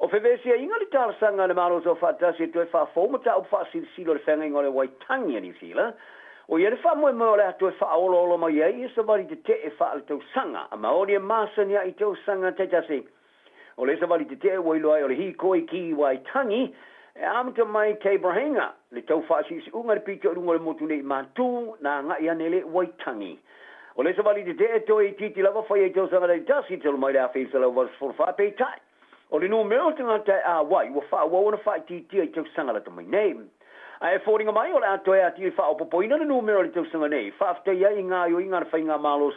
O fevesiaiga le talosaga a le Malo Soofaatasi e toe faafou mataupu faasilisili o le feagaiga o le Waitangi a Niu Sila, ua i ai le faamoemoe o le a toe faaoloolo mai ai ia savali tetee faaletausaga a Maori e masani ai i tausaga taitasi. O le savali tetee ua iloa ai o le hīkoi ki Waitangi e amata mai i Tabrahinga, le tau faasiusiuga i le pito i luga o le motu nei i Matū na agai ane le Waitangi. O le savali tetee toe itiiti lava faia i tausaga taitasi talu mai le 1984, peitai, o le numera o tagata e auai ua faaauau ona faaitiitia i tausaga lata mai nei. Ae e foliga mai o le a toe atili faaopoopoina le numera o le tausaga nei, faafetai ai i gaoioiga a le Faigamalo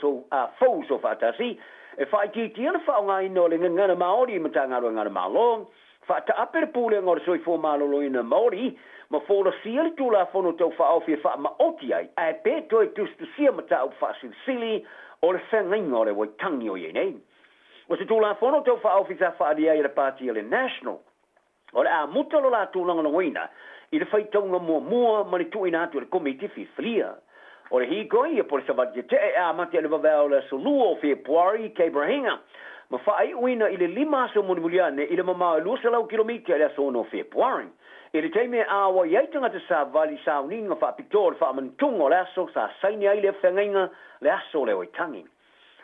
fou Soofaatasi e faaitiitia le faaaogaina o le gagana Maori i Matagaluega a le Malo, faataape le Pulega o le Soifua Maloloina Maori ma folasia le Tulafono Tau Faaofi e faamaoti ai ae pe toe tusitusia mataupu faasilisili o le feagaiga o le Waitangi o i ai nei. O se Tulafono Tau Faaofi sa faaalia ai e le Pati a le National, o le a muta lo latou lagolagoina i le faitauga muamua ma le tuuina atu e le Komiti Filifilia. O le hīkoi ia po le savali tetee e amata i le vaveao o le aso 2 o Fepuari i Tabrahinga ma faaiuina i le 5 aso mulimuli ane i le mamao e 200 kilomita i le aso 6 o Fepuari. I le taimi e auai ai tagata savali i sauniga faapitoa o le faamanatuga o le aso sa saini ai lea feagaiga le aso o le Waitangi.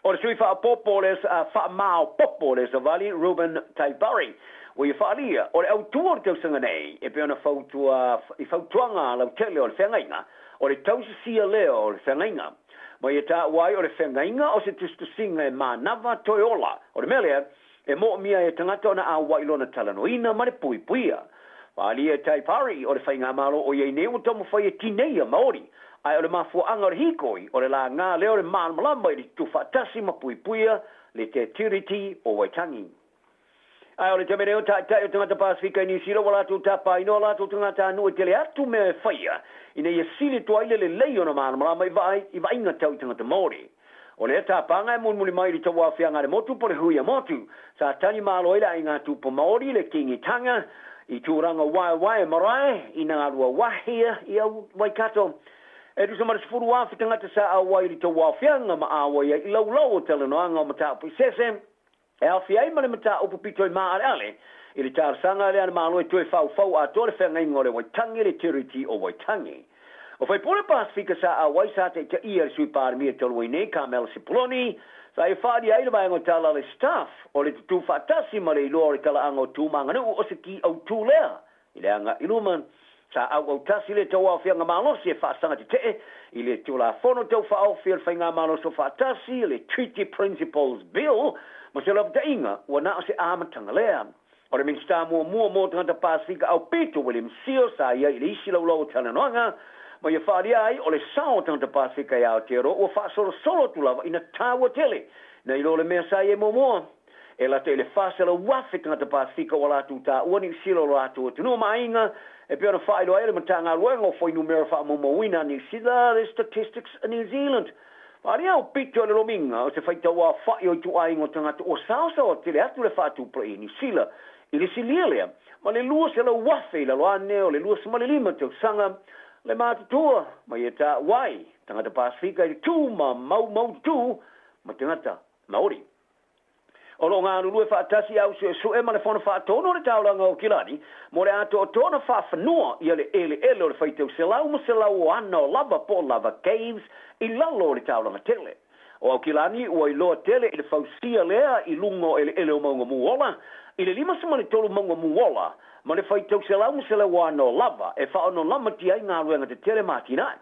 O le sui faaopoopo o le faamaopoopo o le savali Reuben Taipari ua ia faaalia o le autu o le tausaga nei e pei ona fautua i fautuaga lautele o le feagaiga o le tausisia lea o le feagaiga ma ia taua ai o le feagaiga o se tusitusiga e manava toe ola o le mea lea e moomia ai e tagata ona auai lona talanoaina ma le puipuia. Faaalia e Taipari o le faigamalo o i ai nei ua taumafai e tineia Maori, ae o le mafuaaga o le hīkoi o le lagā lea o le malamalama i le tutufaatasi ma puipuia le Te Tiriti o Waitangi. Ae o le taimi nei o taitai o tagata Pasefika i Niu Sila ua latou tapaina o latou tagatanuu e tele atu mea e faia ina ia sili atu ai le lelei ona malamalama i vaaiga tau i tagata Maori. O lea tapaga e mulimuli mai i le tauaofiaga a le motu po le hui a motu, sa tali malo ai le aiga tupu Maori le Kīngitanga i tulaga waewae marae i Ngāruawāhia i Waikato. E tusa ma le 10,000 tagata sa auai i le tauaofiaga ma auai ai i laulau o talanoaga o mataupu i sese, e aofia ai ma le mataupu pito i maaleale i le talosaga lea a le Malo e toe faufau atoa le feagaiga o le Waitangi le Tiriti o Waitangi. O faipule Pasefika sa auai sa taitaia e le Sui Palemia talu ai nei Carmela Cipollone, sa ia faaalia ai le vaega o tala a le Staff o le tutū faatasi ma le iloa o le talaaga o tu ma aganuu o se ki autū lea i le agai i luma. Sa auautasi le tauaofiaga malosi e faasaga tetee i le Tulafono Tau Faaofi o le Faigamalo Soofaatasi, le Treaty Principles Bill, ma se lapataiga ua na o se amataga lea. O le Minisita muamua mo tagata Pasefika aupito, William Sio, sa i ai i le isi laulau o talanoaga, ma ia faaalia ai o le sao o tagata Pasefika i Aotearoa ua faasolosolo atu lava ina taua tele nai lo le mea sa i ai muamua. E lata i le 400,000 tagata Pasefika ua latou taua Niu Sila o lo latou atunuu ma aiga, e pei ona faailoa ai e le Matagaluega o Fuainumera Faamaumauina a Niu Sila, le Statistics New Zealand. Faaalia aupito e le lomiga o se faitauaofai o ituaiga o tagata ua saosaoa tele atu le faatupulaia i Niu Sila i le silia lea ma le 200,000 i lalo ane o le 25 tausaga le matutua ma ia taua ai tagata Pasefika i le tu ma maumaututu ma tagata Maori. O lo o galulue faatasi au suesue ma le Fono Faatonu o le Taulaga o Kilani mo le atoatoa ona faafanua ia le eleele o le faitau selau ma selau o ana o lava po o lava caves i lalo o le taulaga tele. O Aukilani ua iloa tele i le fausia lea i luga o eleele o Mauga Muola i le 53 mauga Muola ma le faitau selau ma selau o ana o lava e faaonolamatia ai galuega tetele ma atinae.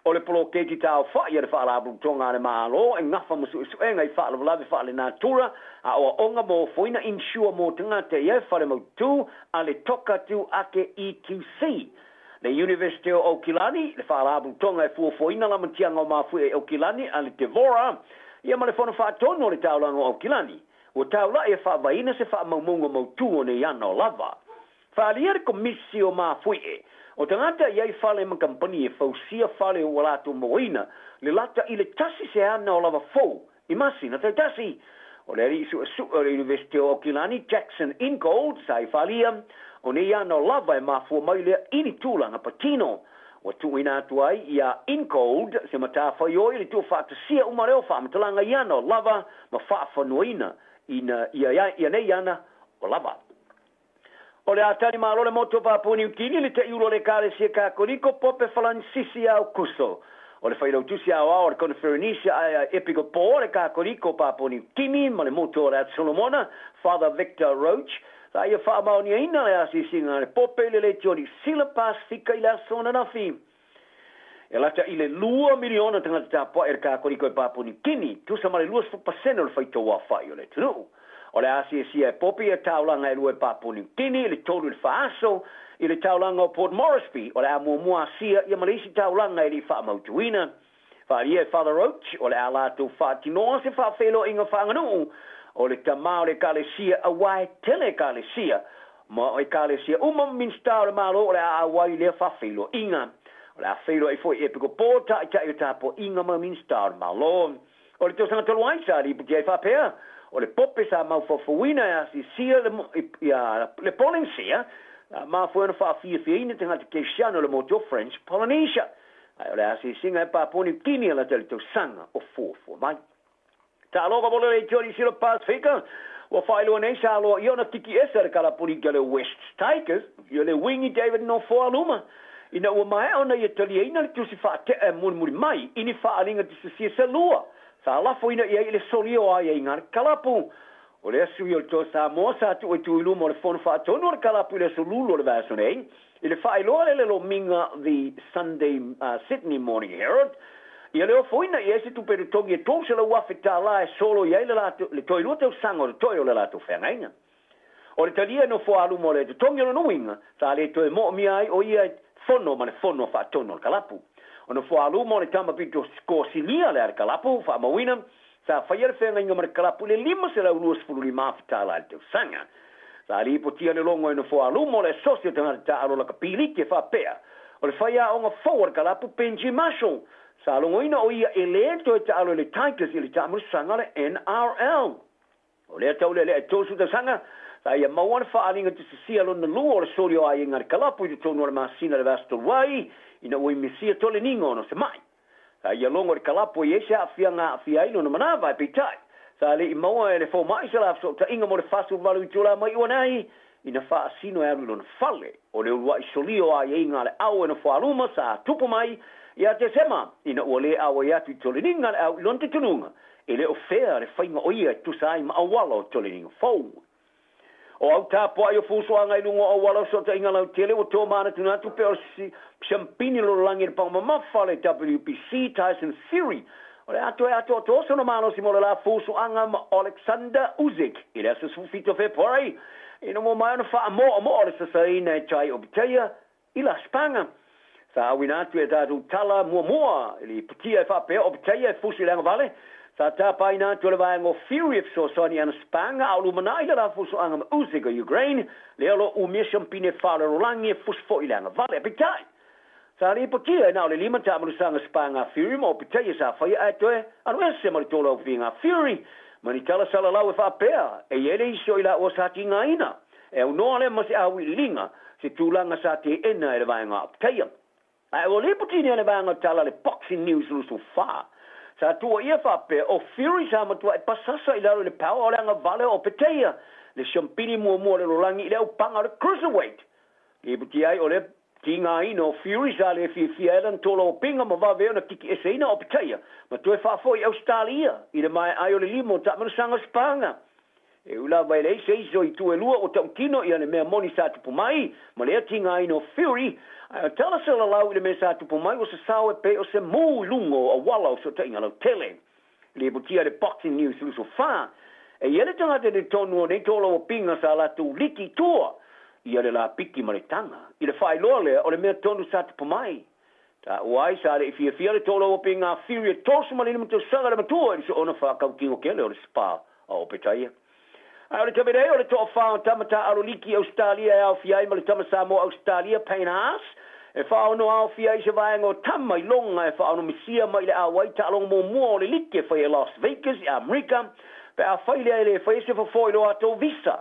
O le poloketi taaofai a le Faalapotopotoga a le Malo e gafa ma suesuega i faalavelave faalenatura, aoaoga ma ofoina insure mo tagata i ai fale mautu a le Toka Tu Ake EQC. Le Universite o Aukilani, le Faalapotopotoga e fuafuaina lamatiaga o mafuie i Aukilani a le Devora, ia ma le Fono Faatonu o le Taulaga o Aukilani, ua taulai e faavaeina se faamaumauga mautu o nei ana o lava. Faaalia le Komisi o Mafuie o tagata i ai fale ma kamupani e fausia fale ua latou mauaina le lata i le tasi se ana o lava fou i masina taitasi. O le alii suesue o le Universite o Aukilani, Jackson Ingold, sa i faaalia, o nei ana o lava e mafua mai lea i ni tulaga patino. Ua tuuina atu ai iā Ingold se matafaioi i le tuufaatasia uma lea o faamatalaga i ana o lava ma faafanuaina ina ia nei ana o lava. O le a tali malo le motu o Papua Niu Kini le taʻiulu o le Ekalesia Kakoliko Pope Falanisisi Aukuso. O le Failautusi Aoao o le Koneferenisia Epikopo o le Kakoliko o Papua Niu Kini ma le motu o le Atu Solomona, Father Victor Roach, sa ia faamaoniaina le asiasiga a le Pope i le Leitio Niu Sila Pasefika i le aso ananafi. E lata i le 2 miliona tagata tapuaʻi a le Kakoliko i Papua Niu Kini, tusa ma le 20% o le faitau aofaʻi o le atunuu. O le a asiasia e Pope ia taulaga e lua i Papua Niu Kini i le 3 i le 4 aso, i le taulaga o Port Moresby, o le a muamua asia ia ma le isi taulaga e le i faamautuina. Faaalia e Father Roach, o le a latou faatinoa se faafeiloaiga faaaganuu o le tamā o le Ekalesia auā e tele Ekalesia ma o Ekalesia uma ma Minisita o le Malo o le a auai i lea faafeiloaiga. O le a feiloai foi i Epikopo, Taitai o Tapuaiga ma Minisita o le Malo. O le tausaga talu ai sa lipoti ai faapea, o le Pope sa maufaufuina e asiasia le, ia, le Polenisia, sa mafua ona faafiafiaina tagata Kerisiano o le motu o French Polynesia. Ae o le asiasiga e Papua Niu Kini e lata i le tausaga o fuafua mai. Talofa mo le Leitio Niu Sila Pasefika, ua faailoa nei sa aloaia ona tiki ese a le kalapuni a le Wests Tigers ia le wingi David Nofoaluma ina ua maea ona ia taliaina le tusi faatea e mulimuli mai i ni faaaliga tisasia se lua sa lafoina i ai i le solia o aiaiga a le kalapu. O lea sui o le Toa Samoa sa tuu e tu i luma o le Fono Faatonu o le kalapu i le aso Lulu o le vaiaso nei i le faailoa lea le lomiga The Sunday Sydney Morning Herald ia le ofoina i ai se tupe totogi e $300,000 e solo i ai le latou le toe lua tausaga o le toe o le latou feagaiga. O le talia e nofoaluma o le totogi o lona uiga, sa le toe moomia ai o ia e fono ma le fono faatonu o le kalapu. O nofoaluma o le tama pito kosilia le a le kalapu, faamauina, sa faia le feagaiga ma le kalapu i le $525,000 i le tausaga. Sa lipotia le logo e nofoaluma o le asosi o tagata taaalo lakapiliki e faapea, o le faiaoga fou a le kalapu Benji Marshall, sa logoina o ia e lē toe taalo i le Tigers i le taamilosaga o le NRL. O lea taulealea e 30 tausaga, sa ia maua le faaaliga tisasia lona lua o le soli o aiaiga a le kalapu i totonu o le masina le vaiaso talu ai, ina ua imisia toleniga ona o se maʻi. Sa ia logo i le kalapu e i ai se aafiaga aafia ai lona manava, ae peitai, sa le i maua e le fomaʻi se la fesootaiga mo le 48 itula mai uanai, ina faasino e alu i lona fale. O le uluaʻi solia o aiaiga a le au e nofoaluma sa tupu mai ia Tesema, ina ua lē auai atu i toleniga le au i lona talitonuga, e le o fea le faiga o ia e tusa ai ma auala o toleniga fou. O au tapuaʻi o fusoaga i luga o auala o fesootaiga lautele ua tomanatunatu pea o le siampini lalolagi i le paga mamafa le WBC Tyson Fury o le a toe atoatoa sona malosi mo le la fusoaga ma Oleksandr Usyk i le aso 17 o Fepuari ina ua maea ona faamoamoa le sasaina e Tai Opetaia i la Spaga. Sa auina atu e tatou tala muamua i le putia e faapea o Opetaia e fusi i le agavale. Sa tapaina atu e le vaega o Fury e fesoasoani i ana Spaga a o lumanai le la fusoaga ma Usyk o Ukraine, lea o lo o umia siampine faalalolagi e fusi foi i le agavale. Peitai, sa lipotia e na o le 5 taamilosaga Spaga a Fury ma Opetaia sa faia ae toe alu ese ma le tolaufiga a Fury ma ni tala salalau e faapea e i ai le isi o i laua sa tigaina e aunoa lea ma se auiliiliga se tulaga sa teena e le vaega a Opetaia. Ae ua lipoti nei le vaega o tala a le Boxing News 24 sa tuuaia faapea o Fury sa matuai pasasa i lalo i le power o le agavale o Opetaia le siampini muamua o le lalolagi i le aupaga o le cruiserweight. Lipoti ai o le tigaina o Fury sa le fiafia ai lana tolaupiga ma vave ona kiki eseina o Opetaia ma toe faafoi i Ausetalia i le maeaai o le 5 o taamilosaga Spaga. E ui lava e leai se isi o itu e lua ua tautino ia le mea moni sa tupu mai ma lea tigaina o Fury, ae o tala salalau i le mea sa tupu mai ua sasao e pei o se mū i luga o auala o fesootaiga lautele. Lipotia le Boxing News 24, e i ai le tagata i totonu o nei tolauapiga sa latou liki i tua ia le lapiki ma le taga i le faailoa lea o le mea tonu sa tupu mai. Taua ai sa le i fiafia le tolauapiga a Fury e 35 tausaga le matua i le soona faakautino kele o le spa a Opetaia. Ae o le taimi nei o le toafa o tama taaalo liki Ausetalia e aofia ai ma le tama Samoa Ausetalia Payne Haas e faaono aofia ai se vaega o tama i loga e faaonomisia mai le auai taaloga muamua o le liki e faia i Las Vegas i Amerika pe afai lea e le faia se fofo i lo latou visa.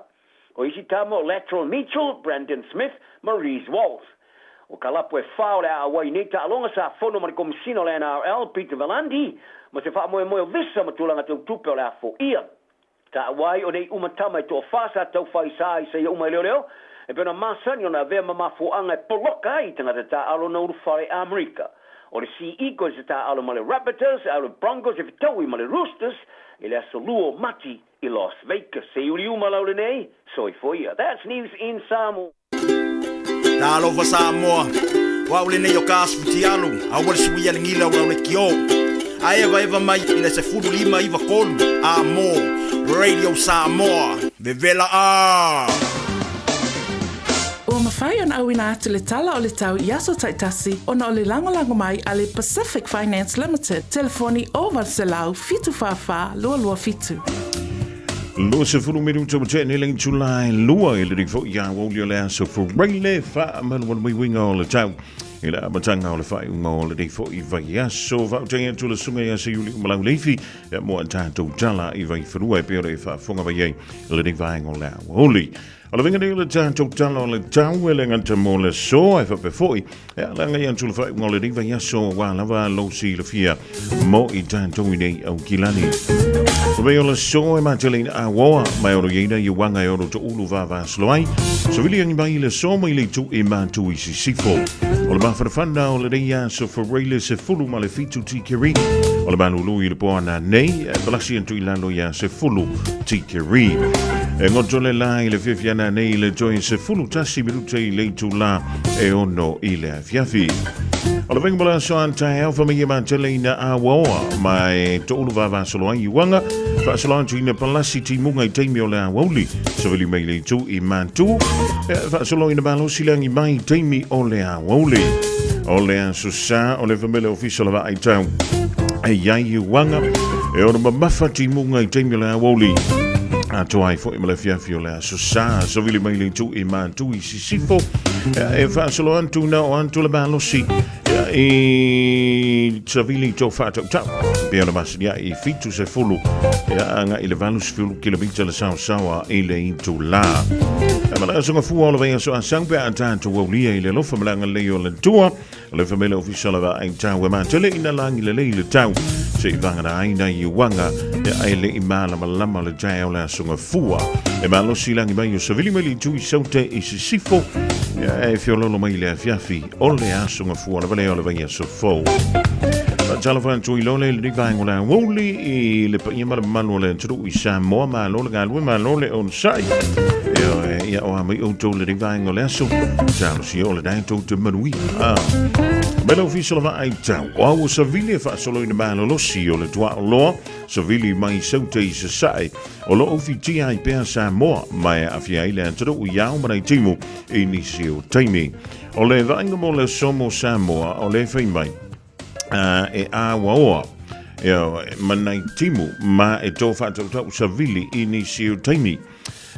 O isi tama o Latrell Mitchell, Brandon Smith ma Reece Walsh. O kalapu e fa o le a auai nei taaloga sa fono ma le Komisina o le NRL Peter V'landys ma se faamoemoe o visa ma tulaga tau tupe o le a foia. Taua ai o nei uma tama e toafa sa taufai sa i saia uma e leoleo E pei ona masani ona avea ma mafuaaga e poloka ai tagata taaalo na ulufale i Amerika. O le Sea Eagles e taaalo ma le Rabbitohs, a o le Broncos e fetaui ma le Roosters i le aso Lua o Mati i Las Vegas. Se uliuma lau lenei, soifua ia. That's news in Samoa. Talofa Samoa, o au lenei o ka asu fitialu, aua le suia le gila o lau lekiō. A evaeva mai i le 15 93 a mo Radio Samoa, vevela a! Ua mafai ona auina atu le tala o le tau i aso taitasi ona o le lagolago mai a le Pacific Finance Limited, telefoni 0800 744 227. 20 minuta ua tea nei le itula e 2 i lenei foi aoauli o le aso Fureile faamalumalu mai uiga o le tau i le amataga o le faaiuga o lenei foi vaiaso. Faautai atu le susuga ia Seiuli Umalauleifi e mo a tatou tala i Vaifanua e pei ona e faafofoga mai ai i lenei vaega o le aoauli. O le uiga nei o le tatou tala o le tau e le gata mo le aso ae faapea foi e ala agai atu le faaiuga o lenei vaiaso aua lava lou silafia mo i tatou i nei Aukilani. O mea o le aso e mateleina auoa mai o lo ieina i uaga e ono toulu vavasolo ai. Savili angi mai i le aso mai le itu i mātu i sisifo. O le mafanafana o lenei aso Fereile 17 tikeri. O le malulu i le poana nei, e palasi atu i lalo ia 10 tikeri. E ngoto le la i le fiafiana nei i le toe 11 minuta i le itula e 6 i le afiafi. O le venga mo le aso a taeao fa mai e matele ina awaoa ma e toulu vavasolo ai i uaga faasolo atu ina palasi timuga i taimi o le aoauli savili mai le itu i Matu e faasolo ina malosi lagi mai i taimi o le aoauli. O le aso sa o le famele ofisa o le vaaitau e iai i uaga e ono mamafa timuga i taimi o le aoauli atoa ai foi ma le afiafi o le aso sa savili mai le itu i Matu i Sisifo e faasolo atu na o atu le malosi i savili tō whaatautau. Pea na masini ai i 70 ia anga i le 80 kilomita le saosaoa i le itu la. E mana asunga fua o le vai aso asau pe a tātou aulia i le alofa malanga lei o le tua. Le famele ofisa lava ai tau e mātele ina langi le lei le tau. Se i vangana ai na i uanga e ai le i mālama lama le tae o le asunga fua. E malosi langi mai o savili mai le itu i saute i sisifo. E fiololo mai le afiafi o le asunga fua lava le o le vai aso fou. Talofa atu i lole le vaenga o le aoauli i le paia ma le mamalu o le atunuu i Samoa, malo le galue, malo le onosai. Ia o a mai outou le vaenga o le aso, talosia o le tatou te manuia. Mai le ofisa o le vaai tau, o au o Savili e faasoloina malolosi o le tuaoloa, Savili mai Saute i Sasae, o lo o fitia ai pea Samoa, ma e aafia ai le atunuu i ao ma nai timu i nisi o taimi. O le vaaiga mo le aso mo Samoa, o le fai mai, e āwaoa ma nai timu ma e tō whaatautau savili i nisi o taimi.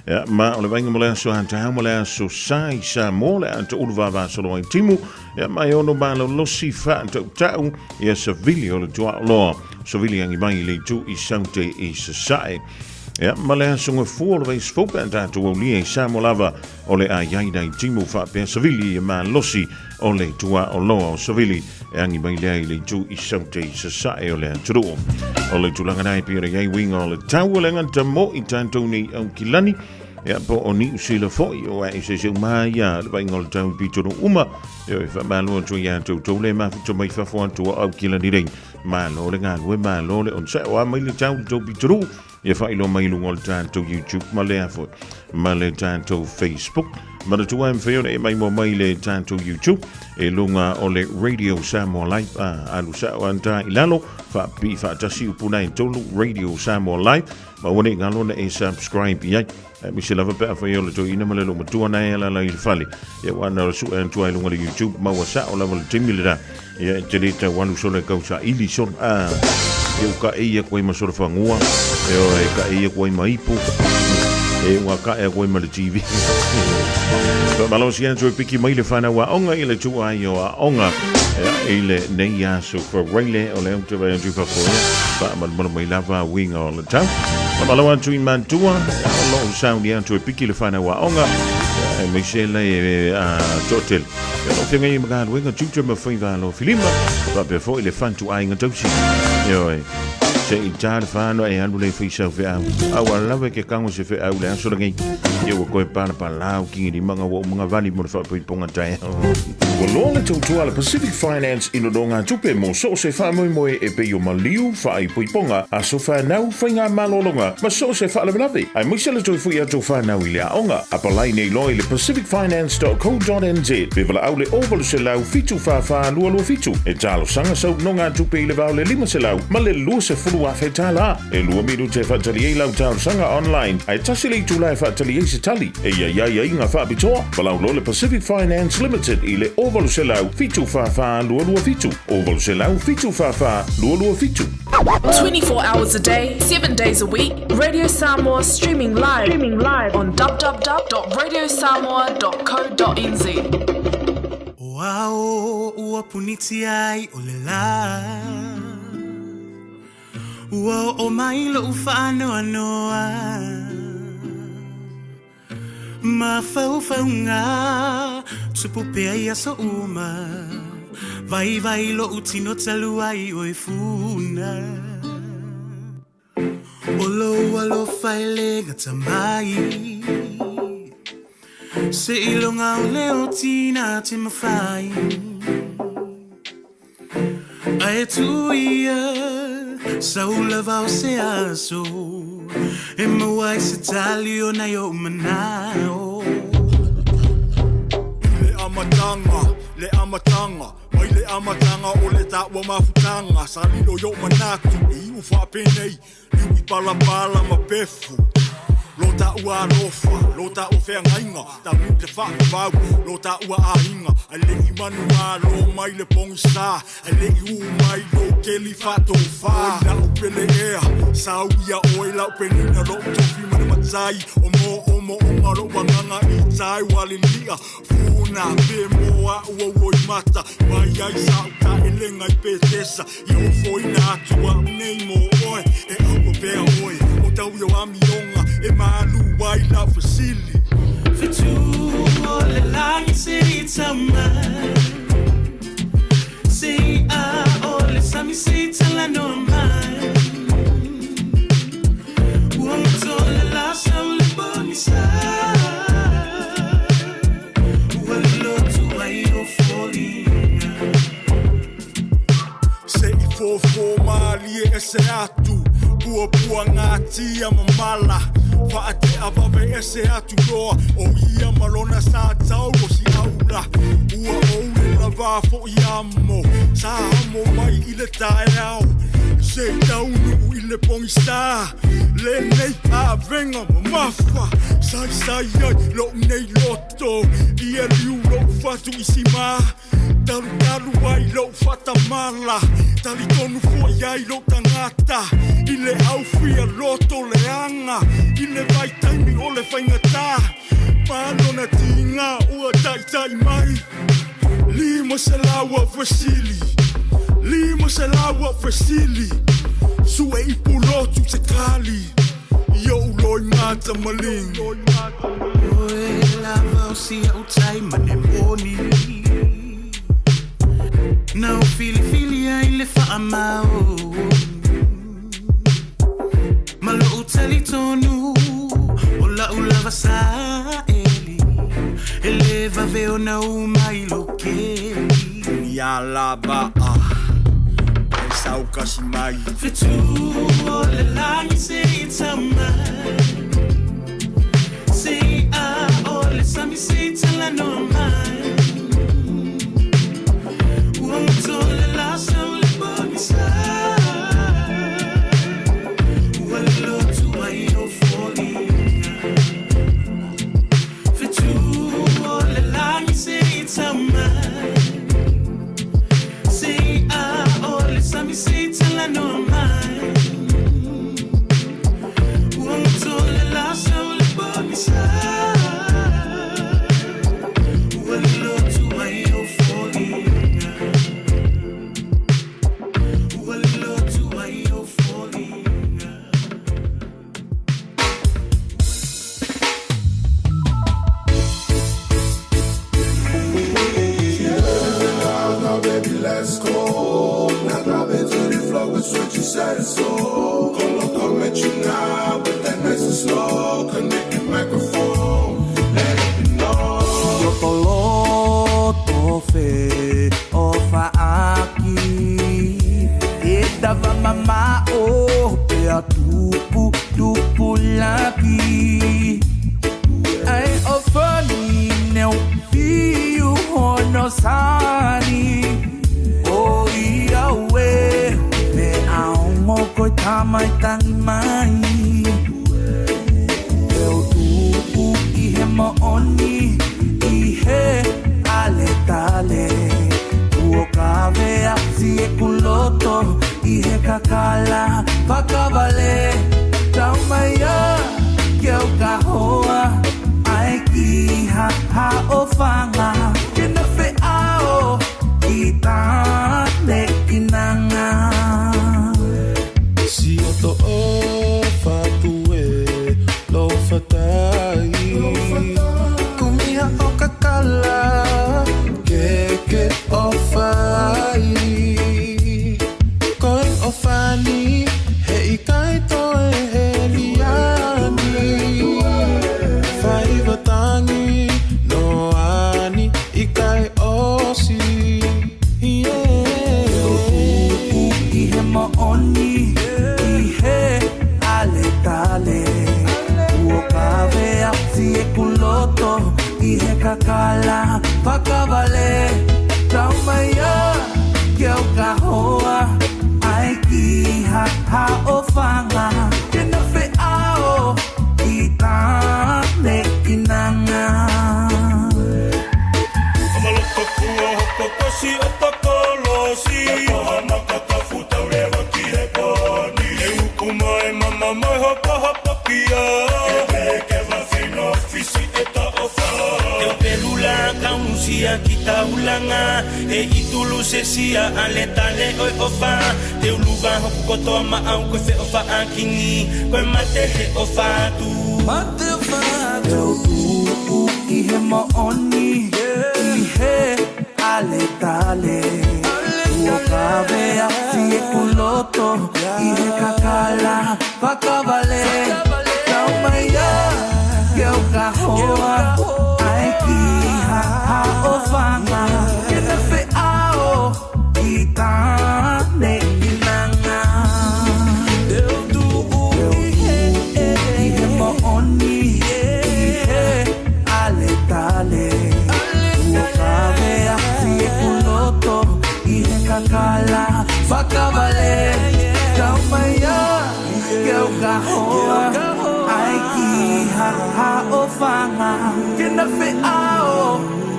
Ia, ma o le vaaiga mo le aso Hatahau ma le aso Sa i Samoa, le ata ulu vavasolo ai timu, ia, ma e ono malolosi whaatautau ia savili o le tuaoloa, savili angi mai i le itu i Saute i Sasae. Ia, ma le aso ngafua o le vaisifou pe a tātou aulia i Samoa lava, O le a iai nai timu faapea savili e malosi o le tuaoloa o savili e agi mai lea i le itu i Saute i Sasae o le atunuu. O le tulaga na e pei ona iai uiga o le tau o le gata mo i tatou nei Aukilani, ia po o Niu Sila foi o ae se se uma ia le vaaiga o le tau i pitonu uma, ia e faamalo atu ia toutou le mafuta mai fafo atu o Aukilani nei. Malo le galue, malo le onosai, o a mai le tau i le tou pitonuu. Ia faailoa mai i luga o le tatou YouTube ma lea foi ma le tatou Facebook. Manatua e mafai ona e maimoa mai le tatou YouTube e luga o le Radio Samoa Live. Alu sao anta i lalo, faapipii faatasi upu na e tolu Radio Samoa Live. Ma ua nei galo na e subscribe i ai. Aemaise lava pe afai o le toeaina ma le loomatua na e alaala i le fale. Ia ua ana o le sue atu ai i luga o le YouTube, maua sao lava le taimi lena. Ia e te le tau alu solo e kau saili solo. Ah, ia u ka e ia koe ma solo fangua. E o e ka e ia koe ma ipu. E ua ka e koe ma le TV. Pa malosi atu e piki mai le whanau a onga i le tua ai o a onga. Ia, i le nei aso whareile o le au te vai atu whafoea. Pa malumalu mai lava winga o le tau. Pa malo atu i matua, o loo sauni atu e piki le whanau a onga. E maise le a toatele. Ia loo whiangai i magaluega tiute ma whaiva alo filima. Faapea foi le whantu aiga tausi. Ioe. Se i tā le whāno e alu le whaisau wheau. Au a lawe ke kango se wheau le aso lenei. Ia ua koe pala palau kingi ni manga ua umanga vali mo le whaapoiponga tae. Ua loa le tautua a le Pacific Finance i nonogatupe mo so o se faamoemoe e pei o maliu, faaipoipoga, aso fanau, faigamalologa ma so o se faalavelave, aemaise le toe foi atu o fanau i le aoga. Apalai nei loa i le pacificfinance.co.nz pe valaau le 0800 744 227 e talosaga sau nonogatupe i le va o le 500 ma le 20,000 tala. E lua minute e faatali ai lau talosaga online, ae tasi le itula e faatali ai se tali. E i ai aiaiga faapitoa, valaau loa le Pacific Finance Limited i le 0800 744 227, 0800 744 227. 24 hours a day, 7 days a week, Radio Samoa streaming live, streaming live on www.radiosamoa.co.nz. O ao ua punitia ai o le lā. Ua oo mai loʻu faanoanoa. Mafaufauga tupu pea i aso uma. Vaivai loʻu tino talu ai oe funa. O lou alofa e le gata mai. Seiloga o le oti na te mafai. Ae tuu ia sau lava o se aso e maua ai se tali o nai ou manao. I le amatanga, le amatanga, mai le amatanga o le taua mafutanga, sa lilo i o'u manatu e iu faapenei, liu i palapala ma pefu. Lo taua alofa, lo taua feagaiga, taunuu i le faavavau, lo taua aiga, ae le i manumalo mai le pogisā, ae le i ū mai lou keli faatofā. Oi la'u pele ea, sau ia oe la'u penina, lo'u tofi ma le matai, o moomooga lo'u agaga i tai ua lili'a funa pe mo a'u ou loimata, vai ai sa'u taelega i Petesa, ia ofoina atu a'u nei mo oe, e aua pea oe o tau i o amioga e malu ai la'u fesili. Fetu o le lagi se i tau mai. Se i a o le sami se i talanoa mai. Ua goto le la sau le pogisa. Ua lilo atu ai o foliga. Se i fofo malie ese atu, puapuagatia ma mala, faatea vave ese atu loa, o ia ma lona sa tau o siaula. Ua ou le lavā foʻi amo, sa amo mai i le taeao, se i taunuu i le pogisā, lenei avega mamafa, saisai ai loʻu nei loto, ia liu loʻu fatu i simā, Talutalu ai lou faatamala, talitonu foi ai lou tagata i le aufia loto leaga i le vaitaimi o le faigatā ma lona tiga ua taitai mai. 500 au fesili, 500 au fesili, sue i pulotu se tali i ou loimata maligi. Oe lava o si au tai ma le moni. Na ou filifili ai le faamaoni. Ma lou talitonu o la'u lava saeli e le vave ona u mai lou keli. Ni a lava a e sau kasi mai. Fetu o le lagi se i tau mai. Se i a o le sami se i talanoa mai. Ua goto le la sau le pogisa. Ua lilo atu ai o foliga. Fetu o le lagi se i tau mai. Se i a o le sami se i talanoa mai. Ua goto le la sau le pogisa. Ha mai tangi mai. Teo tuu i he mo'oni i he ale tale. Uo kavea si e kuloto i he kakala whakawale. Tau mai a ke au ka hoa ai ki ha ha o whanga. Ke na wheao ki tāne kinanga. Si o to o whatu e lo whatai. Kumia o kakala ke ke o whai. Koe o whani he i kai toe he liani. Whai watangi no ani i kai osi. Yeah. I he mo'oni i he ale tale. Uo kavea si e kuloto i he kakala whakawale. Tau mai a ke au ka hoa ai ki ha ha o whanga. Ke na wheao ki tāne kinanga. Amaloko kua hoko kosi o takolosi. Hanakata futaurewa ki he poni. E uku mai mama mai hapa hapa kia. Ke ke wawhino fisi e ta o wha. Te pelula kaunusia ki taulanga. E itulu se sia ale tale oi o wha. Te uluva hoku kotoa ma au koe whe o wha akini. Koe mate he o whatu. Mate o whatu. Teo tuu i he mo'oni i he ale tale. Ua kavea si e kuloto i he kakala whakawale. Tau mai a ke au ka hoa ai ki ha ha o whanga. Ke na wheao ki tāne kinanga. Teo tuu i he mo'oni i he ale tale. Ua kavea si e kuloto i he kakala whakawale. Tau mai a ke au ka hoa ai ki ha ha o whanga. Ke na wheao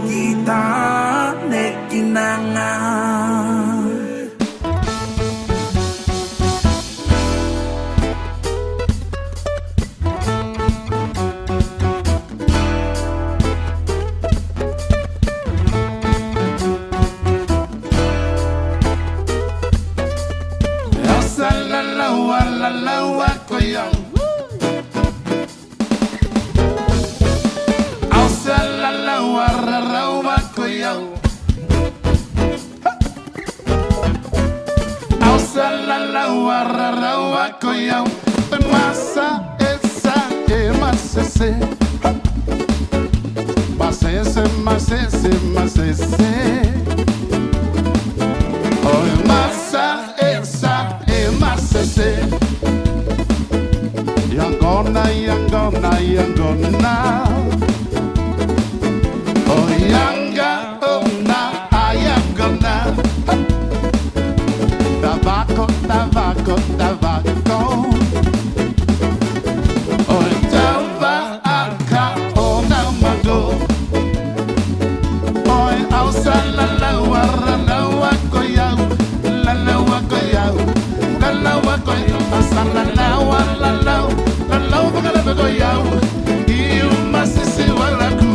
ki tāne kinanga. Yangona, yangona, yangona. Oh, yanga, oh, na, ayangona. Tabako, tabako, tabako. Oh, tava, aka, oh, na, mago. Oh, ausa, la, la, wa, ra, la, wa, koyau. La, la, wa, koyau. La, la, wa, koyau. Asa, la, la, wa, la, la, la, la, wa, la, la, koyau. Iu, masisi, wa, la, ku.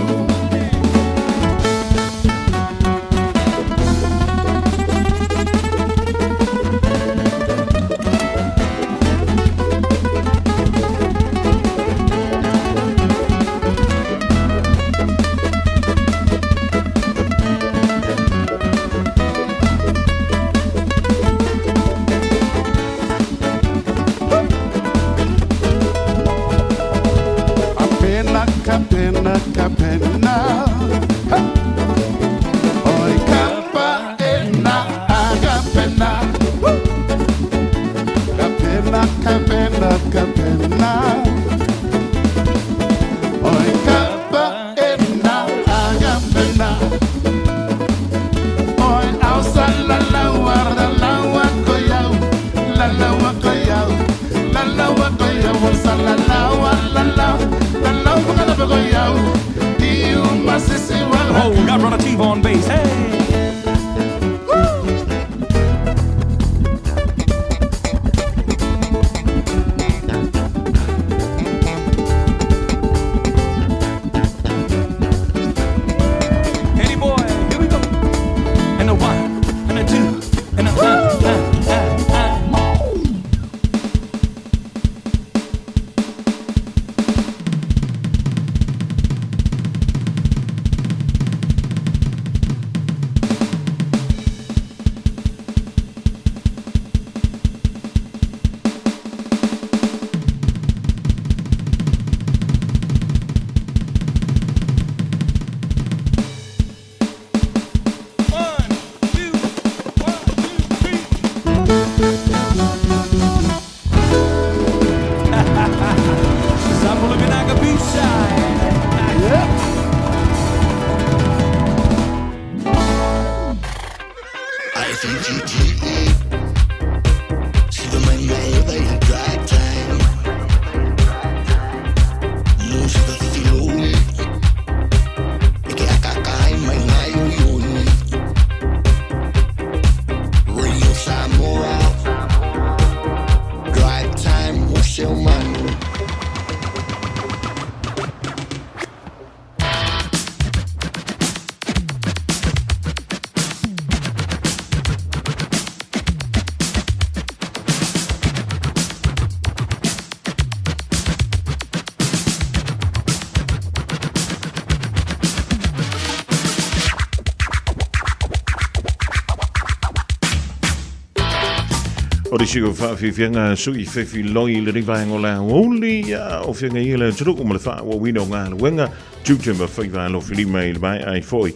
O le isi o faafiafiaga sui fefiloi i lenei vaega o le aoauli, ia, o feagai ai le atunuu ma le faaauauina o galuega, tiute ma faiva alofilima i le maea ai foi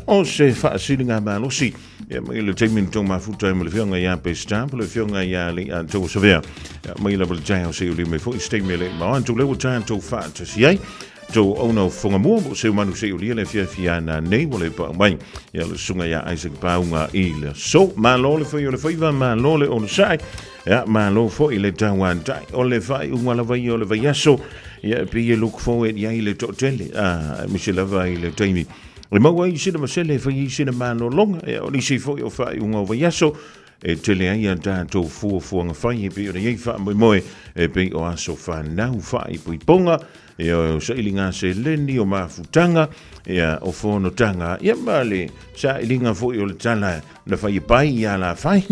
o se faasiligamalosi. Ia, mai le taimi na tou mafuta ai ma le Afioga ia Peseta po le Afioga ia Leiataua Savea. Ia, mai lava le taeao seia uli mai foi se taimi e le i mao atu lea ua tatou faatasi ai. Tou auauna o Fofogamua mo se manu seia ulia le afiafi a nanei ua le pau mai. Ia, le susuga ia Isaac Pauga i le aso. Malo le fai o le faiva, malo le onosai. Ia, malo foi le tauatai. O le faaiuga lava ia o le vaiaso. Ia, e pei e look forward i ai le toatele. Ah, aemaise lava i le taimi E maua ai sina masele e fai ai sina malologa, ia o nisi foi o faaiuga o vaiaso e tele ai a tatou fuafuaga fai e pei ona i ai faamoemoe e pei o aso fanau faaipoipoga, ia o sailiga seleni, o mafutaga, ia o fonotaga, ia ma le sailiga foi o le tala na fai e pai ia la fai.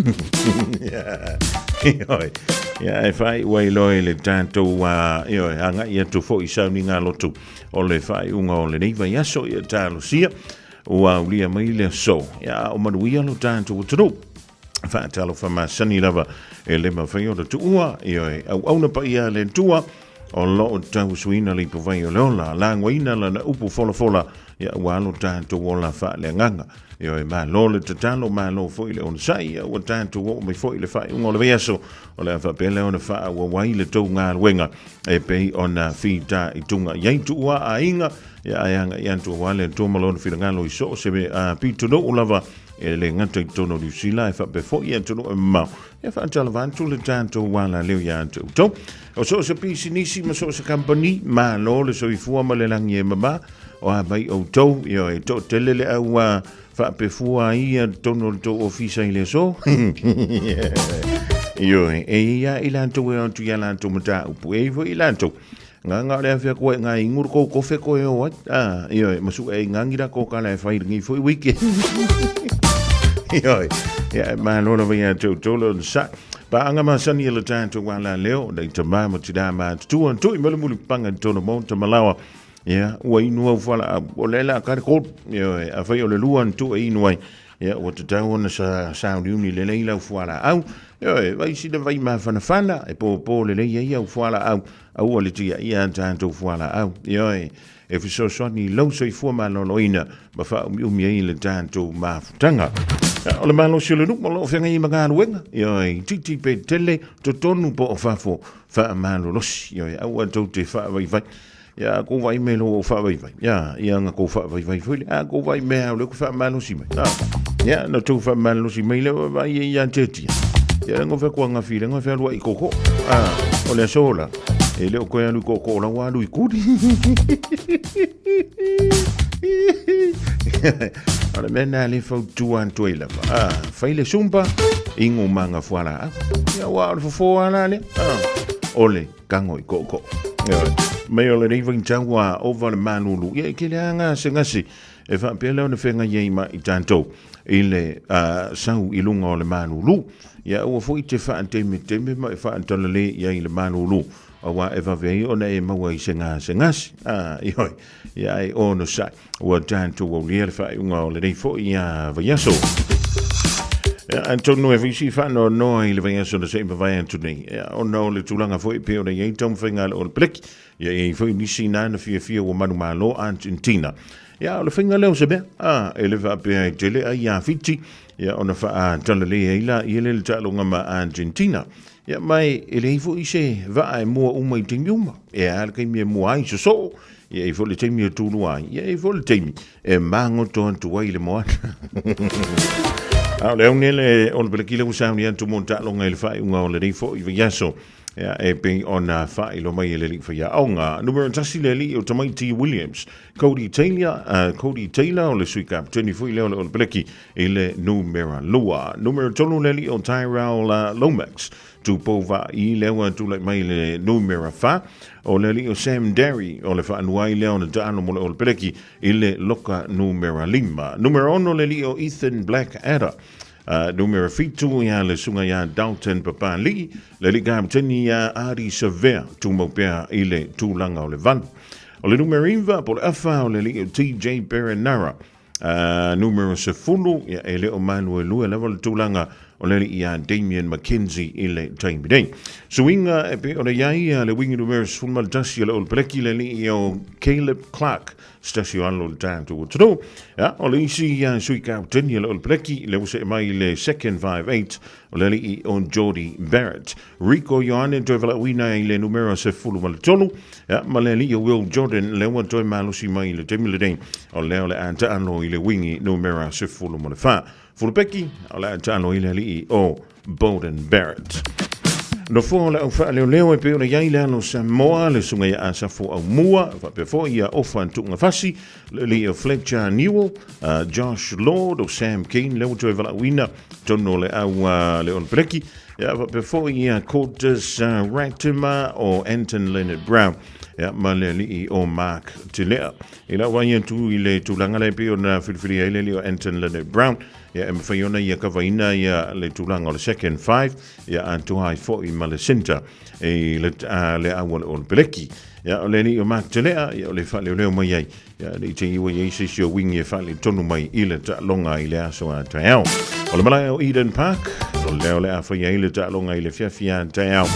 Ioe. Ia e faaiu ai loa i le tatou ioe, agai atu foi i sauniga lotu o le faaiuga o lenei vaiaso, ia talosia ua aulia mai le aso, ia a o manuia lo tatou atunuu. Faatalofa masani lava e le mafai ona tuua, ioe, auauna paia a le Atua o lo o tauasuina le ipuvai o le ola, lagoina lana upu folafola, ia ua alo tatou ola faaleagaga. Ioe, malo le tatalo, malo foi le onosai, ia ua tatou oo mai foi i le faaiuga o le vaiaso, o le a faapea lea ona faaauau ai le tou galuega e pei ona fitaituga i ai tuua aiga, ia ae agai atu aua le Atua ma lona finagalo i so o se pitonuu lava e le gata i totonu o Niu Sila ae faapea foi i atunuu e mamao. Ia faatalava atu le tatou alaleo ia te outou. O so o se pisinisi ma so o se kamupani, malo le soifua ma le lagi e mama, o a mai outou, ia e toatele le au faapefua ai ia totonu o le tou ofisa i le aso. Ioe, e ia i latou e o atu ia latou mataupu, e i foi i latou. Ngā ngā le awhia koe ngā inguru kou kofe koe o ai. Ah, ioe, masu e ngangi la ko kala e whai ngi foi wiki. Ioe, ia e mālo lava ia tau tolo na sa. Paanga masani e le tātou wā la leo, nei ta mā mo te rā mā tutua, tui mele muli panga i tōna mō ta malawa. Ia, ua inu au whala, o le la kare kō, ioe, a whai o le lua na tua inu ai. Ia, ua tatau ona sa sauniuni lelei lau fualaau. Ioe, vai sina vai mafanafana, e pōpō lelei ai au fualaau, aua le tiaia a tatou fualaau. Ioe, e fesoasoani i lou soifua maloloina ma faaumiumi ai le tatou mafutaga. O le malosi o le nuu o lo o feagai ai ma galuega, ioe, itiiti pe tele, totonu po o fafo, faamalolosi. Ioe, aua tou te faavaivai. Ia, kou vaai mai loa ua ou faavaivai. Ia, ia na kou faavaivai foi lea. A, kou vaai mai lea ua faamalosi mai. A, ia, na tou faamalosi mai lea ua vaai ai ia te tia. Ia, lengo fea kua ngafi, lengo fea lua i koko. A, o le aso la. E le o koe alu i koko, o la ua alu i kuli. O le mea nā le fautua atu ai lava. A, fai le sumba, ingo manga fuala. A, ia ua o le fofo ala le. A, o le Kago i koʻokoʻo. Ioe. Mai o lenei vaitau a ova le malulu, ia e tele lava gasegase e faapea lea ona feagai ai ma i tatou i le sau i luga o le malulu. Ia aua foi te faatemeteme ma e faatalale i ai le malulu, aua e vave ai ona e maua i se gasegase. Ioe. Ia ae onosai. Ua tatou aulia le faaiuga o lenei foi vaiaso. Ia, atonu e visi faanoanoa i le vaiaso na se i mavae atu nei. Ia, ona o le tulaga foi pei ona i ai taumafaiga a le All Black, ia i ai foi nisi na na fiafia ua manumalo Argentina. Ia, o le faiga lea o se mea, a, e le faapea e tele ai ia Fiti, ia ona faatalale ai laia le taaloga ma Argentina. Ia, ma e leai foi se vaa e mua uma i taimi uma. E a le taimi e mua ai sosoo, Ia e i foi le taimi e tūlua ai, ia e i foi le taimi e magoto atu ai le moana. A o le au nei le o le pelekila ua sauni atu mo taaloga i le faaiuga o lenei foi vaiaso. Ia, e pei ona faailo mai e le alii faiaoga. Numera 1 le alii o tamaiti Williams. Cody Taylor, Cody Taylor o le sui kapteni foi lea o le All Blacki i le numera 2. Numera 3 le alii o Tyrell Lomax. Tupou Vaai lea ua tulai mai le numera 4, o le alii o Sam Darry, o le faanuai lea o le taalo mo le All Peleki i le loka numera 5. Numera 6 le alii o Ethan Blackadder. Numera 7 ia le susuga ia Dalton Papali'i, le alii kapeteni ia Ardie Savea, tumau pea i le tulaga o le 8. O le numera 9 po o le afa o le alii o TJ Perenara. Numera 10, ia e le o maluelue lava le tulaga. o le alii ia Damian McKenzie i le taimi nei. Suiga e pei ona i ai le wingi numera 11 a le All Peleki le alii o Caleb Clark, se tasi o alo o le tatou atunuu. Ia, o le isi sui kapteni a le All Peleki lea ua see mai i le second 5'8 o le alii o Jordie Barrett. Rieko Ioane toe valaauina i le numera 13, ia, ma le alii o Will Jordan lea ua toe malosi mai i le taimi lenei, o lea o le a taalo i le wingi numera 14. Fulupeki, o le a taalo i le alii o Beauden Barrett. Nofoa o le au faaleoleo e pei ona i ai le alo Samoa, le susuga ia Asafo Aumua, faapea foi ia Ofa Tuugafasi, le alii o Fletcher Newell, Josh Lord o Sam Keen, lea ua toe valaauina tonu o le au le All Peleki, ia faapea foi ia Curtis Ratima o Anton Leonard Brown, ia ma le alii o Mark Tilea. I lau vaai atu i le tulaga lea e pei ona filifilia ai le alii o Anton Leonard Brown, ia e mafai ona ia kavaina ia le tulaga o le second five, ia atoa ai foi ma le centre i le, le au o le All Peleki. Ia o le alii o Mark Tilea, ia o le faaleoleo mai ai, ia le i te iwa i ai se isi o wingi e faaletonu mai i le taaloga i le aso a taeao. O le malae o Eden Park, o lea o le a fai ai le taaloga i le fiafi a taeao.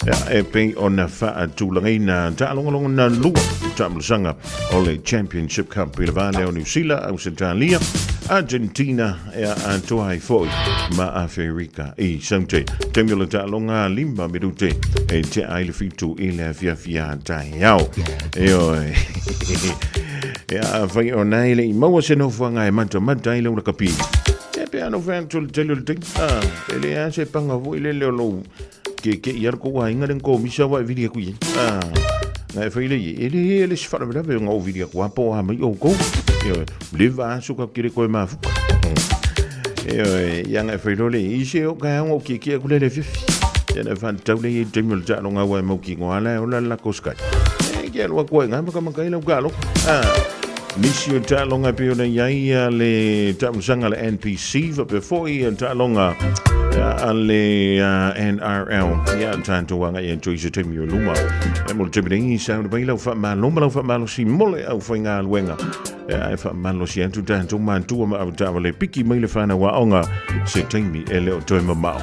Ia, e pei ona faatulagaina taalogalogo na lua taamulasaga o le Championship Cup i le va lea o Niu Sila, Ausetalia, Argentina, ia atoa ai foi ma Aferika i Saute. Taimi o le taaloga 5 minute e tea ai le 7 i le afiafi a taeao. Ioe. Ia, afai o nai le i maua se nofoaga e matamata ai le ula kapi. E pe ano whea atu le tele o le taimi. Ah, e le a se panga foi le leo lou ke ke i ara ko wainga le ko misa wa e vili aku i. Ah, ngai whai le i, e le e le se wharawerawe o ngā o vili aku apo a mai o kou. Ioe, le vā su ka kere koe mafuka. Ioe, ia ngai whai le i se o ka o ke ke aku le le fifi. Ia na whanau le i taimi o le taaloga ua e mau ki ngoa la e ola la ko sky. E ke alua koe ngai makamaka i lau kalo. Ah, nisi o taaloga e pei ona i ai a le taamusaga a le NPC faapea foi a taaloga a le NRL. Ia tatou agai atu i se taimi o luma. E mo le taimi nei sa ona mai lau faamalo ma lau faamalosi mo le aufaigaluega. Ia e faamalosi atu tatou matua ma avetaavale piki mai le whanau aoga se taimi e le o toe mamao.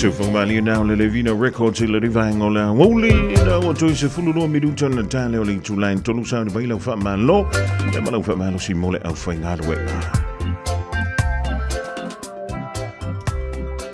Seufaga na o le Levina Records i le rivaenga o le aoauli na ua toe 12 minuta na tale o le itula e tolu sauni mai lau faamalo ia ma lau faamalosi mo le aufaigaluega.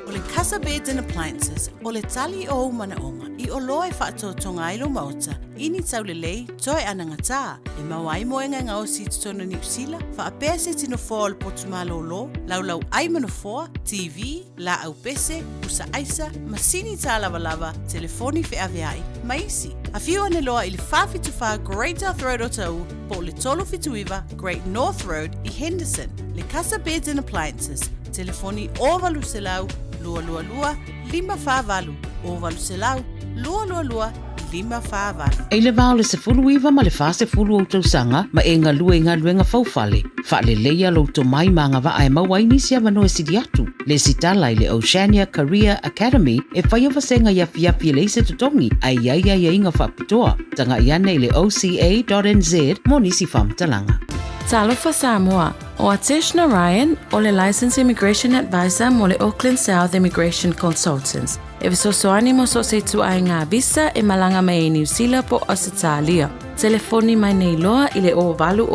O le Casa Beds and Appliances, o le tali o ou manaoga i oloa e faatotoga ai lou maota i ni taulelei toe anagatā e maua ai moega e gaosi i totonu o Niu Sila, faapea se tino foa o le potu malōlō, laulau ai ma nofoa, TV, laau pese, pusa aisa, masini tālavalava, telefoni feaveai, ma isi. Afio ane loa i le 474 Great South Road o Taʻu po o le 379 Great North Road i Henderson. Le Casa Beds and Appliances, telefoni 0800 222 548, 0800 222 548. I le va o le 19 ma le 40 ou tausaga ma e galue i galuega faufale, faaleleia lou tomai ma agavaa e maua ai nisi avanoa e sili atu. Lesitala i le Oceania Career Academy e faia vasega i afiafi e leai se totogi ae i ai aiaiga faapitoa. Tagai ane i le oca.nz mo nisi faamatalaga. Talofa Samoa, ʻO Atesh Narayan, ʻo le Licensed Immigration Advisor mo le Auckland South Immigration Consultants, e fesoasoani mo so o se ituaiga visa e malaga mai ai Niu Sila po o Ausetalia. Telefoni mai nei loa i le 0800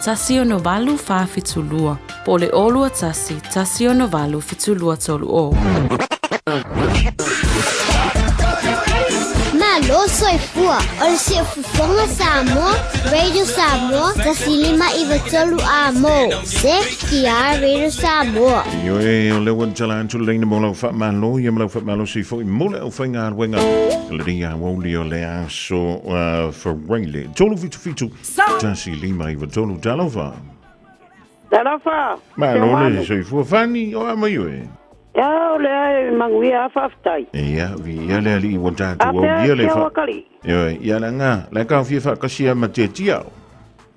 168 472 po o le 021 168 7230. Malo soifua, o le Siufofoga Samoa, Radio Samoa, 159 A mo, CKR Radio Samoa. Ioe, o le ua tala atu le leina mo lau faamalo, ia ma lau faamalosi foi mo le aufaigaluega lenei aoauli o le aso Faraile. 377 1593, talofa. Talofa. Malo le soifua fani o a mai oe. Ia o lea e manuia a faafetai. Ia, vi ia le alii ua tatou aulia le fa. Ioe, ia la nga, la ka fia faakasia ma tia o.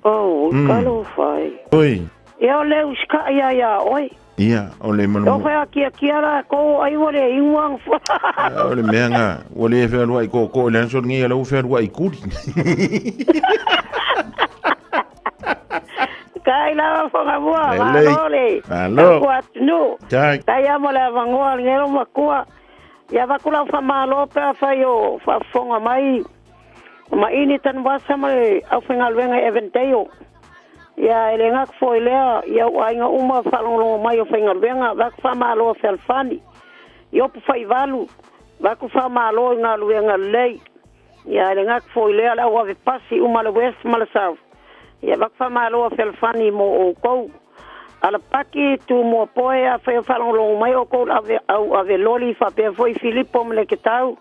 Oh, talofa e. Oi. Ia o le usikaʻi ia iā oe. Ia, o le manu. O whea kia kia la ko ai ua le ingoa. O le mea nga, ua le fealuai koko i le aso lenei, o la ua fealuai kuli. Kai lava whanga mua, malo le. Malo. Kua atunu. Tai. Tai amo le avangoa le ngelo makua. Ia vaku lau whamalo pea whai o whafonga mai. Ma ini tanu wasa ma le au whaingaluenga Evan Dale. Ia e le ngaku foi lea, ia u aiga uma whaalongolongo mai o whaingaluenga, vaku whamalo fealfani. I opu whaivalu, vaku whamalo i ngā luenga lei. Ia e le ngaku foi lea le au ave pasi uma le west ma le south. Ia vaku whamalo fealfani mo o kou. Ala paki tu mua poe a whai whaalongolongo mai o kou ave, au ave loli whapea foi Filipo ma le ketau.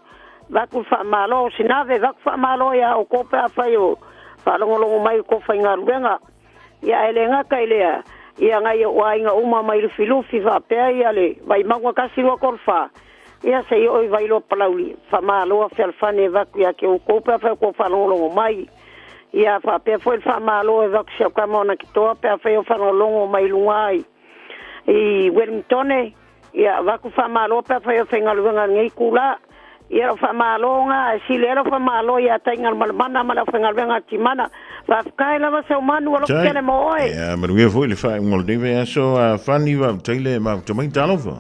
Vaku whamalo sinave, vaku whamalo ia o kope a whai o whaalongolongo mai ko whai ngā ruenga. Ia e le ngaka i lea, ia ngai o ainga uma mai lufilufi whapea ia le vai maunga kasi rua korwha. Ia se i oi vai loa palauli, whamaloa fealfane vaku ia ke o kope a whai ko whaalongolongo mai. Ia whapea foi le whamalo e vaku siau kama ona ki toa pea whai o whaalongolongo mai lunga ai. I Wellington, ia vaku whamalo pea whai o whaingaluenga ngei kula. Ia o whamalo ngā, e sile ero whamalo ia tainga malamana ma le whaingaluenga timana. Whawhkai lava seu manu o loko tele mo oe. Ia, manuia foi le whainga o le nei aso a Fani wa taile ma tamai talofa.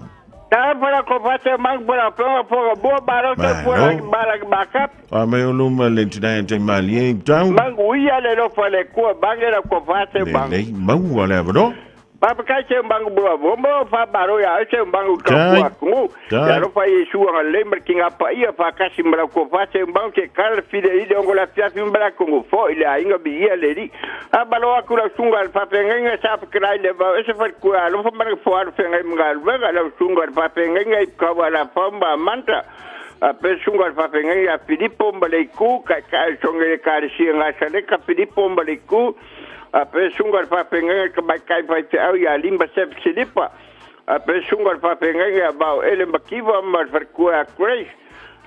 Talofa la ko fate mang bora ponga ponga bua baro te bua bara bakap. A mai o luma le tinai te malie i tau. Mang uia le lofa le kua bange la ko fate bang. Le maua le avano. Papa kai se bangu bua bombo fa baro ya se bangu ka bua kungu. Ya lo fa Yesu nga le mar kinga pa ia fa kasi mara ko fa se bangu ke kal fide ide ongo la fia fi mara kungu fo ile ainga bi ia le ri. A balo aku la sunga al fa penga sa fa krai le ba se fa ku alo fa mara fo al fenga mga al la sunga al fa penga i ka wala fa mba manta. A pe sunga al fa penga ya Filipo mbale ku ka ka songe ka si nga sa le ka Filipo mbale ku. A pe sunga al faafeagaiga ka maikai faifeau ia limba sef silipa. A pe suga le faafeagaiga ia vao ele makiva ma le falekua ia Grace.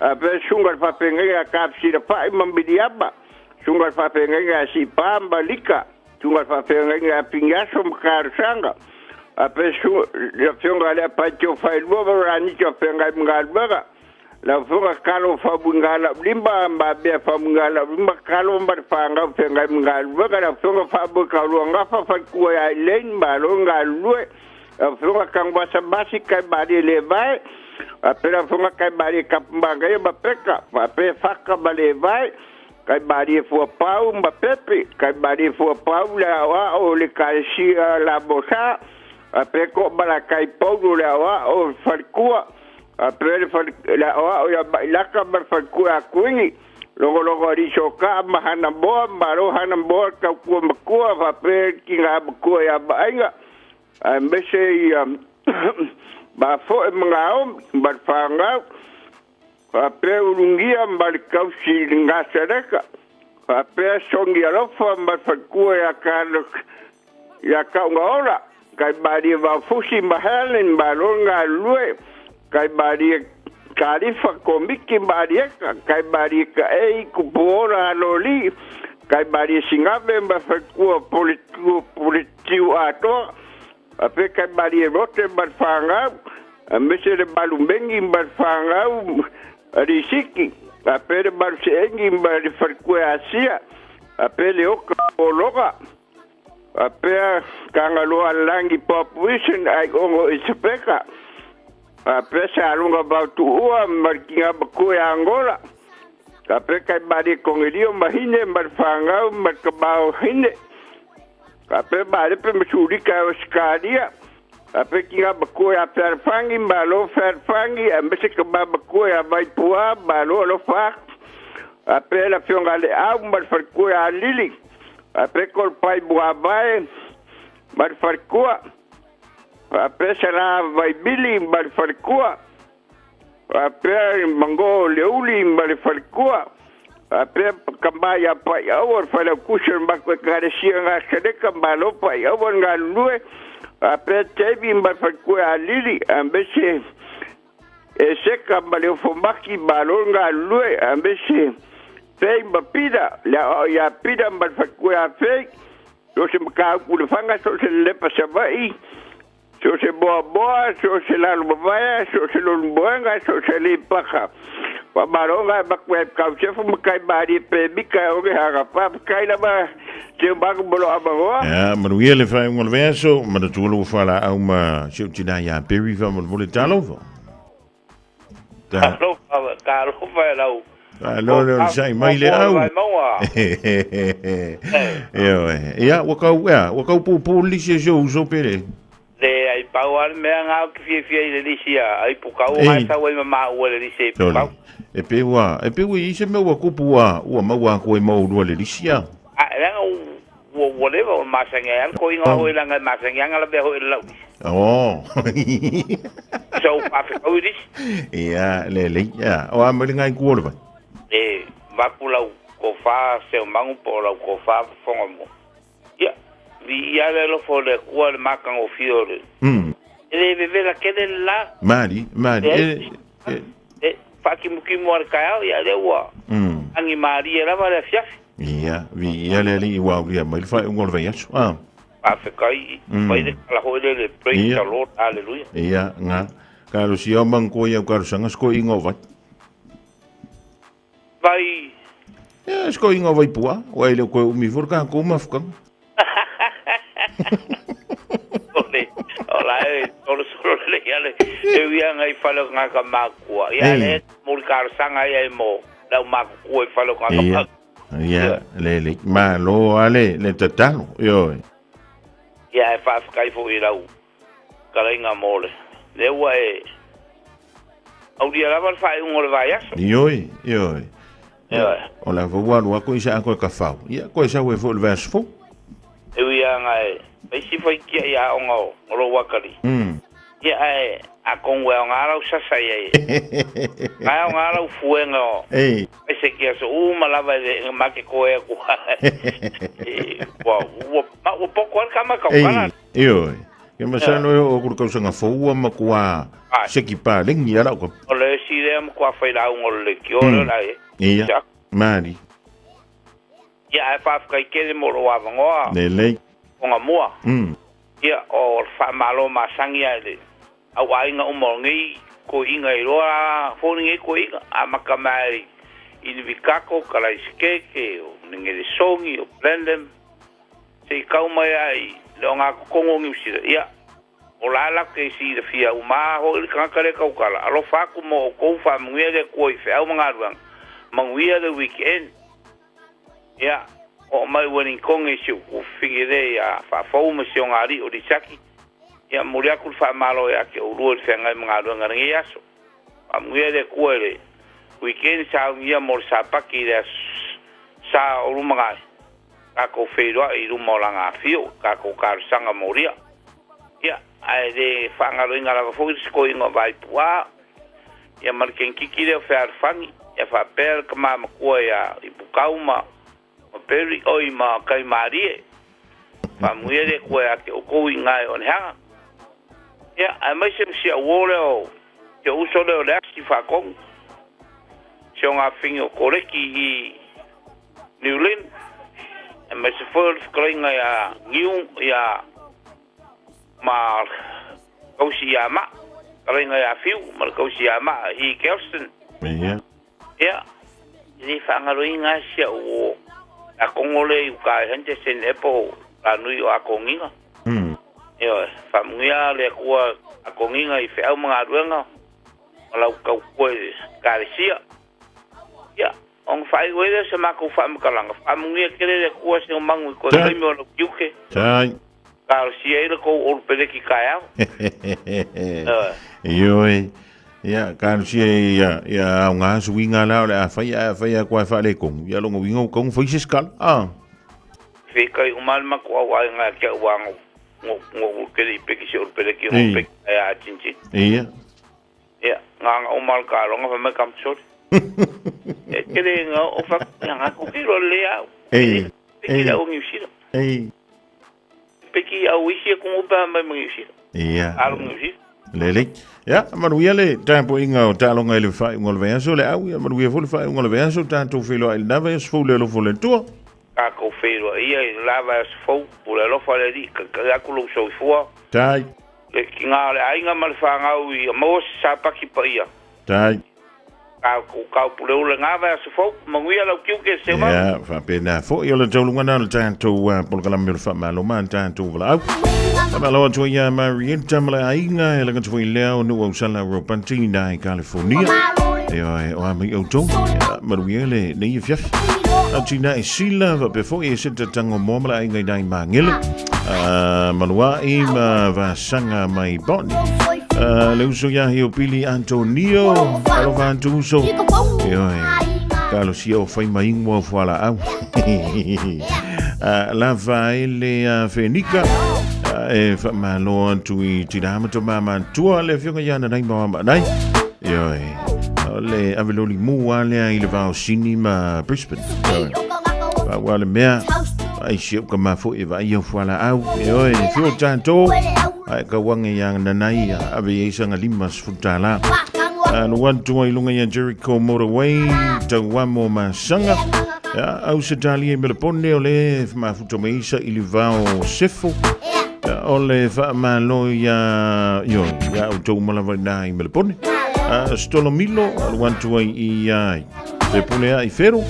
A pe suga le faafeagaiga ia Kafesilafa'i ma Miliama. Suga le faafeagaiga ia Sipā ma Lika. Suga le faafeagaiga ia Pigiaso ma Kalosaga. A pe suga le afioga lea Paitio Failua ma Ranisi o feagai ma galuega. Lau afioga Kalo Faamuigalaulima ma Mea Faamuigalaulima Kalo ma le fagau feagai ma galuega. Lau afioga Faamoekauluagafa falekua ia Elaine malo galulue. Lau afioga Kaguvasamasi kai malie le vae. Faapea le afoga kai malie Kapamagaia ma Peka. Faapea Faka ma Levae. Kai malie Fuapau ma Pepe. Kai malie Fuapau le aoao o le Ekalesia Lamosa. Faapea Toomalatai Paulo le aoao o le Falekua. Faapea le fale le aoao ia Mailaka ma le Falekua ia Kuini. Logologo alii Sokaa ma Hanamoa, malo Hanamoa le tautua matua faapea le tina matua ia Maaiga. Aemaise ia Mafoe ma Naomi ma le fanau. Faapea Ulugia ma le tausi i le Nasareta. Faapea Soni Alofa ma le faletua ia Carlos ia Taugaola. Kai Maria Vaofusi ma Helen, malo le galulue. Kai Maria Kalifa, Komiti ma Alieta. Kai Maria Kaei, Kupuola Aloli. Kai Maria Sigave ma faletua Puletiu Atoa. Faapea Kai Maria Lote ma le fanau. Aemaise le Malumegi ma le fanau Alisiki. Faapea le Maluseegi ma le faletua Asia. Faapea le Oka Ologa. Faapea Tagaloa Lagi Bob Wilson ai Ongo Isapeka. Faapea Saluga Vautuua ma le Tina Matua ia Angola. Faapea Kai Malie Konelio ma Hine ma le fanau ma le Tamao Hine. Faapea Malepe ma Sulika i Ausetalia. Faapea Tina Matua ia Fealofani, malo Fealofani, aemaise Tama Matua ia Vaipua, malo alofa atu. Faapea le Afioga ia Leau ma le faletua ia Lili. Faapea Tolopai Muavae ma le faletua. Faapea Sala Vaimili ma le faletua. Faapea Mango Leuli ma le faletua. Faapea Tama ia Paiaua le Failautusi o le matou Ekalesia Nasaleka, malo Paiaua le galulue. Faapea Tevi ma le faletua ia Lili, aemaise Eseka ma le Ofomaki, malo le galulue, aemaise Fei ma Pita, le aoao ia Pita ma le faletua ia Fei, so o se mataupu i Lefaga, so o se lelepa Savaii, so o se moamoa, so o se lalovaea, so o se lolumoega, so o se Aleipata. Faamalo ga e matua e Kausefu ma kai malie pemita e one hanga. Faafetai lava Teumagu mo lou avanoa. Ia, manuia le faaiuga o le vaiaso, manatua lou fualaau ma si ou tina ia Perry faamolemole. Talofa. Talofa, talofa e lau. Alo le sai mai le au. Ioe. Ia, ua kau, ia, ua kau pūpū le lisi e si ou uso pele. Le ai pau a le mea ngā o ki fiafia i le lisi a ai pukau o ngai sau ai ma maua le lisi ai pukau. E pe ua, e pe ua i se mea ua kupu ua, ua maua aku ai ma oulua le lisi a. A, leaga ua, ua leva o masangi ai a le koiga o hoi langa e masangi anga la mea hoi le lau lisi. Oh. So whawhekau i lisi. Ia, le lei, ia. O a mai le ngai kua le vai. E, vapu lau kofa seo mangu po lau kofa whonga mo. Ia, vi ia le lofo le kua le makanga o fio le. E le vevela kele le la. Mari, mari. E, e, e, whakimukimu a le kaiao, ia le ua. Angi marie lava le afiafi. Ia, vi ia le alii ua aulia mai le faaiuga o le vaiaso. Ah. Faafetai, fai le tala foi lele, praise the Lord, hallelujah. Ia, nga. Kalosia o mangoa i au kalosanga sikoiga o vai. Vai. Ia, sikoiga o vai pua. Ua e le o koe umi foi le tatou mafukaga. Ole, ola e solo solo le ia le e ui anga i fale o ngaka makua. Ia le moli kalosanga ia e mo lau makukua i fale o ngaka makua. Ia, le le malo a le le tatalo, ioe. Ia, e faafetai foi i lau talaiga mo le lea ua e aulia lava le faaiuga o le vaiaso. Ioe, ioe. Ioe. O la foi ua alu atu i sa koe kafau. Ia, koe sau e foi le vaiaso fou. E ui lava na e fai si faitia i aoga o lou atalii. Ia, ae atonu e aoga lau sasa i ai. Ae aoga lau fuega o ai se ki aso uma lava e le ma ke koe aku. Ua, ua, ma, ua poko ai le kama kau kala. Ioe. Ke masalo e oo ku le tausaga fou ua matua seki palengi a lau ka. O le isi lea matua whai lauga o le leitio lea la e. Ia, mari. Ia, ae faafetai tele mo lou avanoa. Lelei. O mua. Ia, o le faamalo masani a i le au aiga uma o lenei toeaina e iloa foi lenei toeaina, amata mai i Nivikato, Kalaisikeke, o Nengelesoni, o Blenheim, se i tau mai lava i le ogatotonu o Niu Sila. Ia, O la la ke silafia uma a hoʻi le tagata lea tautala, alofa atu mo ʻoukou, faamanuia le Atua i feau ma galuega, manuia le weekend. Ia, oo mai Wellington i si ou tuafafine lea ia Faafou ma si ona alii o Lisaki, ia momoli atu le faamalo ia te ʻoulua i le feagai ma galuega i lenei aso. Faamanuia le Atua i le weekend saunia mo le Sapati i le Aso Sa o lumanai, tatou feiloai i luma o lana afio, tatou talosaga molia. Ia, ae le faagaloina lava foi le sikoiga o Vaipua, ia ma le kenekiti lea o Fealofani, ia faapea le tama matua ia Ipukau ma ma Perry, oi ma Kaimalie. Faamanuia le Atua ia te outou i ina e Onehana. Ia, aemaise ma si au uo lea o si ou uso lea o Leasi Faatonu, si ona afafine o Koleki i New Lynn, aemaise foi o le fetalaiga ia Niu, ia ma tausi ia Maa, fetalaiga ia Fiu ma le tausi ia Maa i Galston. Ia. Ia, e le faagaloina lava si au uo a Kongo lea i uka i Henderson Airport, la nui o Akogiga. Ioe, faamanuia le Atua Akogiga i feau ma galuega ma lau tautua i le Ekalesia. Ia, ona faaiu ai lea o se matou faamatalaga, faamanuia tele le Atua Seomagu i toe taimi o lau tiute. Tai. Talosia ai le tou olu peleti taeao. Ioe. Ioe. Ia, talosia ia, ia aoga suiga la o le a fai, ae a fai atu lava e faaletonu, ia lona uiga ua tatau ona fai se isi tala. Ah. Feitai uma le matou au aiga ia te au a no, no, no ulu tele i peki se ulu peleti no peki ai a chinchin. Ia. Ia, ngā ngā uma le taloga fai mai kamusori. E tele ngā o fa, ia ngā ko kilo le au. Ei. Peki le au Niu Sila. Ei. Peki au isi e kongo pea mai ma Niu Sila. Ia. Alo Niu Sila. Lelei. Ia, manuia le tapuaiga o taaloga i le faaiuga o le vaiaso le au, ia manuia foi le faaiuga o le vaiaso, tatou feiloai i lena vaiaso fou le alofa o le Atua. Tatou feiloai ia i le la vaiaso fou, pule alofa le Alii, taitai atu lou soifua. Tai. Le tina o le aiga ma le fanau ia maua se sapati paia. Tai. Tatou taupuleula i lena vaiaso fou, manuia lau tiute Seumanu. Ia, faapena foi o le tauluga na o le tatou polokalame o le faamalo ma le tatou valaau. Faamalo atu ai ia Marietta ma le aiga e lagata foi lea o Nuu Ausala Ropati i California. Ioe, o a mai outou, ia, manuia le nei afiafi. Atina e sila faapea foi e se tatango moa ma le aiga i nai Magele. Maluai ma Vasaga mai Boni. Le uso ia hio Pili Antonio, alofa atu uso. Ioe, talosia o fai mai ingoa o fualaau. Lava ai le Fenika, e whamalo atu i tina ma tō māmā tua le afioga ia nanai ma wama nei. Ioe, o le aveloli mua lea i le vao Sini ma Brisbane. Ioe, pa ua le mea, ai si au ka mafo e vai au fualaau. Ioe, fio tātou, ai ka wanga ia nanai, ave ia isanga lima sefulu tala. Lo atu ai lunga ia Jericho Motorway, tauamo masanga. Ia, au se talia i Melapone o le mafuta mai isa i le vao sefo. Ia, o le whaamalo ia, io, ia au tau malava i nā i Melapone. Stolomilo, alu atu ai i te pule a i Whero.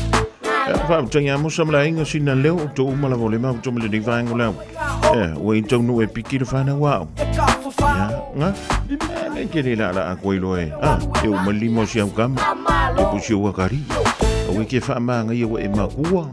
Ia, whaamtai a mosa mala inga sina leo, o tau malava o le mafuta mai lenei vaenga o le au. Ia, ua i taunu e piki le whanau au. Ia, ngā, nei te re la la a koe loe. Ah, e o malimo si au kama. E pusi o wakari. Au e ke whaamanga ia wa e makua.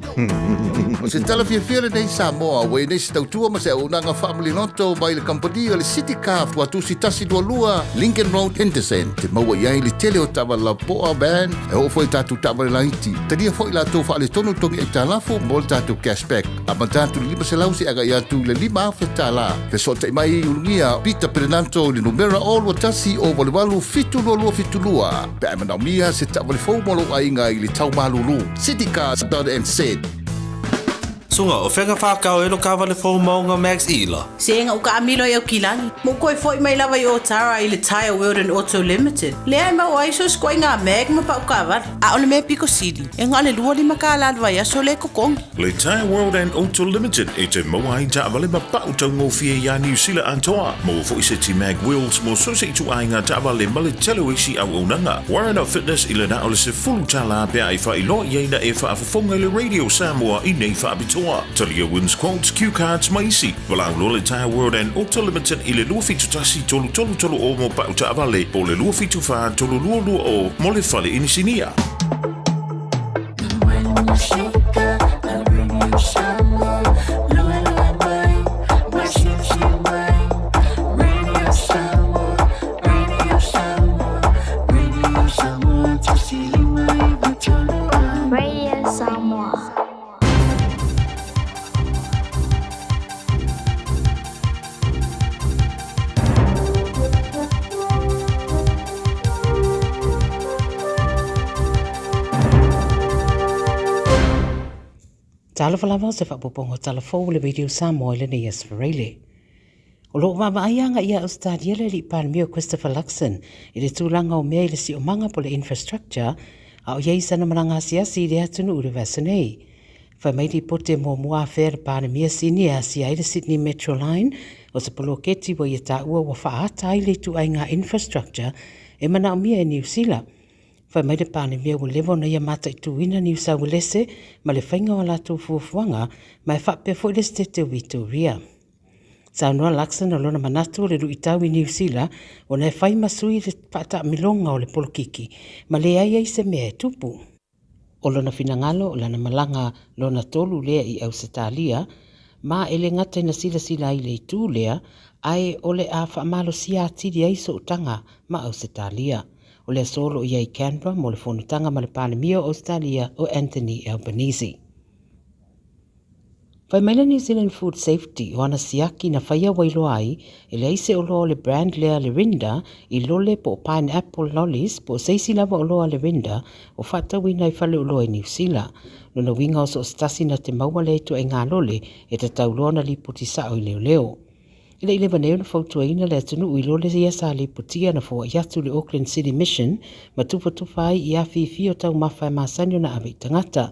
O se tala fiafia lenei Samoa, ua i nei se tautua ma se auaunaga faamalinoto mai le kamupani o le City Car Fuatusi 122 Lincoln Road, Henderson. Te maua i ai le tele o taavale lapoa, van, e oo foi i tatou taavale laiti. Talia foi latou faaletonu togi aitalafu mo le tatou cashback. Amata atu i le 500 seia agai atu i le $5,000. Fesootai mai i Ulugia Peter Perenanto i le numera 021 088 7272 pe a e manaomia se taavale fou mo lou aiga i le tau malulu. Citycars.nz. Sunga, o fea ka whākau e lo kāwale fou maunga Max Ila? Se nga uka amilo i au kilagi. Mo koe foi mai lava i Otara i le Tyre World and Auto Limited. Lea e mau ai so skoai nga mag ma pau kawale. A o le mea piko sili, e nga le 25 tala le vaiaso le kokongi. Le Tyre World and Auto Limited e te maua ai taavale ma pau taugofie iā Niu Sila atoa. Maua foi se ti Mag Wheels mo so se ituaiga taavale ma le tele o isi auaunaga. Warren of Fitness i le na o le $10 pe a e faailoa i ai na e faafofoga i le Radio Samoa i nei faapitoa. Samoa. Talia Wins Quotes, Cue Cards ma isi. Valaau loa le Tyre World and Auto Limited i le 271 3330 mo pau taavale po o le 274 3220 mo le fale inisinia. Radio Samoa. Talofa lava o se faapopoga o tala fou o le Radio Samoa i lenei aso Faraile. O lo o vaavaai agai ia Ausetalia le alii Palemia o Christopher Luxon i le tulaga o mea i le siomaga po le infrastructure a o i ai sana malaga asiasi i le atunuu i le vaiaso nei. Fai mai lipoti e muamua afea le Palemia Sini e asia ai le Sydney Metro Line o se poloketi ua ia taua ua faaata ai le ituaiga infrastructure e manaomia e Niu Sila. Fai mai le Palemia ua leva ona ia mataituina Niu Sauelese ma le faiga o a latou fuafuaga ma e faapea foi le Setete o Vitoria. Saunoa Luxon o lona manatu o le luitau i Niu Sila ona e fai ma sui le faataamiloga o le polokiki ma leai ai se mea e tupu. O lona finagalo o lana malaga lona tolu lea i Ausetalia, ma e le gata ina silasila ai i le itu lea, ae o le a faamalosia atili ai sootaga ma Ausetalia. O le aso o lo o i ai i Canberra mo le fonotaga ma le Palemia o Ausetalia o Anthony Albanese. Fai mai le New Zealand Food Safety o ana siaki na faia ua iloa ai e leai se oloa o le brand lea le Rinda i lole po o pineapple lollies po o se isi lava oloa le Rinda o faatauina i faleoloa i Niu Sila. Lona uiga o so o se tasi na te maua lea ituaiga lole e tatau loa ona lipoti sao i leoleo. E le i leva nei ona fautuaina le atunuu i lole ia sa lipotia na foai atu le Auckland City Mission ma tufatufa ai i afifi o taumafa e masani ona ave i tagata.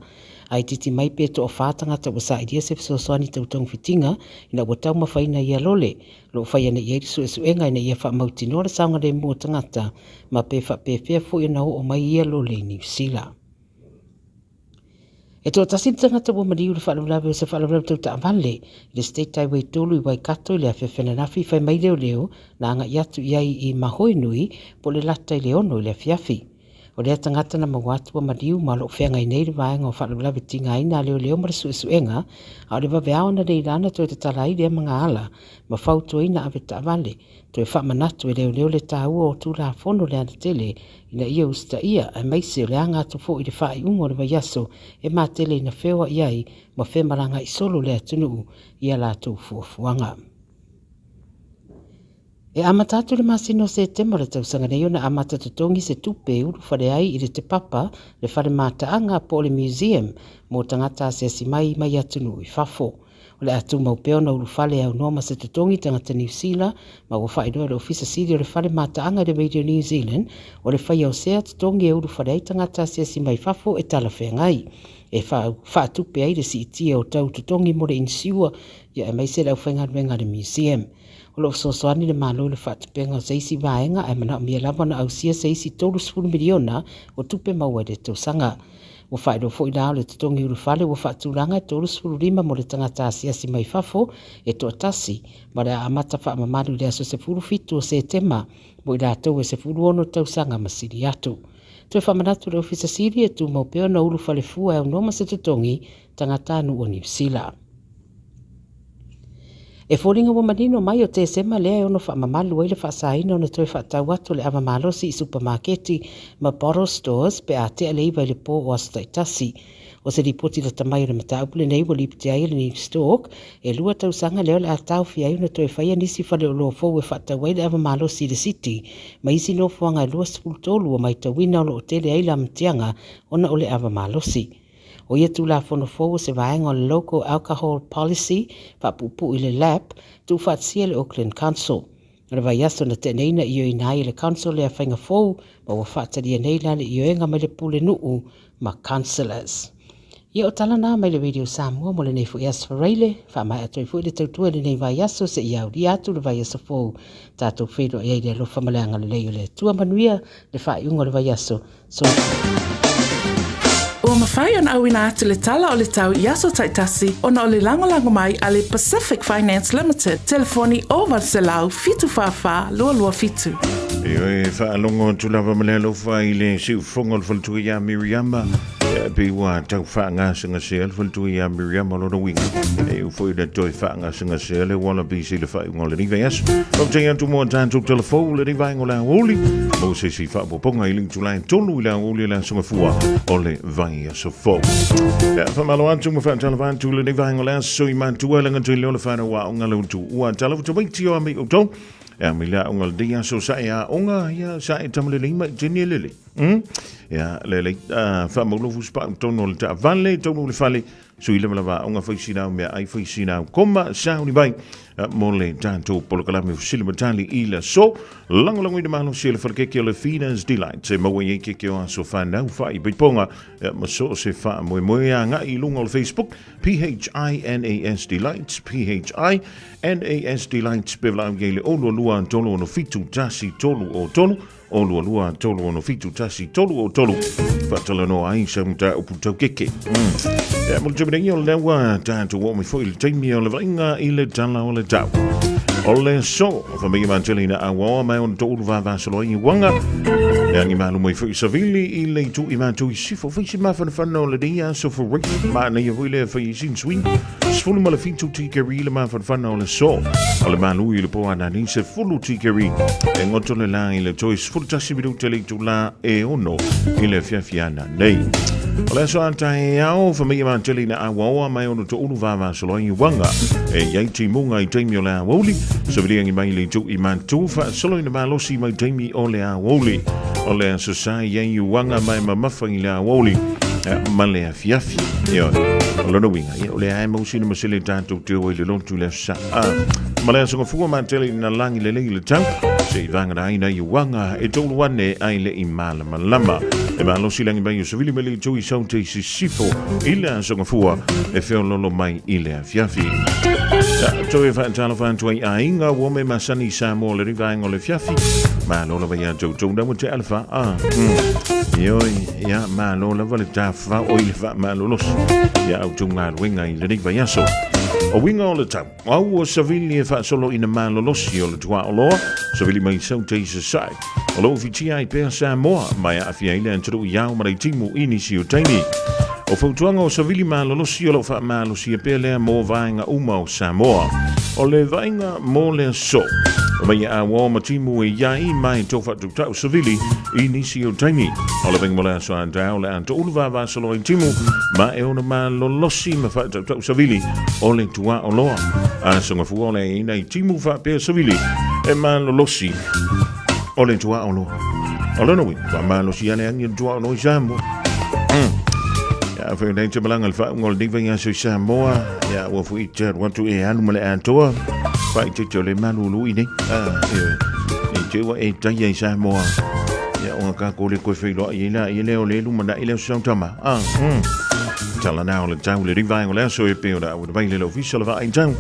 A itiiti mai pe toafa tagata ua sailia se fesoasoani tau togafitiga ina ua taumafaina ia lole. O lo o fai ana i ai le suesuega ina ia faamautinoa le saogalemu o tagata ma pe faapefea foi ona oo mai ia lole i Niu Sila. E toatasi le tagata ua maliu i le faalavelave o se faalavelave tau taavale i le State Highway 3 i Waikato i le afiafi ananafi fai mai leoleo na agai atu i ai i Mahoenui po o le lata i le 6 i le afiafi. O lea tagata na maua atu ua maliu ma o lo o feagai nei le vaega o faalavelave tigaina a leoleo ma le suesuega a o le vaveao analeila na toe tatala ai lea magaala ma fautuaina ave taavale toe faamanatu e leoleo le taua o Tulafono Lealatele ina ia usitaia, aemaise o le aga atu foi i le faaiuga o le vaiaso e matele ina feoai ai ma femalagaai solo le atunuu i a latou fuafuaga. E amata atu le masina o Setema o le tausaga nei ona amata totogi se tupe e ulufale ai i le Te Papa, le fale mataaga po o le museum mo tagata asiasi mai mai atunuu i fafo. O le a tumau pea ona ulufale e aunoa ma se totogi tagata Niu Sila, ma ua faailoa e le Ofisa Sili o le Fale Mataaga i le Radio New Zealand, o le faia o sea totogi e ulufale ai tagata asiasi mai fafo e talafeagai, e faatupe ai le siitia o tau totogi mo le inisiua, ia aemaise le aufaigaluega a le museum. O lo o fesoasoani le Malo i le faatupega o se isi vaega ae manaomia lava ona ausia se isi $30 miliona o tupe maua i le tausaga. Ua faailoa foi la o le totogi ulufale ua faatulaga e 35 mo le tagata asiasi mai fafo e toatasi ma o le a amata faamamalu i le aso 17 o Setema mo i latou e 16 tausaga ma sili atu. Toe faamanatu le Ofisa Sili e tumau pea ona ulufale fua e aunoa ma se totogi tagata nuu o Niu Sila. E foliga ua manino mai o Tesema lea e ono faamamalu ai le faasaina ona toe faatau atu o le ava malosi i supamaketi ma bottle stores pe a tea le 9 i le po o aso taitasi. O se lipoti lata mai o le mataupu lenei ua lipoti ai e le Newstalk, e lua tausaga lea o le a taofia ai ona toe faia nisi faleoloa fou e faatau ai le ava malosi i le City ma isi nofoaga e 23 ua maitauina o lo o tele ai le amatiaga ona o le ava malosi. O ia Tulafono fou o se vaega o le Local Alcohol Policy, faapuupuu i le LAP, tuufaatasia e le Auckland Council. O le vaiaso na tea nei na ioeina ai e le Council lea faiga fou ma ua faatalia nei la le ioega mai le Pulenuu ma Councillors. Ia o tala na mai le Radio Samoa mo lenei foi aso Faraile, faamaea atu ai foi le tautua i lenei vaiaso seia aulia atu le vaiaso fou. Tatou feiloai ai i le alofa ma le agalelei o le Atua. Manuia le faaiuga o le vaiaso. Soifua. Ua mafai mafai ona auina atu le tala o le tau i aso taitasi ona o le lagolago mai a le Pacific Finance Limited, telefoni 0800 744 227. Ioe, faalogo atu lava ma le alofa i le siufofoga o le faletua ia Miriama. E pei ua tau faagasegasea le faletua ia Miriama o lona uiga. E uu foi le toe faagasegasea le Wallabies i le faaiuga o lenei vaiaso. Faafetai atu mo a tatou telefou lenei vaega o le aoauli. Mo se isi faaopoopoga i le itula e 3 i le aoauli o le Aso Gafua o le vaiaso fou. Ia, faamalo atu ma faatalofa atu i lenei vaega o le aso i matua le gata i lea o le whanau aoga le utu ua tala tamaiti o ami outou. E ami le aoga le dei aso sa e aoga, ia sa e tamalelei mai tini e lele. Ia, le lei, faamaulofu spa tonu o le taavale, tonu o le fale, sui lava lava aoga fai sinau mea ai fai sinau koma sauni mai mo le tatou polokalame o fesili ma tali i le aso. Lagolagoina malosi e le falekeke o le Fina's Delight e maua i ai keke o aso whanau whai paiponga ma so o se faamoemoe agai i luga o le Facebook PHINAS Delights PHINAS Delights pe valaau i ai le 022 367 1303 022 367 1303 faatalanoa ai sau mataupu tau keke. Ia, mo le taimi nei o lea ua tatou oo mai foi i le taimi o le vaaiga i le tala o le tau. O le aso, whamia mātele ina auaoa mai ona toʻulu vavasolo ai i uaga. E angi malu mai foi savili i le itu i mātou i sifo. Fai si mafanafana o lenei aso for rape. Maanaia foi lea fai i sin swing. 17 tikeri le mafanafana o le aso. O le malu i le po anani 10 tikeri. E ngoto le la i le toi 11 minute le itu la e ono i le fiafiana nei. O le aso a taeao, whamia mātele ina auaoa mai ona toʻulu vavasolo ai i uaga. E iai timuga i taimi o le aoauli, saviliangi mai le itu i mātu, faasolo ina malosi mai taimi o le aoauli. O le aso sa i ai uaga mai mamafa i le aoauli ma le afiafi. Ioe. O lona uiga, ia, o le ae mau sina masele tatou te o ai le lotu i le aso sa. Ma le aso gafua mātele ina lagi lelei le tau, se i vagana ai nai uaga e toulu ane ai le i malamalama. E malosi langi mai o savili mai le itu i saute i sisifo i le aso gafua e feololo mai i le afiafi. Ia, toe faatalofa atu ai aiga ua me masani i Samoa le rivaenga o le fiafi. Malo lava ia toutou naua te alfa. Ioi, ia, malo lava le tawha o i le wha malolosi. Ia au tau galuega i lenei vaiaso. O uiga o le tau, au o savili e faasolo ina malolosi o le tuaoloa, savili mai saute i sasae. O lo o fitia ai pea Samoa, mai aafia ai le atunuu i ao ma Leitimu i nisi o taimi. O fautuaga o savili malolosi o lo o faamalosia pea lea mo vaega uma o Samoa. O le vaaiga mo le aso, mai auao ma timu e iai mai tau faatautau savili i nisi o taimi. O le vaaiga mo le aso a taeao le a toulu vavasolo ai timu ma e ona malolosi ma faatautau savili o le tuaoloa. Aso gafua o le aiaiina i timu faapea savili e malolosi o le tuaoloa. O lona uiga, faamalosi a le agi o le tuaoloa i Samoa. Ia, fai nei te malanga le faauga o lenei vaiaso i Samoa. Ia, ua foi te alu atu e alu ma le atoa. Faaiteite o le malulu i nei. Ah, e, e te ua e taia i Samoa. Ia, o ngā kako le koe whailoa i la, i leo le lumana i leo sau tama. Ah, Tala nā o le tau le rivae o le aso e pe o le au vai le ofisa le vaai tau.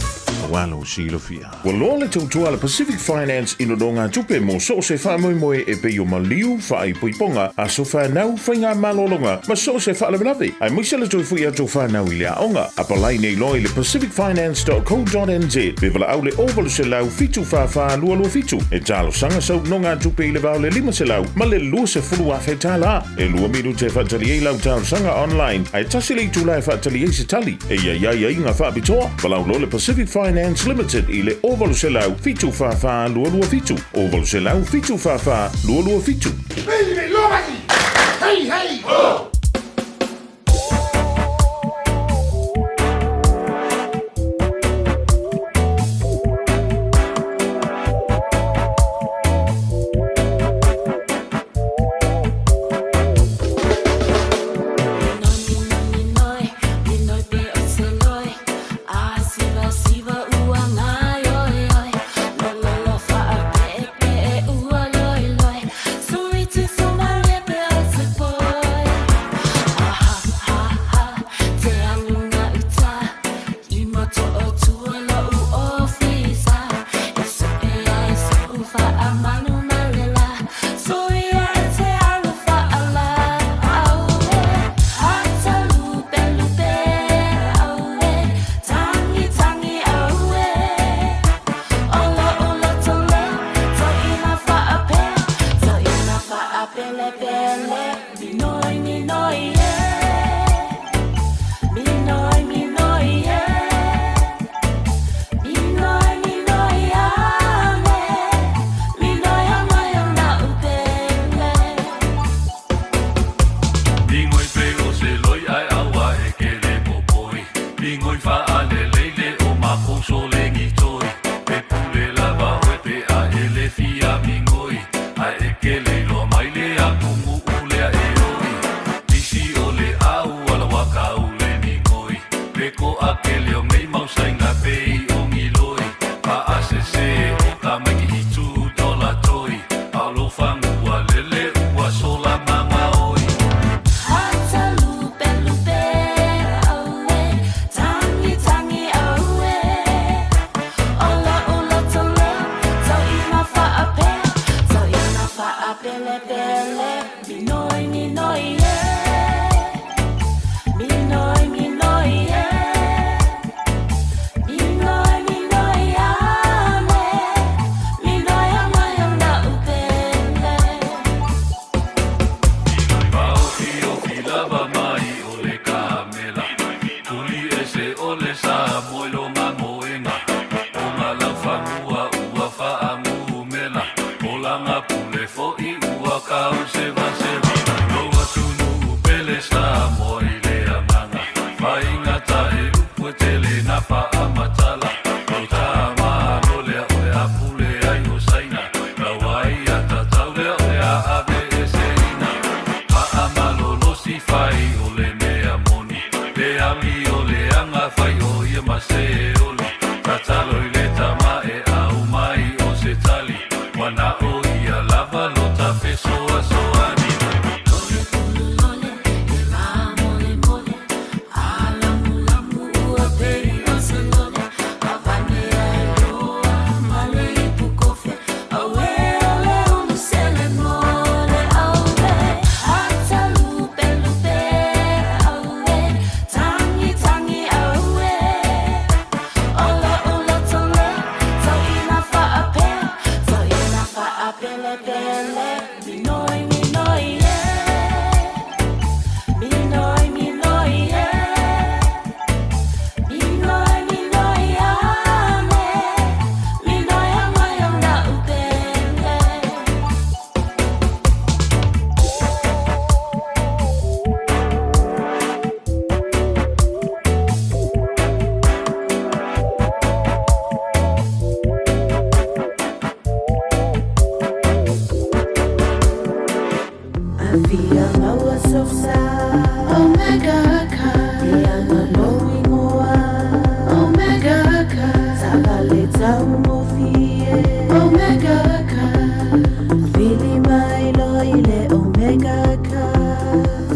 Walo silofia. Ua loa le tautua a le Pacific Finance i nonogatupe mo so o se faamoemoe e pei o maliu, faaipoipoga, aso fanau, faigamalologa ma so o se faalavelave, aemaise le toe foi atu o fanau i le aoga. Apalai nei loa i le pacificfinance.co.nz pe valaau le 0800 744 227 e talosaga sau nonogatupe i le va o le 500 ma le 20,000 tala. E lua minute e faatali ai lau talosaga online ae tasi le itula e faatali ai se tali. E i ai aiaiga faapitoa, valaau loa le Pacific Finance Limited i le 0800 744 227, 0800 744 227. Hey, hey, ho!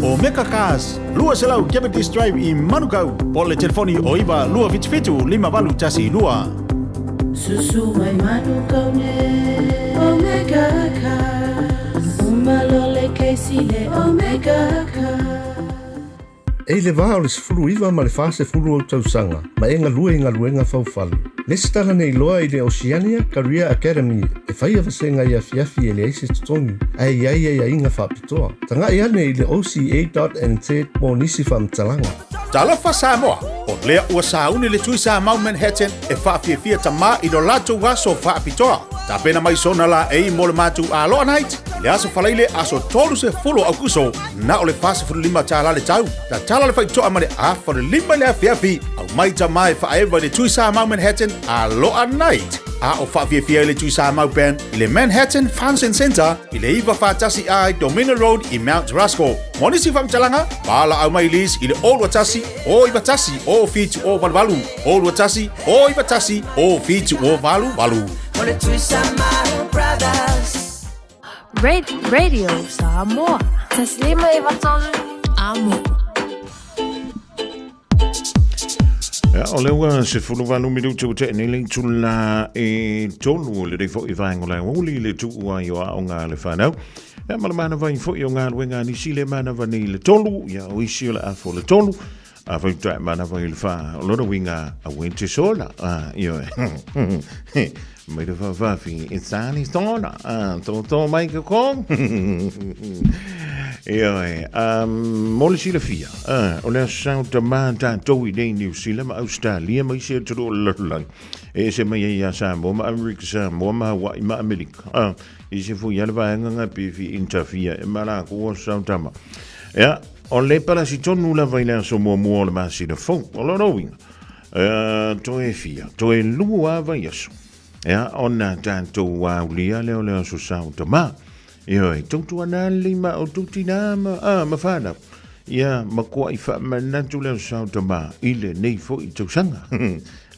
Omega Cars, 200 Cavendish Drive i Manukau, po le telefoni o 9 277 5812. Susu mai Manukau ne, Omega Cars. Uma lole Casey le Omega Cars. E i le vā o le 19 ma le 40 ou tausaga, ma e galue i galuega faufale. Lesitala nei loa i le Oceania Career Academy e faia vasega i afiafi e leai se totogi, ae i ai aiaiga faapitoa. Tagai ane i le oca.nz mo nisi faamatalaga. Talofa Samoa, o lea ua sauni le Tui Samau Manhattan e faafiafia tamā i lo latou aso faapitoa. Tapena mai sona laei mo le matou Aloha Night i le aso Faraile aso 30 o Aukuso, na o le 45 tālā le tau. Tatala le faitoa ma le afa o le 5 i le afiafi, aumai tamā e faaeva i le Tui Samau Manhattan Aloha Night. A o faafiafia ai le Tui Samau Band i le Manhattan Function Centre i le 941 A Dominion Road i Mount Roskill. Mo nisi faamatalaga, valaau mai Liz i le 021 091 07 088, 021 091 07 088. O le Tui Samau Brothers. Radio Samoa. Taslima e vatolu. Amo. Ia, o lea ua 18 minuti ua tea nei le itula e tolu o lenei foi vaega o le aoauli le tuu ai o aoga a le whanau. Ia, ma le manava i foi o galuega a nisi le manava nei le tolu, ia o isi o le afo le tolu, a fai tae manava i le wha, o lona winga a wente sola, a, ioe. Mai te whawhawhi e tāni tōna, a, tō tō mai ka kong. Ioe, mo le silafia, o le aso sau tamā tātou i nei New Zealand ma Australia ma isi atunuu o le lalolagi. E ese mai ai ia Samoa ma Amerika Samoa ma Hawaii ma Amerika. I se fui a le vaega ngā pifi interfia e ma lākou aso sau tama. Ia, o le palasi tonu lava i le aso muamua o le masina fou, o lona uiga. Toe fia, toe lua vaiaso. Ea, ona tātou aulia lea o le aso sau tamā. Ioe, tautuana lima o tau tinā ma, a, ma whānau. Ia matua'i faamanatu le Aso Sa o Tamā i lenei fo'i tausaga.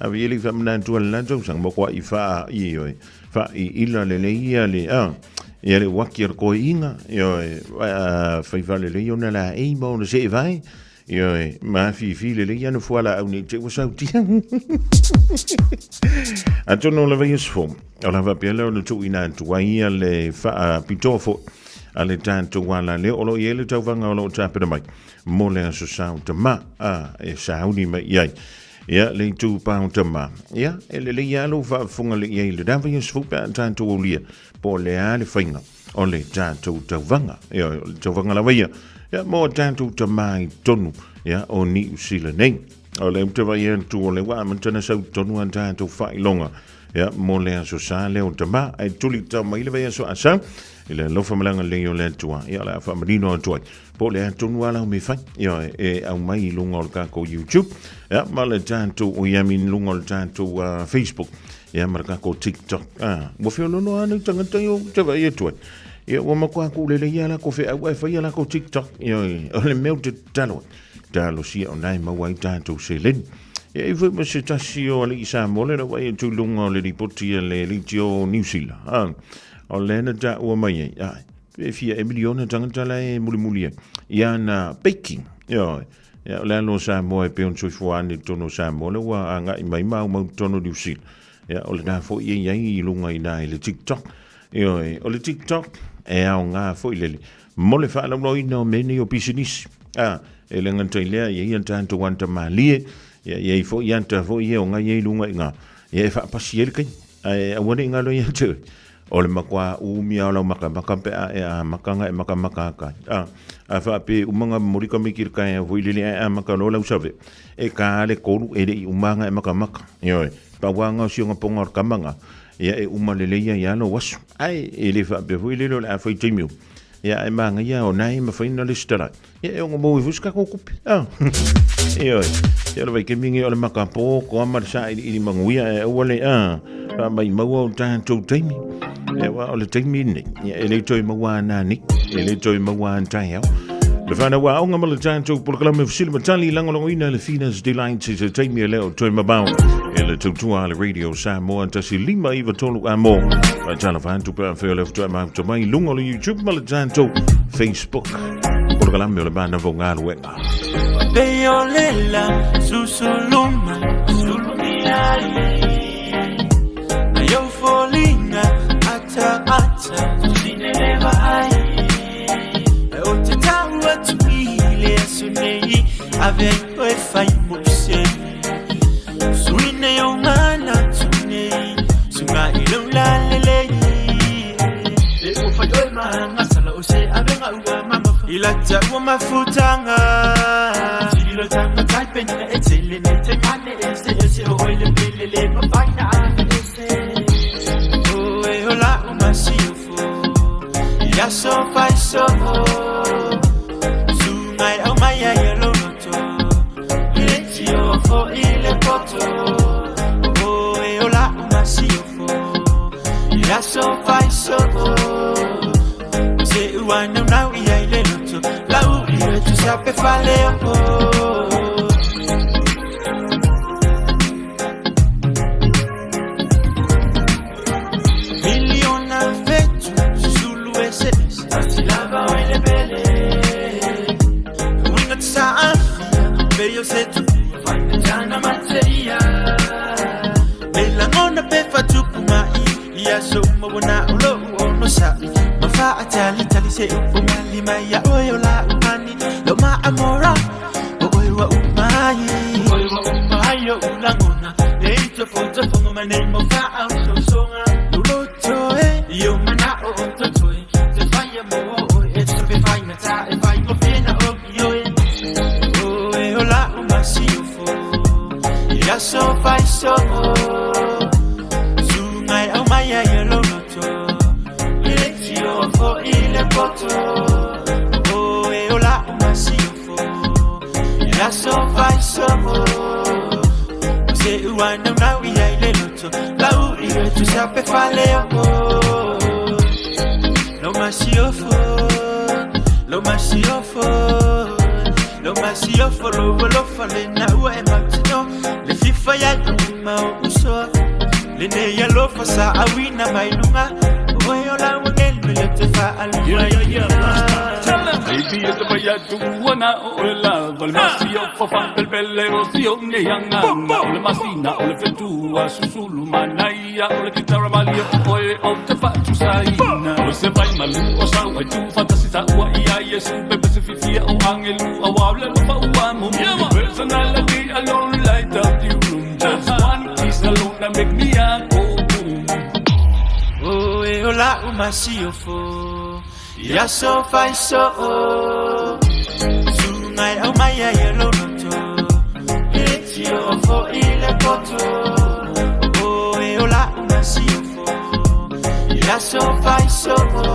Ave ia le i faamanatu a le la tausaga, matua'i faa, ioe, faaiila lelei ia le, a, ia le uaki a le toeaiina, ioe, fai faalelei ona laei ma ona seevae, ioe, ma afifi lelei ana fualaau ne i te i ua sautia. Atonu o le vaiaso fou, o le a faapea lea ona tuuina atu ai ia le faapitoa foi a le tatou alaleo o lo o i ai le tauvaga o lo o tapena mai mo le Aso Sa o Tamā, a, e sauni mai i ai. Ia, le itupa o Tamā. Ia, e lelei lava lou faafofoga lea i ai i le vaiaso fou pe a tatou aulia po o le a le faiga o le tatou tauvaga. Ia, o le tauvaga lava ia, ia mo tatou tamā i totonu, ia, o Niu Sila nei. O lea ou te vaai atu o lea ua amata ona sau tonu a tatou faailoga, ia, mo le Aso Sa lea o Tamā. Ae tuli tau mai le vaiaso a sau, i le alofa ma le agalelei o le Atua, ia, o le a faamanino atu ai, po o le a tonu lava lau mea fai, ia, e aumai i luga o le tatou YouTube, ia, ma le tatou, oi, I mean, luga o le tatou Facebook, ia, ma le tatou TikTok. Ah, ua feoloolo lava nei tagata ia ou te vaai atu ai. Ia, ua matua kuulelei lava latou feau ae fai a latou TikTok. Ia, o le mea ou te tatalo ai, talosia o na e maua ai tatou seleni. Ia, e i foi ma se tasi o alii Samoa lea na vaai atu i luga o le lipoti a le leitio o Niu Sila. Ah, o lea na taua mai ai, ah, pe fia e miliona tagata la e mulimuli ai i ana baking. Ia, ia, o le alo o Samoa e pei ona soifua ane i totonu o Samoa, lea ua agai mai ma aumau i totonu o Niu Sila. Ia, o lena foi e i ai i luga i ina i le TikTok. Ioe, o le TikTok e aoga foi lele mo le faalauloaina o mea nei o pisinisi. A, e le gata i lea, e i ai a tatou ata malie, ia, e i ai foi ata foi ia o ngai ai i luga i ina, ia e faapasi ai le taimi. Ae aua ne i galo ia te oe, o le matua umi lava o lau makamaka pe a e amata ona e makamaka atu ai. A, a faapea e uma ona momoli tamaiti i le taeao foi lele ae amata loa lau save, e ta le 3 e le i uma ona e makamaka. Ioe, pau lava lena o si ona poga o le tama lena, ia e uma lelei ai lava lou aso. Ae e le faapea foi lele o le a fai taimi uma, ia ae manaia o lena e mafai ona resitala ai. Ia e ono maua ai foi se tatou tupe. A, ioe, ia o le vaitaimi lenei o le makapo toa ma le sailiili manuia ae aua le a faamaimaua o tatou taimi. Ia aua o le taimi lenei, ia e le toe maua ana nei, e le toe maua ana taeao. Le whanau aonga ma le tatou polokalame fesili ma tali lagolagoina le Fina's Delight i se taimi e leo toe mamao e le tautua a le Radio Samoa 1593 a mo. Faatalofa atu pe afai o le faatoa mafuta mai i luga o le YouTube ma le tatou Facebook. Polokalame o le Manava o Galuega. Peyolela susuluma sulumia Na yo folinga ata ata sineleva ai O te tau atu i le aso nei Ave ai koe fai mose Suine o ngana tu nei Sunga i lau la lelei E o fai oe mahanga sala o se avenga ua mama Ila ta ua mafutanga Sililo tanga tai penina e tele ne te mane e se e se o oi le pele le mafaina ave e se O e hola o masiofo Ia so fai so Sungai au mai ai e loloto Le tio fo i le poto O e hola o masiofo Ia so fai so Se ua nau nau i ai le loto Lau i le tu sa pe fale o Miliona fetu Susulu e se se Asi lava o ile pele Winga te sa afia Peio se tu Faina jana mateia Me langona pe fatupu mai Ia so uma wana o lo ono sa Ma fa a tali tali se upu mali mai ia oi o la umani Lo ma amora O oi wa umai Oi wa umai o ulangona E ito fo to fongo ma nei mo fa au so songa Lo lo to e Io mana o o to toi Te whaia mo o e te pe whainga ta e whai mo whina o ki oe O e o la o masi o fo Ia so whai so Sungai au mai ai e lo loto Le tio fo i le poto O e o la o masi o fo Ia so whai so Se ua nau nau i ai le loto Lau i le tu sa pe fale o Lo masi o fo Lo masi o fo masiofo lou alofa lena ua e mautino Le fifa ia i ma o usoa Lenei alofa sa auina mai luga Oe o lau agelu e le te faaluaina Baby, ito ba ya tuwa na o le lava le masi o fafa belbele o si o ne yanga na o le masina o le fetua susulu manaia o le kitara malia o oe o te fatu saina o se vai malu o sau ai tu fantasi ta ua ia Yesu bebe se fifia o angelu a wau le lofa ua mo mo Personality alone light up the room just one kiss alone that make me a go boom O e o la o masiofo Ia so fai so o Sungai au mai ai e lo loto E tio o fo i le koto O e o la o masiofo Ia so fai so o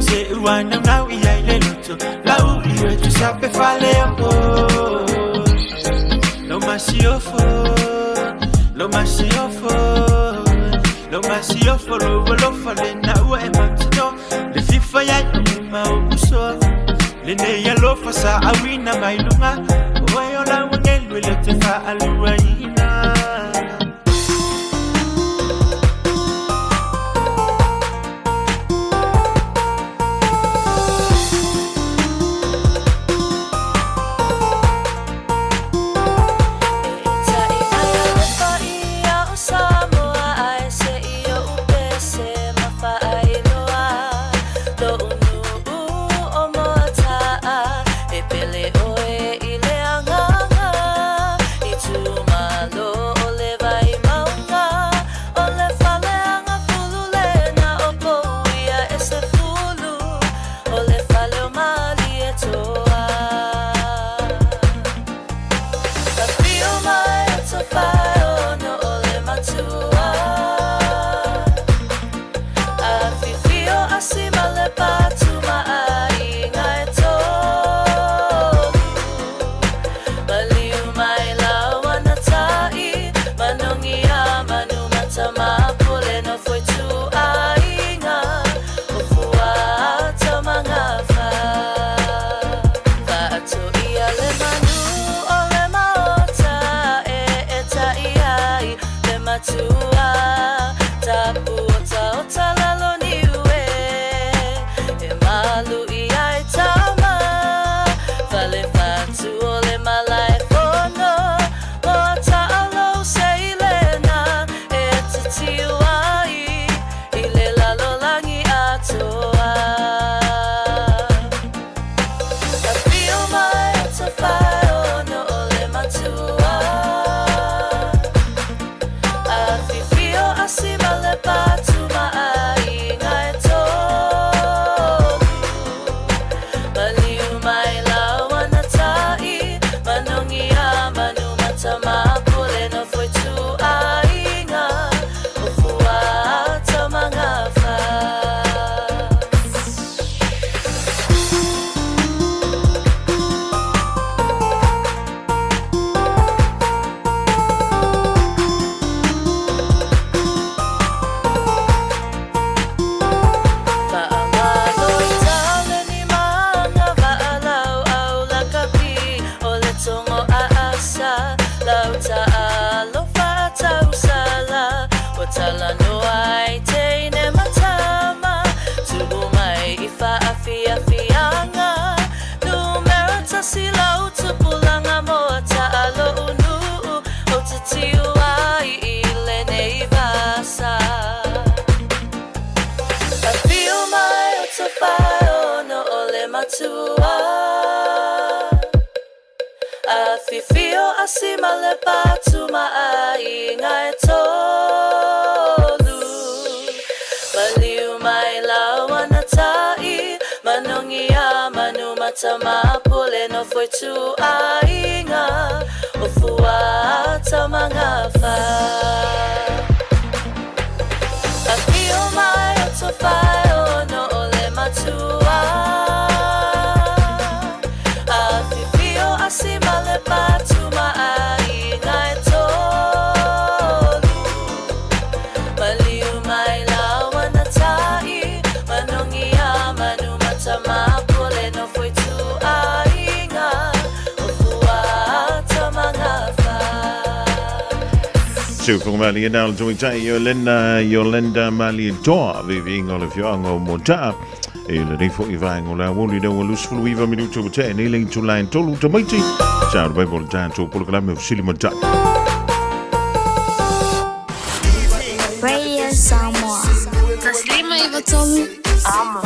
Se ua nau nau i ai le loto Lau i e tu sape fale o Lo masiofo Lo masiofo Lo masiofo lo alofa le na ua e mautino Le fifa ia i ma o usoa Lenei alofa sa auina mai luga Oe o lau agelu e le te faaluaina Seu whangamali e nāla tui tai Yolanda, Yolanda Mali Toa, viviinga o le fioanga o Motaa. E le nei foi vaenga o le awoli le ua 29 minutu o te nei le itula e tolu tamaiti. Sa o le Bible tātou polokalame o Sili Matai. Radio Samoa. Taslima iwa tolu. Amo.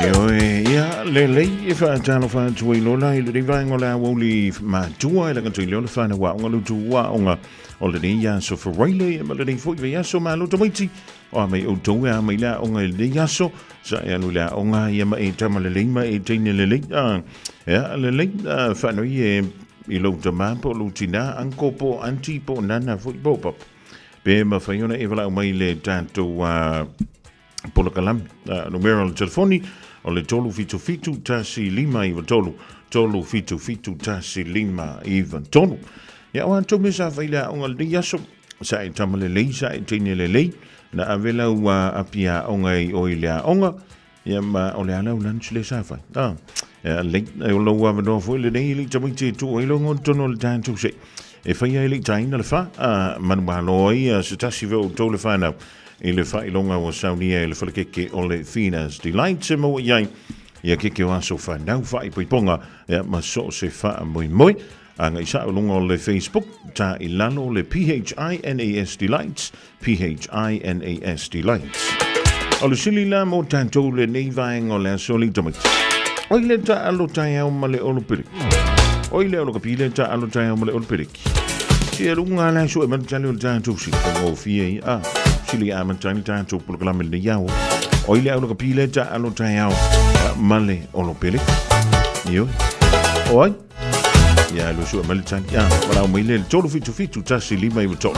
Ioe, ia, lelei e whaatalofa atu ai lola i le vaenga o le awauli matua e langa tui leo le whanau aonga lutu aonga o lenei aso Friday e ma lenei foi vai aso malo tamaiti o a mai outou e a mai le aonga i lenei aso sa e alu le aonga ia ma e tama lelei ma e teine lelei a ia lelei a whanau e i lou tamā po o lou tinā, uncle po o aunty po o nana foi po o papa. Pe mafai ona e valaau mai le tatou polokalame. Numera o le telefoni o le 377 1593, 377 1593. Ia o atou mea sa fai le aoga lenei aso, sa e tama lelei, sa e teine lelei, na ave lau api aoga i o i le aoga, Ia ma o le ala o lunch le sa fai. Ah, e lei, e o lau avanoa foi lenei i le tamaiti e tuu ai logo i totonu o le tatou se. E fai ai le taina le fa, a manu malo ai a se tasi ve o tou le whanau i le whailonga ua saunia e le whalekeke o le Fina's Delight se maua i ai ia keke o aso whanau whaipoiponga ia ma so se wha moi moi. A ngai sa o lunga o le Facebook, ta i lalo le P-H-I-N-A-S Delights, P-H-I-N-A-S Delights. O le sili la mo tātou lenei vaenga o le aso le tamaiti. Oi le ta alo taeao ma le olo pere. Oi le olo kapi le ta alo taeao ma le olo pere. Si e lunga la so e man tali o le tātou si. O fia i a. Sili a man tali tātou polokalame le iao. Oi le olo kapi le ta alo taeao ma le olo pere. Io. Oi. Ia, lo sua mali tani. Ia, walau mai le 377 1 5 9 3.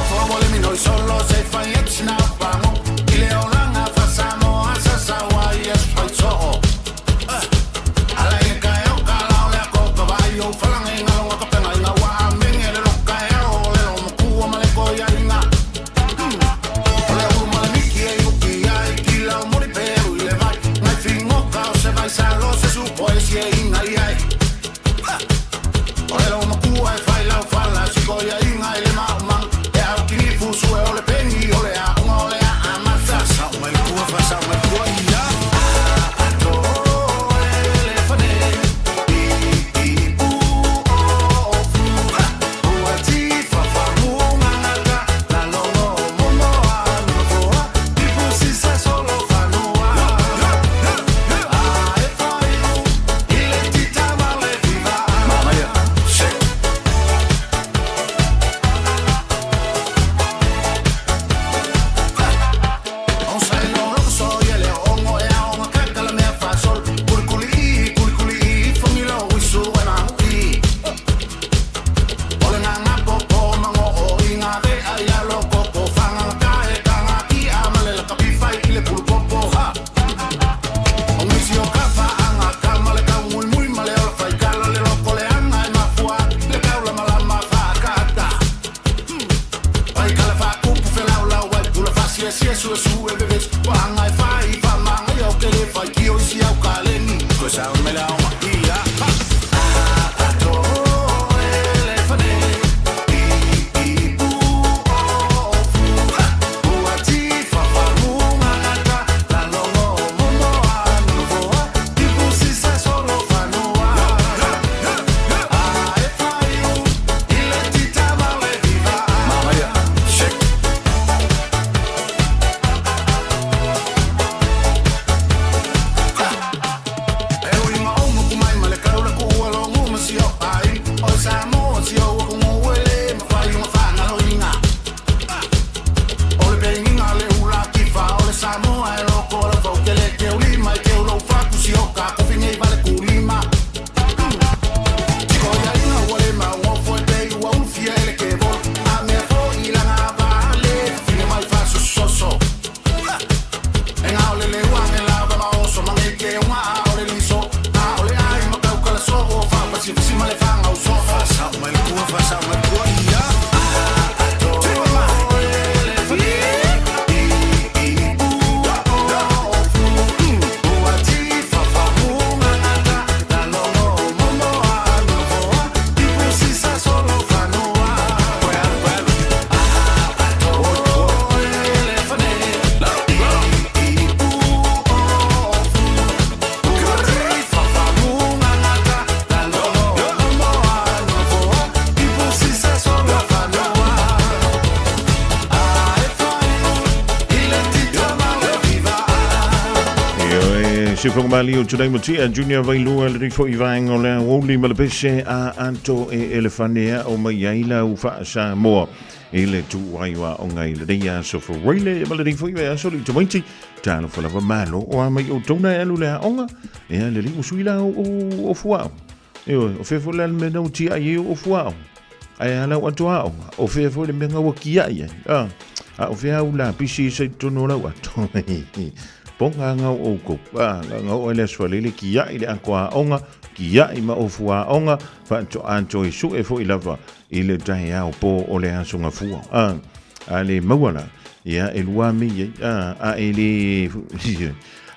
Le sifonga mali o Tunai Matia Junior Vailua le rifo i vaenga o le aoauli ma le pese a ato e elefane a o mai ai la u Samoa i le tuai wa o ngai le rea so fo roile ma le rifo i vea so li tamaiti talo fa lava malo o a mai o tona e alu le aonga e a le li usui la o fuao e o o fefo le me no ti ai o fuao ai ala o atu aonga o fefo le menga wa kia ai a a o fea u la pisi se tono la ato ponga ngau o ko a ngau o le swalele kia i le akoa onga kia i ma o fua onga fa to anto i su e fo i lava i le tai ao po o le aso ngafua a a le mauala ia e lua mi a a e le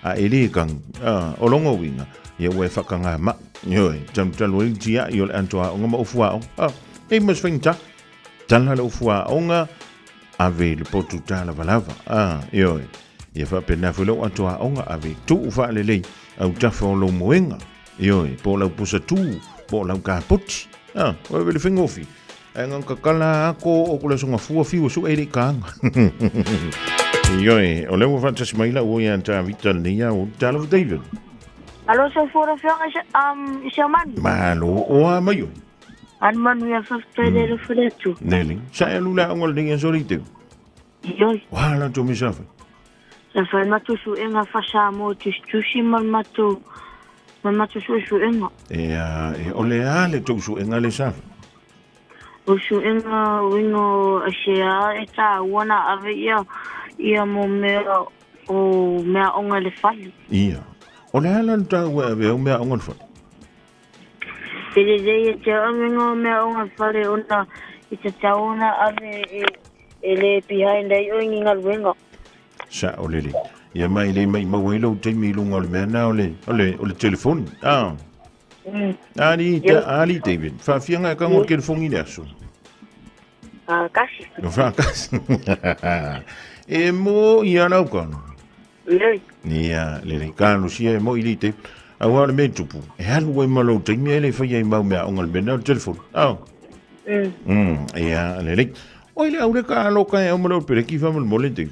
a e le kang a o longo winga ia ue whakanga ma yoi tam talu i tia i o le antoa onga ma o fua onga a e mas whainta tala le o fua onga ave le potu tala valava a yoi ia whapena fo lau atoa onga ave tuu whaalelei au tafa o lau moenga ioi po lau pusa tū po lau kapoti a o e le whengofi e ngang kakala ako o kule songa fua fiu su e le kanga ioi o leo whatasi mai la ua ia ta vita nei au talo David. Alo sa fora fionga Siamani. Malo o a mai. An manu ia whaftai le le fuletu. Nele sa e lula onga le dinga soli te. Ioi. Wala to misafa. Sa whai matu su enga whasa mo tusi mal matu mal matu su su enga. E a e ole a le tu su enga le safa. O su enga wingo asea e ta wana ave ia ia mo mea o mea onga le fali. Ia. O le ala ta ua ave o mea onga le fali. Te le le te amenga mea onga le fali ona i te tauna ave e le behind ai o ngi ngaluenga. Sa o le le. Ia mai le mai mau lo te mi lunga le mea na o le o le o le telefoni. Ah. Ali ta Ali David. Fa fianga ka ngol telefoni le aso. Ah kasi. No fa kasi. E mo ia lau kono. Ioi. Ia le le ka sia e mo i te. A wa le me tupu. E halu e malo te mi ele fa ia mau mea onga le mea na o le telefoni. Ah. Ia le le. O ile au le ka alo ka e o malo pere ki fa mo le te.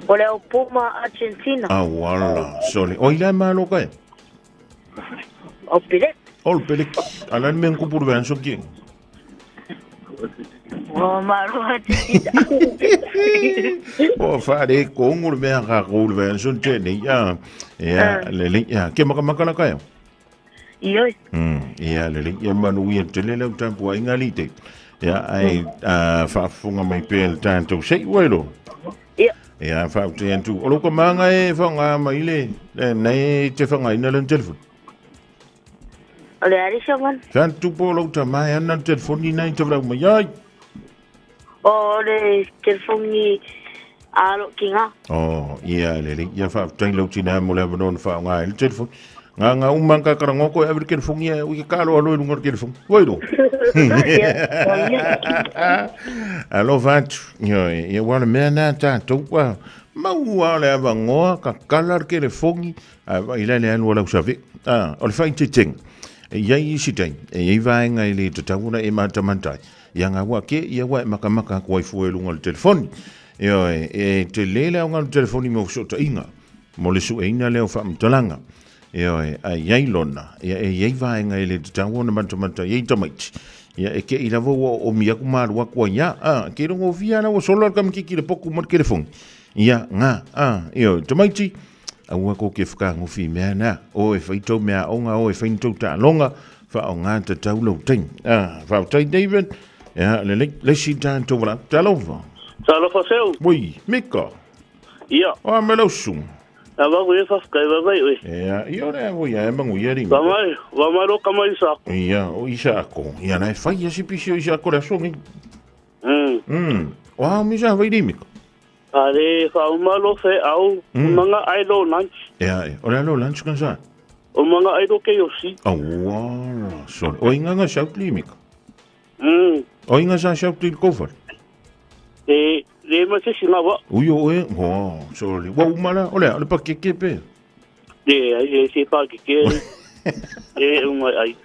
O le au Puma Argentina. Ah wala. Sorry. O ile malo ka e. O pere. O pere. Ala me ngupuru ben so ki. O malo Argentina. O fa re ko ngul me ka ko le ben so te ni ya. Ya le le ya ke maka maka la ka e. Ioi. Ia le le ia manu ia te le lau tampu ai ngali te. Ia ai whaafunga mai pēl tātou sei uelo. Ia. Ia whaau te antu. O loko maanga e whanga mai le nei te whanga ina le telefoni. O le ari siaman. Tātou po lau ta mai ana telefoni nei te vrau mai ai. O le telefoni alo ki ngā. O ia le le ia whaau te lau tina mo le avanon whaau ngā le telefoni. Ngā ngā umang ka karangoko e awiri telefoni e ui ka alo alo i lunga telefoni. Wai ro. Alo vatu. Ia wala mea nā tātou wa. Maua le avangoa ka kala le telefoni. I le le alu alau save. O le whai te tenga. E iai isi tei. E iai vaenga i le tatauna e mātamantai. Ia ngā wā ke, ia wā e makamaka kua i fua e lunga le telefoni. E te lele au ngā le telefoni mo sota inga. Mo le su e ina leo whaamtalanga. E oe, a iai lona, ia e iai vaenga e le te tau ona matamata iai tamaiti. Ia e ke i lava ua o miaku maru akua ia, a, ke rongo fia na ua solo al kamikiki le poku mo le telefoni. Ia, ngā, a, e oe, tamaiti, aua ko ke whakangofi mea nā, o e whaitau mea onga, o e whaitau tā longa, wha o ngā te tau lau tein. A, whaotai David, ia, le le, le si tātou wala, talofa. Talofa seu. Ui, mika. Ia. O a me lausu. A vaku e whawhkai wawai oe. Ia, ia ora e ia e mangu ia ringa. Wamai, wamai ro kama Isako. Ia, o Isako. Ia na e whai a si pisi o Isako le asongi. O hao misa hawai rimika. A re whaumalo whe au, manga ai lo lunch. Ia, e, o le alo lunch kan sa? O manga ai lo kei o si. Awala, sorry. O inga nga saut rimika. O inga sa saut rimika kofar. E, le ma se singa wa. Ui o e, oh, sorry. Wa umala, ole, ole pa keke pe. Le, ai le se pa keke. E umai ai.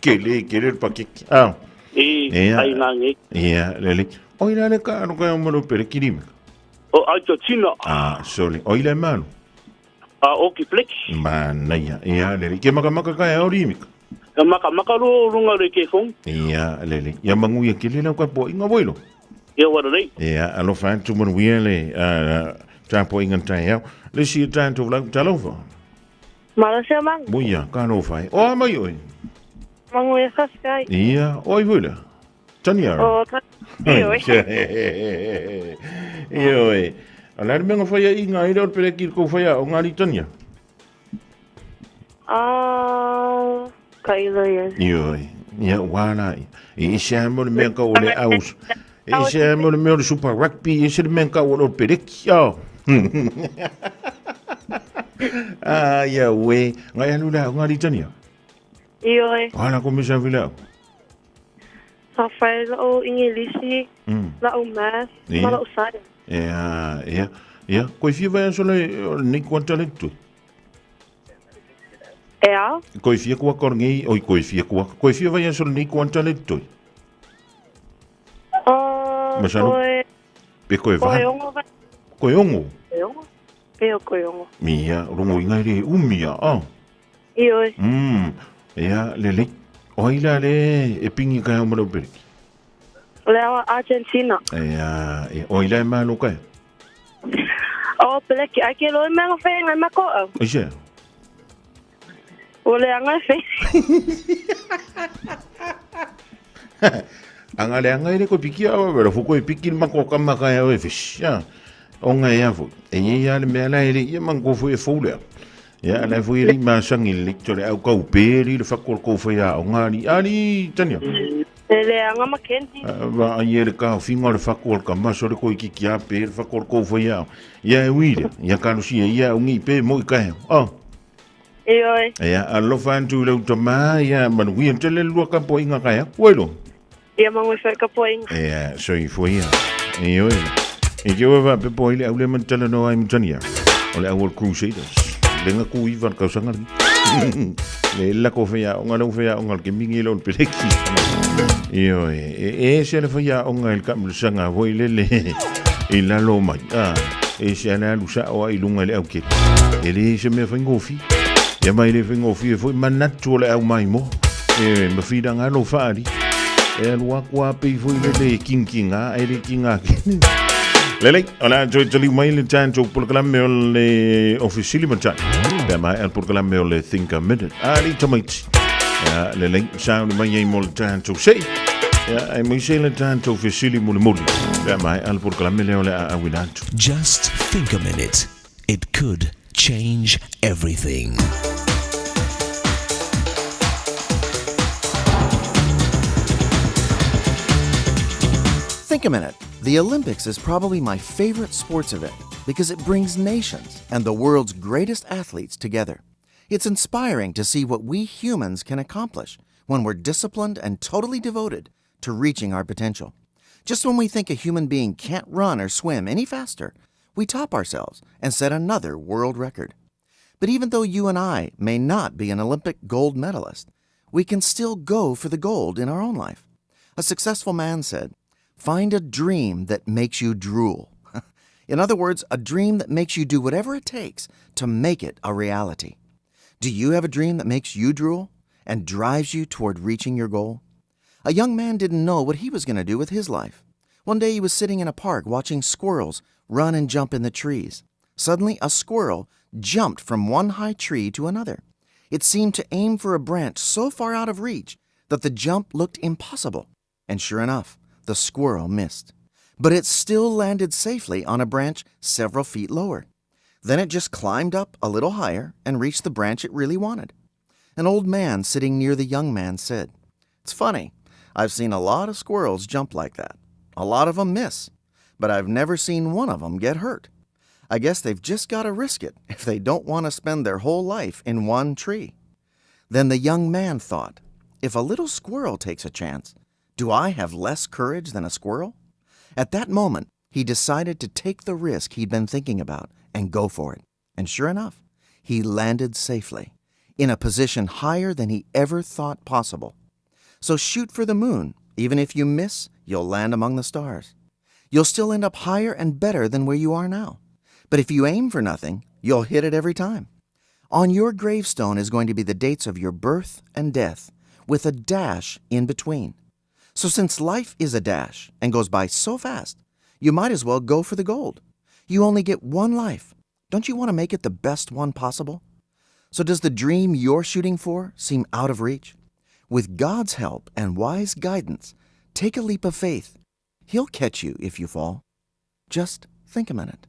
Ke le pa keke. Ah. E, ai ngange. Ia, le le. O ila le ka no ka umalo pere kirimi. O Argentina. Ah, sorry. O ila manu. A o ki plek. Manaia. Ia, lele. Ke makamaka kai au rimika. Ka maka maka lo lunga le ke fong. Ia, lele. Ia manguia ke le lau ka po inga voilo. Ia wara rei. Ia, alofa atu manuia le tapo inga tai au. Le si tātou lau talofa. Malo se mang. Muia, ka alofa e. O mai oi. Mangu e saskai. Ia, oi voila. Tania. O, ta. Oi. Ia oi. A la menga whaia i ngā ira o pere ki ko whaia o ngā ritania. Ah, ka ilo ia. Ia oi. Ia wāna. I ese a mo le mea ka o le aus. I ese a mo le mea o le super rugby. I ese le mea ka o le pere ki. Ah, ia ue. Ngai alu la o ngā ritania. Ia oi. Wāna ko misa vila. Sa whai lau Ingilisi, lau math, ma lau science. Ia, ia, ia. Koe fia vai aso le nei kuanta le tu. Ea? Koe fia kua korngei, oi koe fia kua. Koe fia vai aso le nei kuanta le tu. Masalo. Koe... Pe koe Koe vaha. ongo vai. Koe ongo. Koe ongo? Pe o koe ongo. Mia, rongo ingai re umia, ah. Ioi. Ia, le le. Oi la le, e pingi kai au marau pereki. Le awa Argentina. Ia, e, oi la e malo kai. O, peleki, ai ke loe mea whai ngai mako au. Ai se? O le anga whai. Anga le anga ere koe piki au, wera fuko e piki mako ka maka e au e fish. Ia, o ngai a fo. E ia le mea la ere ia mango fo e fōlea. Ia, le fo ere ma sangi le tore au kau peri le whakol kau whai a o ngāri. Ali, tania. E le anga Mackenzie. Va ai le ka finga le whakol ka maso le koi kiki a pe le whakol kau whai a. Ia e uire, ia kanusia, ia ungi pe mo i kai. Oh. Ioi. Ia, alofa antu le utama, ia manuia tele lua ka po inga kai. Uelo. Ia mangu whai ka po inga. Ia, so i fo ia. Ioi. E ke wa pe po ile aule man tele no ai mtania. O le Awol Crusaders. Lenga ku ivan kau sanga ni. Le la ko whea o ngā lau whea o ngā ke mingi lo peleki. Ioi. E se le whea o ngā il ka sanga voi le le. I la lo mai. Ah, e se ana lu sa o ai lunga le au ke. E le se me whaingofi. Ia mai le whaingofi e foi manatu o le au mai mo. E ma whira ngā lo whaari. E alu aku a pei foi le le kinkinga, e le kinga. Lele, o la toi tali mai le tātou polokalame o le ofisili matai. Pea mai al polokalame o le Think a Minute. Ali tamaiti. Ia, lele, sauni mai ei mo le tātou sei. Ia, ai mai se le tātou fisili muli muli. Pea mai al polokalame leo le a awinatu. Just think a minute. It could change everything. Think a minute. The Olympics is probably my favorite sports event because it brings nations and the world's greatest athletes together. It's inspiring to see what we humans can accomplish when we're disciplined and totally devoted to reaching our potential. Just when we think a human being can't run or swim any faster, we top ourselves and set another world record. But even though you and I may not be an Olympic gold medalist, we can still go for the gold in our own life. A successful man said, "Find a dream that makes you drool." In other words, a dream that makes you do whatever it takes to make it a reality. Do you have a dream that makes you drool and drives you toward reaching your goal? A young man didn't know what he was going to do with his life. One day he was sitting in a park watching squirrels run and jump in the trees. Suddenly, a squirrel jumped from one high tree to another. It seemed to aim for a branch so far out of reach that the jump looked impossible. And sure enough, the squirrel missed. But it still landed safely on a branch several feet lower. Then it just climbed up a little higher and reached the branch it really wanted. An old man sitting near the young man said, "It's funny. I've seen a lot of squirrels jump like that. A lot of them miss, but I've never seen one of them get hurt. I guess they've just got to risk it if they don't want to spend their whole life in one tree." Then the young man thought, if a little squirrel takes a chance, do I have less courage than a squirrel? At that moment, he decided to take the risk he'd been thinking about and go for it. And sure enough, he landed safely, in a position higher than he ever thought possible. So shoot for the moon. Even if you miss, you'll land among the stars. You'll still end up higher and better than where you are now. But if you aim for nothing, You'll hit it every time. On your gravestone is going to be the dates of your birth and death, with a dash in between. So, since life is a dash and goes by so fast, you might as well go for the gold. You only get one life. Don't you want to make it the best one possible? So, does the dream you're shooting for seem out of reach? With God's help and wise guidance, take a leap of faith. He'll catch you if you fall. Just think a minute.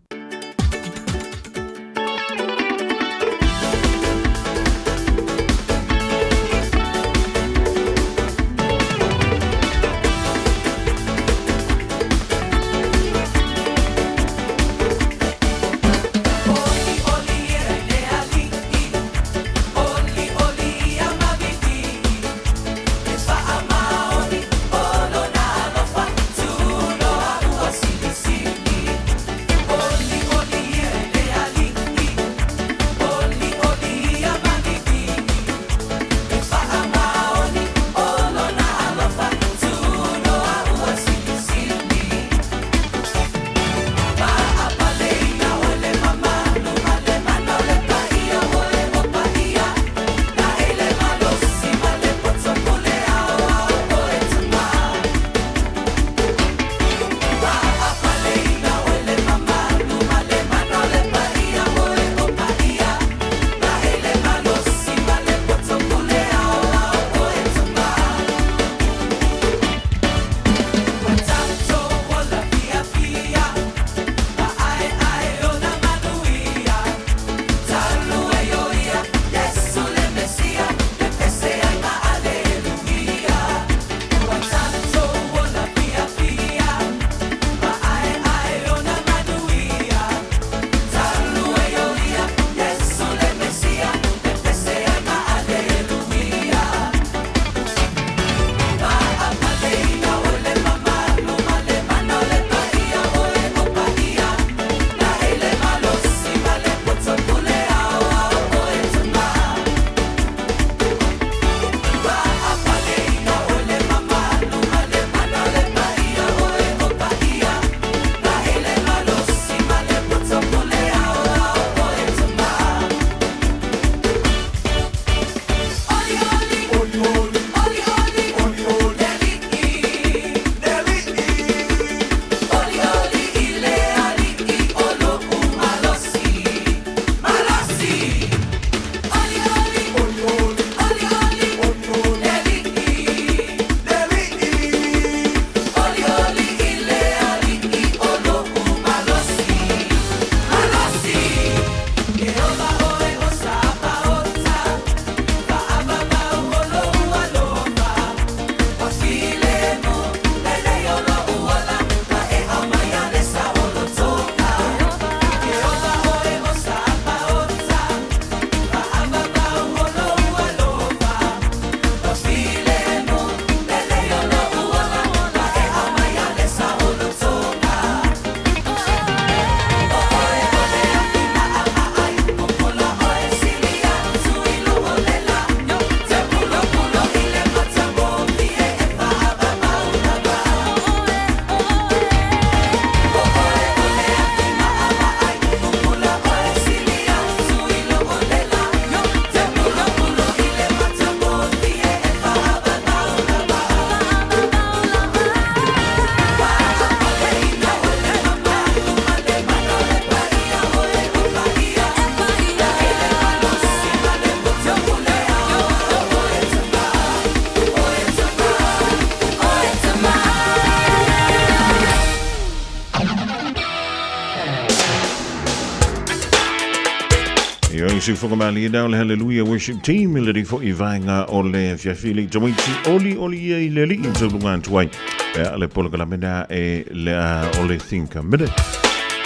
Io i siufoga malie nā o le Hallelujah Worship Team i le rifo i vaenga o le afiafi le tamaiti oli oli ia i le alii tauluga atu ai. Ea le polokalame na e le a o le Think a Minute.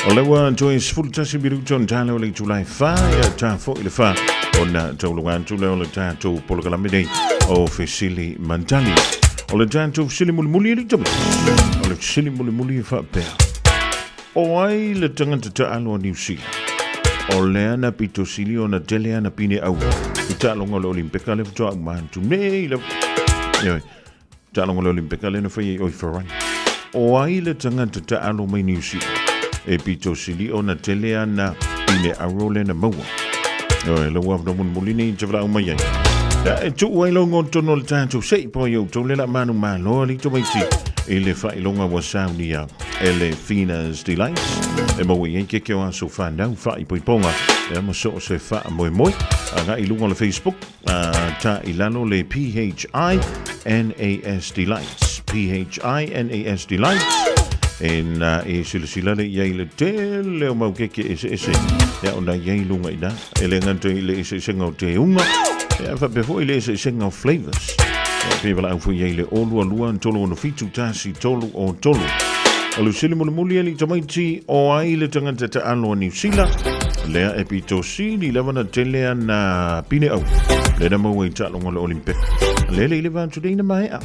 O le ua toe 11 minuta ona tala o le itula e fa ia ta foi le fa ona tauluga atu lea o le tatou polokalame nei o Fesili Mantali. O le tatou fesili mulimuli e le tamaiti. O le fesili mulimuli e faapea. O ai le tagata taalo a Niu Sila? O lea na pito sili ona tele ana pine auro i taaloga o le Olimpeka le faatoa uma atu nei le Ioe, taaloga o le Olimpeka lea na fai ai oi Ferrari. O ai le tagata taalo mai Niu Sila e pito sili ona tele ana pine auro lea na maua. Oi, lau avanoa mulimuli nei te valaau mai ai. Ia, e tuu ai lau tonu o le tatou sei po i outou le la manu malo ali tamaiti i le faailoga ua saunia e le Fina's Delights. E maua i ai ke ke o aso whanau faaipoipoga e ma so o se faamoemoe. Agai i luga o le Facebook, ta i lalo le P-H-I-N-A-S Delights. P-H-I-N-A-S Delights. E na e silasila le iai le tele o mau keke eseese. Ia ona iai lunga ina. E le ngata i le eseesega o te unga. Ia whapea foi le eseesega o flavors. Ia pe wala au foi iai le olua lua tolu ono fitu tasi tolu o tolu. O le usili mulimuli e li tamaiti o ai le tangata ta alo a Niu Sila. Lea e pito sili lava na tele ana pine au. Le na maua i taaloga o le Olympic. Le le i le vatu nei na maea.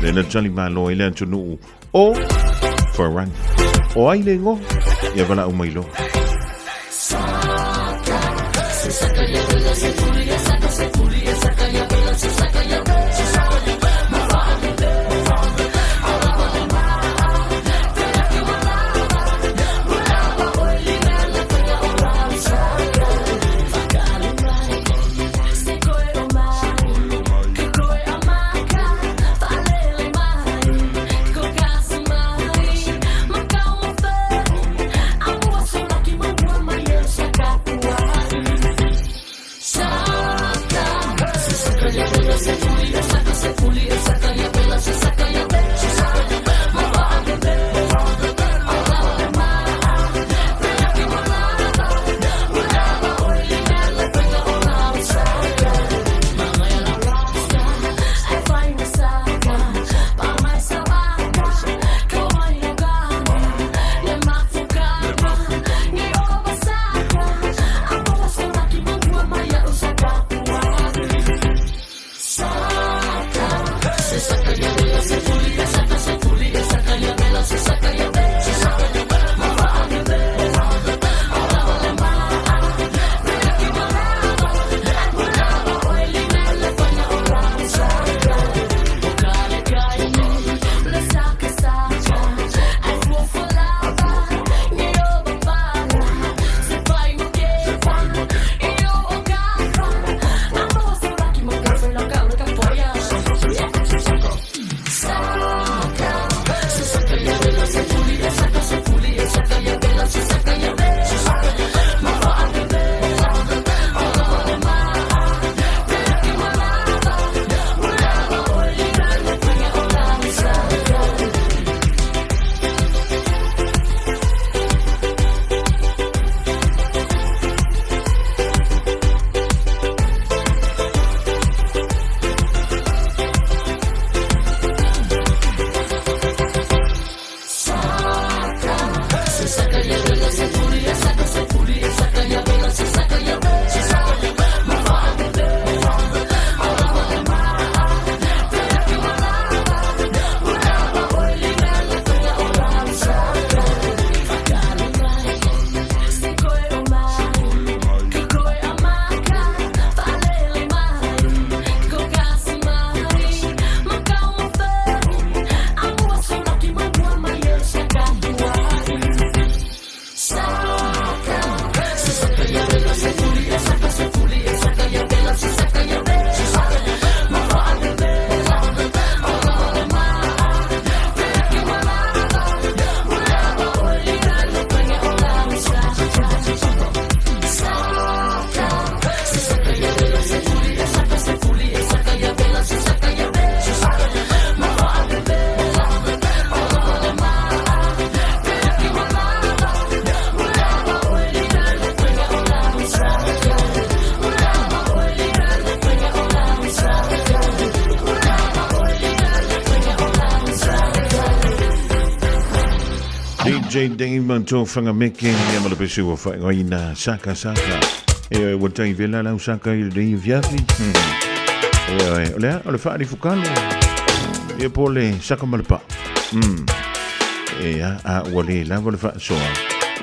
Le na tali malo ai le atunuu o Farani. O ai le igoa? Ia valaau mai loa. DJ Dave to whangameke ia ma le pese ua whaingoina saka saka. E ua tai vela lau saka i le nei viafi. E o lea, o le whaari fukalo. E po le saka ma le pa. E a ua le lava le whaasoa.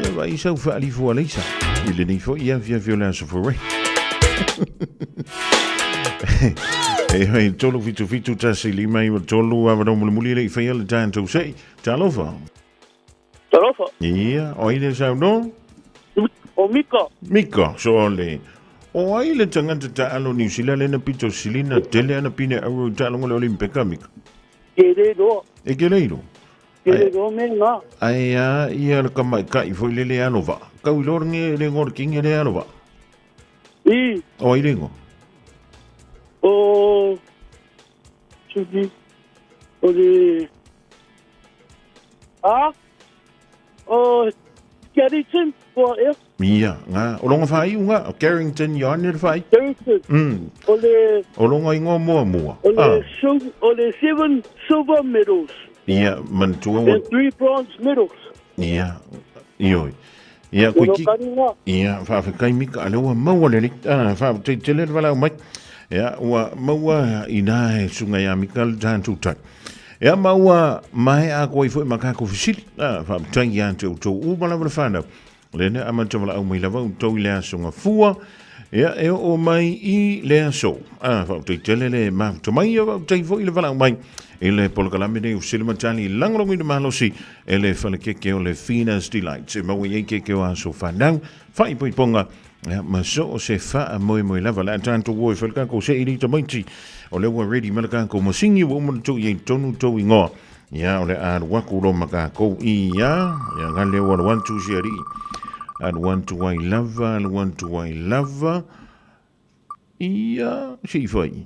E vai sau whaari fua leisa. I le nei fo ia via via le aso fore. E hoi, tolu fitu fitu tasi lima iwa tolu avanoa mulimuli le i whaia le tātou sei. Talofa. Talofa. Ia, o ai le saunoa? O Mika. Mika, sole. O ai le tagata taalo Niu Sila le na pito silina tele ana pine auro i taaloga le Olimpeka, Mika. Ke le iloa. E ke le iloa. Ke le iloa me nga. Ai a ia le kamaikai foi le le alo vaa. Kau iloa le le ngoa le kingi le alo vaa. I. O ai le ingoa? O Suki. O le A. O Carrington, kua ea. Ia, nga. O longa whaiu nga. O Carrington Ioane le whai. Carrington. O le... O longa ingoa mua mua. O le, ah. o le seven silver medals. Ia, manatua. And three bronze medals. Ia, ioi. Ia, koe ki... Ia, whaawhekai mika, ale ua maua le ah, whaawhai tele le walau mai. Ia, ua maua i nā e sunga ia mika le tāntu tai. Ia, maua mai a koe foi makako fisili. Ah, whaawhai ia te utou u malawa le whanau. Lena a mata wala au mai lava utou i le aso fua. Ia, e o mai i le aso. Ah, whaawhai tele le mafuta mai, ia whaawhai foi le walau mai. I le polokalame nei o Silimatani lagolagoina malosi e le falekeke o le Fina's Delights e maua i ai keke o aso fanau, faaipoipoga, ia, ma so o se faamoemoe lava. Le a tatou o e fai le kakou seʻi nei tamaiti o lea ua ready mai le kakou masini ua uma ona tuu i ai tonu tou igoa. Ia, o le a alu aku loa ma kakou. Ia, ia gale ua alu atu si alii. Alu atu ai lava, alu atu ai lava. Ia, se i fai.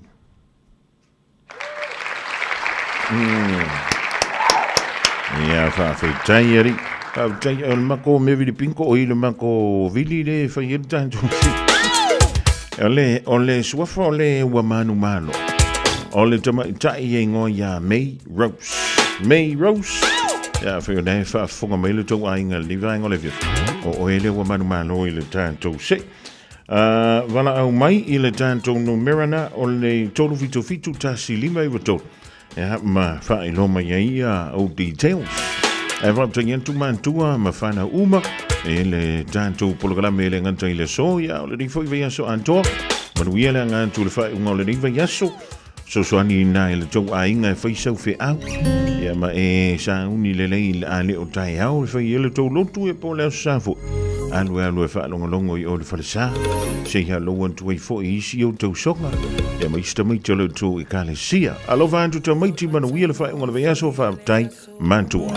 Ia, faafetai alii. Faafetai, o le mako mea vilipinko, o i le mako vili le fai ai le tatou. O le, o le suafa o le ua manumalo. O le tamaitai e ingoa ia May Rose. May Rose. Ia, fai o lea e faafofoga mai le tou aiga i lenei vaega o le afiafi. O oe lea ua manumalo i le tatou se. Valaau mai i le tatou numera na o le 377 1593 ia ma faailoa mai ai ia ou details. Ae faafetai atu matua ma whanau uma e le tatou polokalame e le gata i le aso ia o lenei foi vaiaso atoa. Manuia le aga atu i le faaiuga o lenei vaiaso. Fesoasoani ina i le tou aiga e fai sau feau. Ia ma e sauni lelei i le a le o taeao e fai ai le tou lotu ia po o le aso sa foi. Alu e alu e faalogologo i o le falesa. Se i halou atu ai foi i isi o tou soga. Ia ma isi tamaiti o le tou ekalesia. Alofa atu tamaiti manuia le faaiuga o le vaiaso faafetai matua.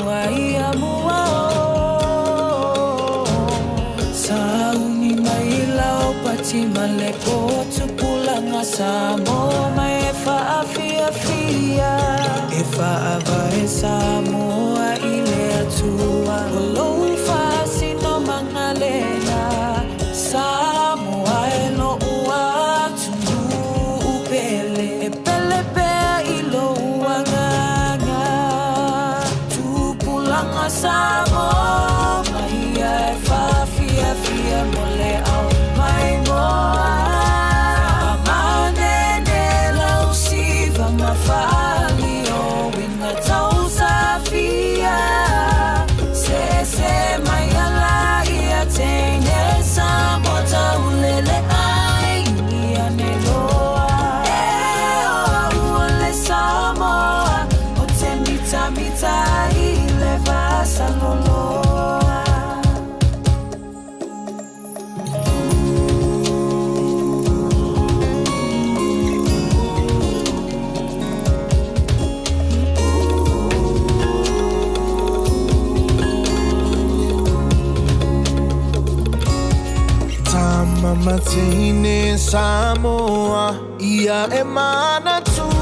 Sauni mai lau pati ma le tupulaga Samoa mai e faafiafia e faavae Samoa i le Atua o lou faasinomaga lena Samoa e lo'u atunuu pele e pele pea i lou agaga Tupulaga Samoa mai ia e faafiafia mo le ao maimoa Faamanene lau siva ma faalio uiga tausafia Sese mai ala ia teine Samoa taulele ai ia ne loa E o au o le Samoa o te mitamita i le vasaloloa. Tama mateine Samoa ia e manatua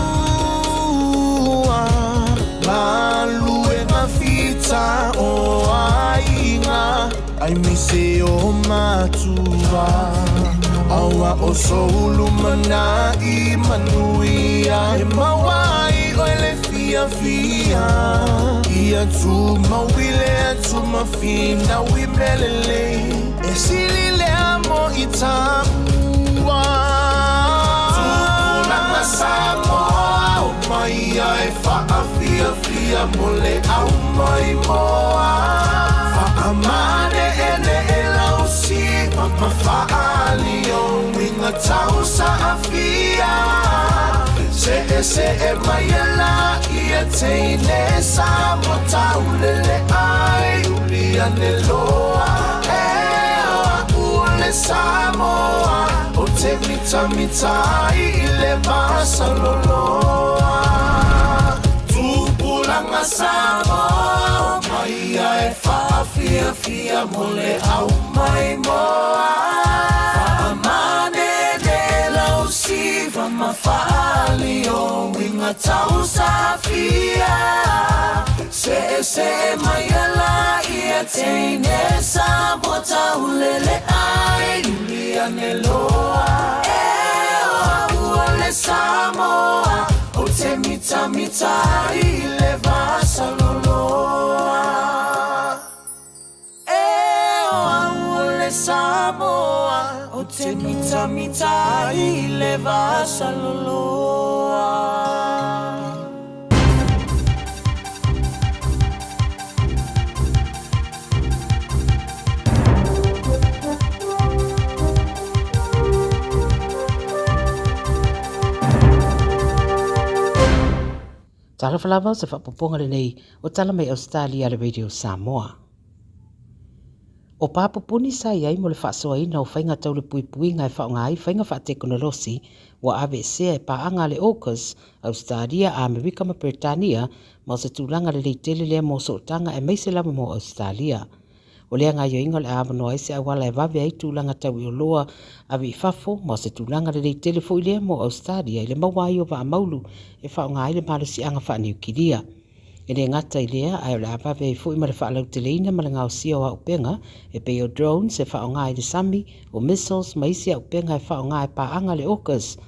Galuega fita o aiga Aemaise o matua Aua o soulu mana'i manuia E maua ai oe le fiafia Ia tumau i le atu ma finau i mea lelei E sili lea mo i tamua Tupulaga Samoa o mai ia e faafiafia mo le au maimoa Faamane'ene'e lau siva ma faalio uiga tausaafia Se'ese'e mai e la ia teine Samoa taulele ai uli ane loa E o a'u Samoa o te mitamita ai i le vasaloloa. Tupulaga Samoa mai ai faafiafia mo le au maimoa. Faamanene lau siva ma faalio uiga tausafia. Seesee mai ala ia teine Samoa taulele ai ane loa. E o au o le Samoa o te mitamita ai i le vasaloloa. E o au o le Samoa o te mitamita ai i le vasaloloa. Talofa lava o se faapopoga lenei o tala mai Ausetalia a le Radio Samoa. O pāpupuni sa i ai mo le faasoaina o faiga tau le puipuiga e faaaoga ai faiga faatekonolosi ua aveesea e paaga a le AUKUS, Ausetalia, Amerika ma Peretania, ma o se tulaga lelei tele lea mo sootaga aemaise lava mo Ausetalia. O lea gaoioiga o le a avanoa ai se auala e vave ai tulaga tau i oloa ave i fafo, ma o se tulaga lelei tele foi lea mo Ausetalia i le maua ai o vaa maulu e faaaoga ai le malosiaga faaniukilia. E le gata i lea, ae o le a vave ai foi ma le faalauteleina ma le gaosia o auupega e pei o drones e faaaoga i le sami, o missiles ma isi auupega e faaaoga e paaga le AUKUS.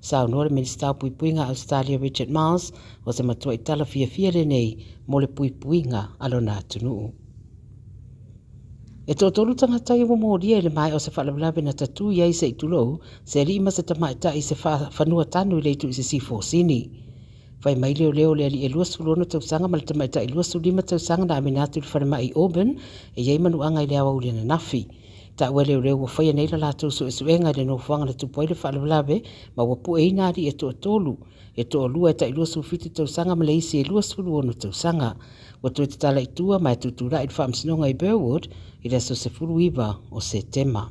Saunoa le Minisita o Puipuiga a Ausetalia Richard Marles, o se matuai tala fiafia lenei mo le puipuiga a lona atunuu. E toatolu tagata ia ua molia i le maea o se faalavelave na tatū i ai se i tulou, se alii ma se tamaitai i se fanua tanu i le itu i Sisifo o Sini. Fai mai leoleo o le alii e 26 tausaga ma le tamaitai 25 tausaga na aveina atu i le falemai i Auburn e i ai manuaga i le aoauli ananafi. Taua e leoleo ua faia nei la latou suesuega i le nofoaga na tupu ai le faalavelave ma ua pueina alii e toatolu, e toalua e tai 27 tausaga ma le isi e 26 tausaga. Ua toe tatala i tua ma e tutulai i le faamasinoga i Burwood i le aso 19 o Setema.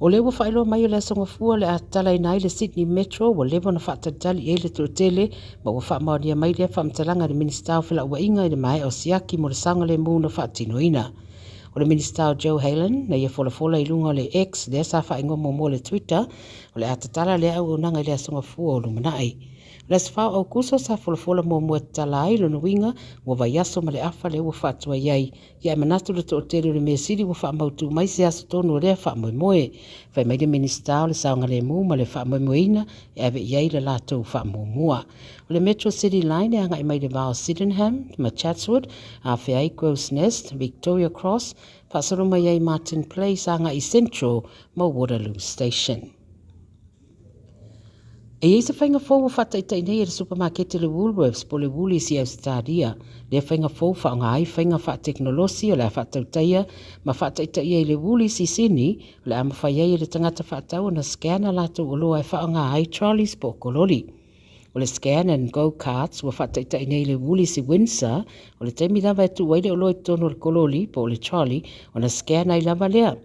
O lea ua faailoa mai o le Aso Gafua le a tatalaina ai le Sydney Metro ua leva ona faatalitali i ai le toatele ma ua faamaonia mai lea faamatalaga e le Minisita o Felauaiga i le maea o siaki mo le saogalemu na faatinoina. O le Minisita o Joe Haylen na ia folafola i luga o le X lea sa faaigoa muamua o le Twitter o le a tatala lea auaunaga i le Aso Gafua o lumanai. O le aso 4 o Aokuso sa folafola muamua e tatala ai lona uiga ua vaiaso ma le afa lea ua faatuai ai Ia e manatu le toatele o le mea sili ua faamautu mai se aso tonu o lea faamoemoe. Fai mai le Minisita o le saogalemu ma le faamoemoeina e ave i ai le latou faamuamua. O le Metro City Line e agai mai le va o Sydenham ma Chatswood, afea ai Crows Nest, Victoria Cross, faasolo mai ai Martin Place agai i Central ma Waterloo Station. E i ai se faiga fou ua faataitai nei e le supamakete le Woolworths po o le Woolies i Ausetalia. Lea faiga fou faaaoga ai faiga faatekonolosi o le a faatautaia ma faataitaia i le Woolies i Sydney, o le a mafai ai e le tagata faatau ona scan a latou oloa e faaaoga ai trolleys po o kololi. O le Scan and Go Carts ua faataitai nei i le Woolies i Windsor, o le taimi lava e tuu ai le oloa i totonu o le kololi po o le trolley ona scan ai lava lea.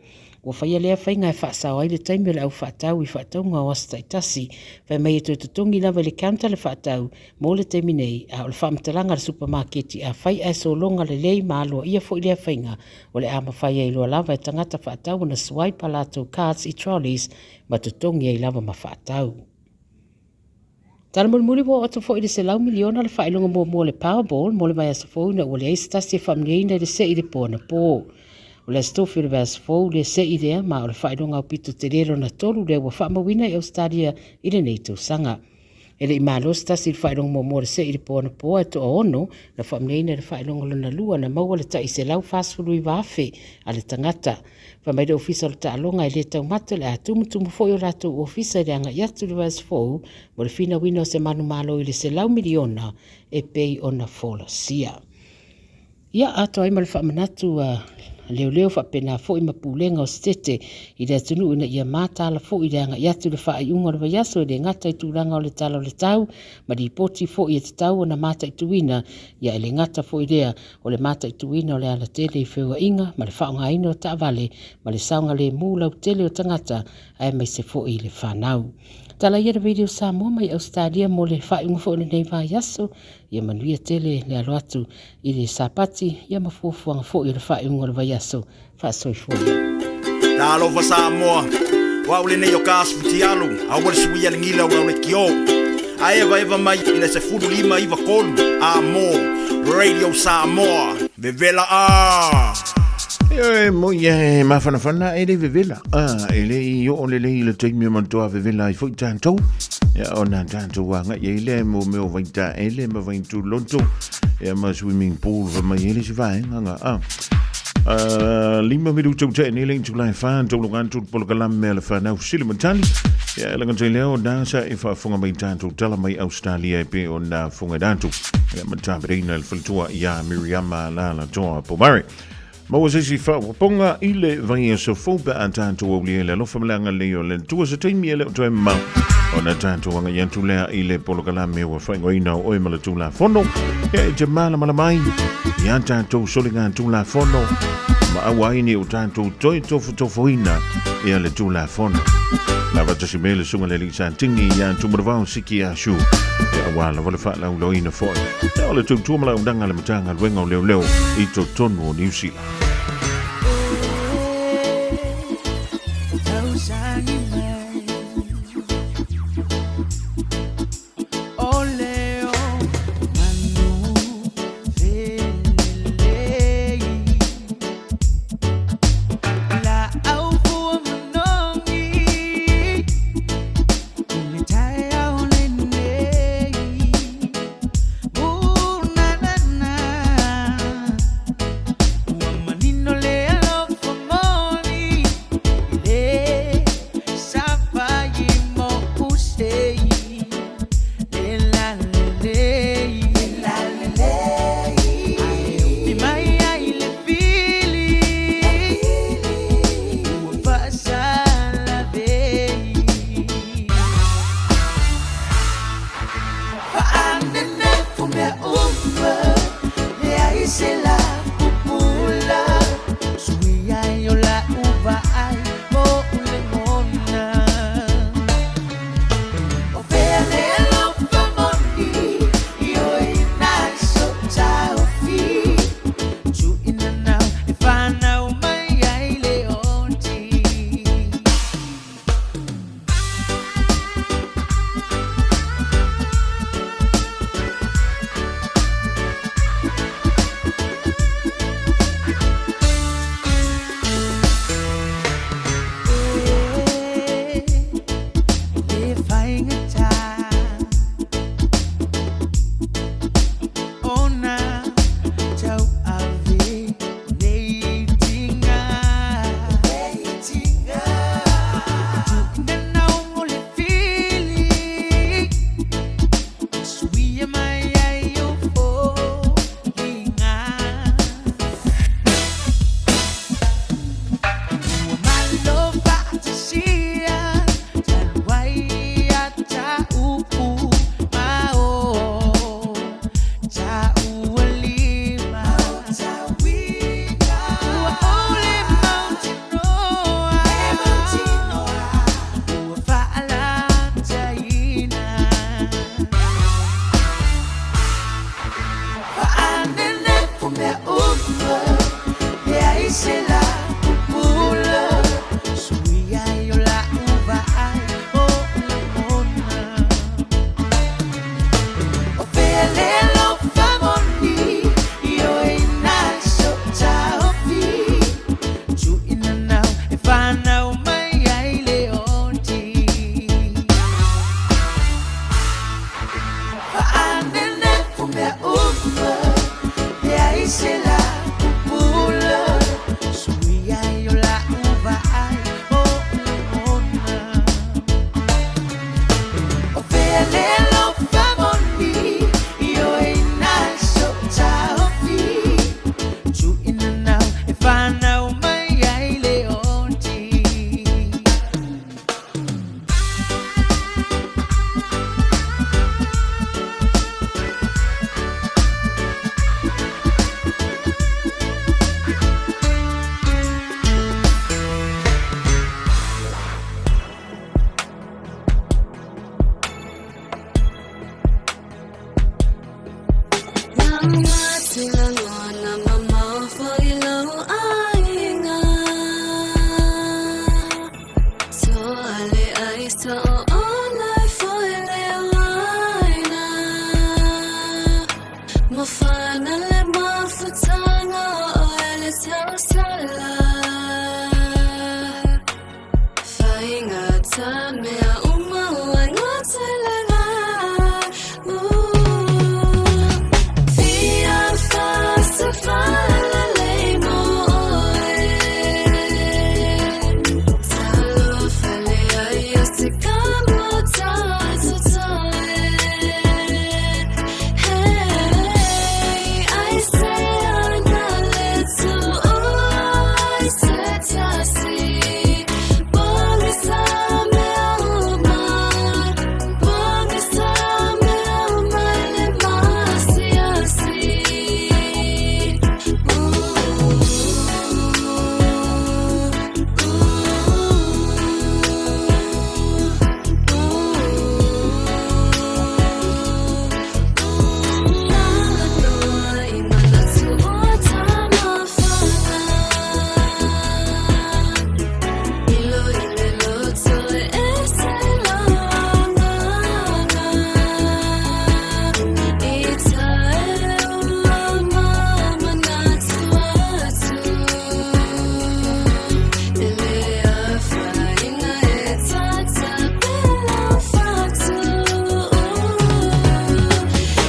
Ua faia lea faiga e faasao ai le taimi o le au faatau i faatauga o aso taitasi. Fai mai e toe totogi lava i le counter le faatau mo le taimi nei, a o le faamatalaga a le supamaketi afai ae sologa lelei ma aloaia foi lea faiga, o le a mafai ai loa lava e tagata faatau ona swipe a latou cards i trolleys ma totogi ai lava ma faatau. Tala mulimuli ua oo atu foi i le 100 miliona le faailoga muamua o le Powerball mo le vaiaso fou ina ua leai se tasi e faamanuiaina i le sei i le po anapō. O le aso tofi o le vaiaso fou le sei lea ma o le faailoga aupito tele lona tolu lea ua faamauina i Ausetalia i lenei tausaga. E le i malo se tasi i le faailoga muamua o le sei i le po anapō ae toaono na faamanuiaina i le faailoga lona lua na maua le tai $149,000 a le tagata. Fai mai le Ofisa o le Taaloga e le taumate o le a tumutumu foi o latou ofisa i le agai atu i le vaiaso fou mo le finauina o se manumalo i le 100 miliona e pei ona folasia. Ia, atoa ai ma le faamanatu a Leoleo faapena foi ma Pulega o Setete i le atunuu ina ia mataala foi le agai atu i le faaiuga o le vaiaso e le gata i tulaga o le Tala o le Tau ma lipoti foi e tatau ona mataituina, ia e le gata foi lea o le mataituina o le alatele i feoaiga ma le faaaogaina o taavale ma le saogalemu lautele o tagata aemaise foi le fanau. Tala ia le Radio Samoa mai Ausetalia mo le faaiuga foi o lenei vaiaso. Ia manuia tele le alo atu i le Sapati ia ma fuafuaga foi o le faaiuga o le vaiaso. Faasoifua ia. Talofa Samoa, o au lenei o ka asifutialu, aua le suia le gila ua le kio. A eva eva mai i le 15 93 a mo Radio Samoa. Vevela a! E mo ia e mafanafana e le vevela. Ah, e le i o le lei le taimi o mantoa vevela ai foi tātou. Ia ona tātou anga ia ile mo me o vaita ele ma vaintu loto. Ia ma swimming pool fa mai ele si vaenga nga. Ah. 5 minuta ua tea nei le itula e 4 taulu atu le polokalame a le fanau sili matali. Ia e laga tai lea o na sa e faafofoga mai tatou tala mai Australia e pei ona fofoga i tatou. Ia ma tapenaina le faletua ia Miriama Lalatoa Pomare. Maua se isi faaopoopoga i le vaiaso fou pe a tatou aulia i le alofa ma le agalelei o le Atua se taimi e le o toe mamao ona tatou agai atu lea i le polokalame ua faaigoaina o oe ma le Tulafono. Ia e te malamalama ai i a tatou soliga Tulafono ma aua ai ne i o tatou toe tofotofoina ia le Tulafono. Lava tasi me le susuga le alii Satini ia Tumanavao Siki Asu ia aua lava le faalauiloaina foi. Ia o le tautua ma le auaunaga a le Matagaluega o Leoleo i totonu o Niu Sila. mafana le mafutanga o ele tausala. Whainga tā mea uma o ai ngā telenga. Fia whasa whalalei mo oe. Talofa le ai o se kamo tātotoe. Hey, ai se ana le tu oi se tasi. Bongi sa mea uma, bongi sa mea uma le masi asi.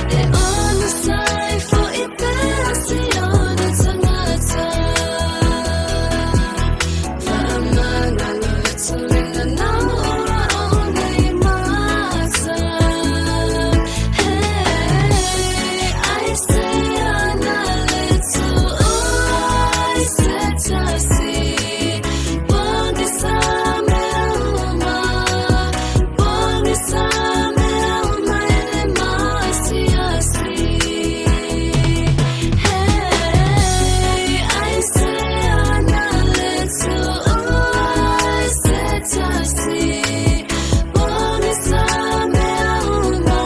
E ona sai fo i pera si ona tangata. Whaamanga lo le turinga nā ora o nei mata. Hey, ai se ana le tu oi se tasi. Bongi sa mea uma, bongi sa mea uma ele masi asi. Hey, ai se ana le tu oi se tasi. Bongi sa mea uma,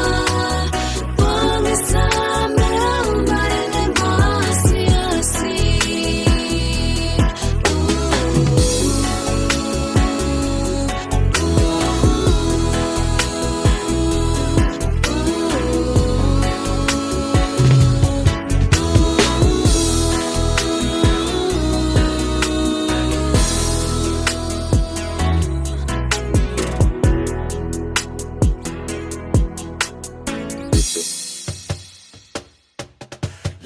bongi sa mea uma ele masi asi.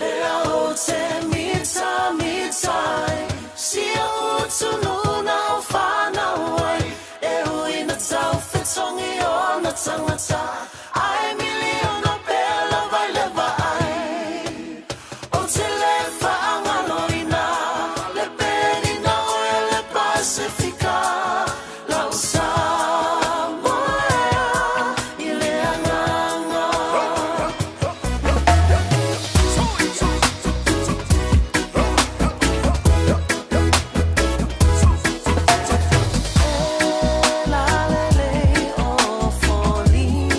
Le ao te mita mitai, si o utununa o whanau ai, e ui na tau whitongi o na tangata, ai miliona pela vai leva ai. O te le whaangalo ina, le perina o ele Pasifika, lau Samoa i le anganga. La le le o foliga.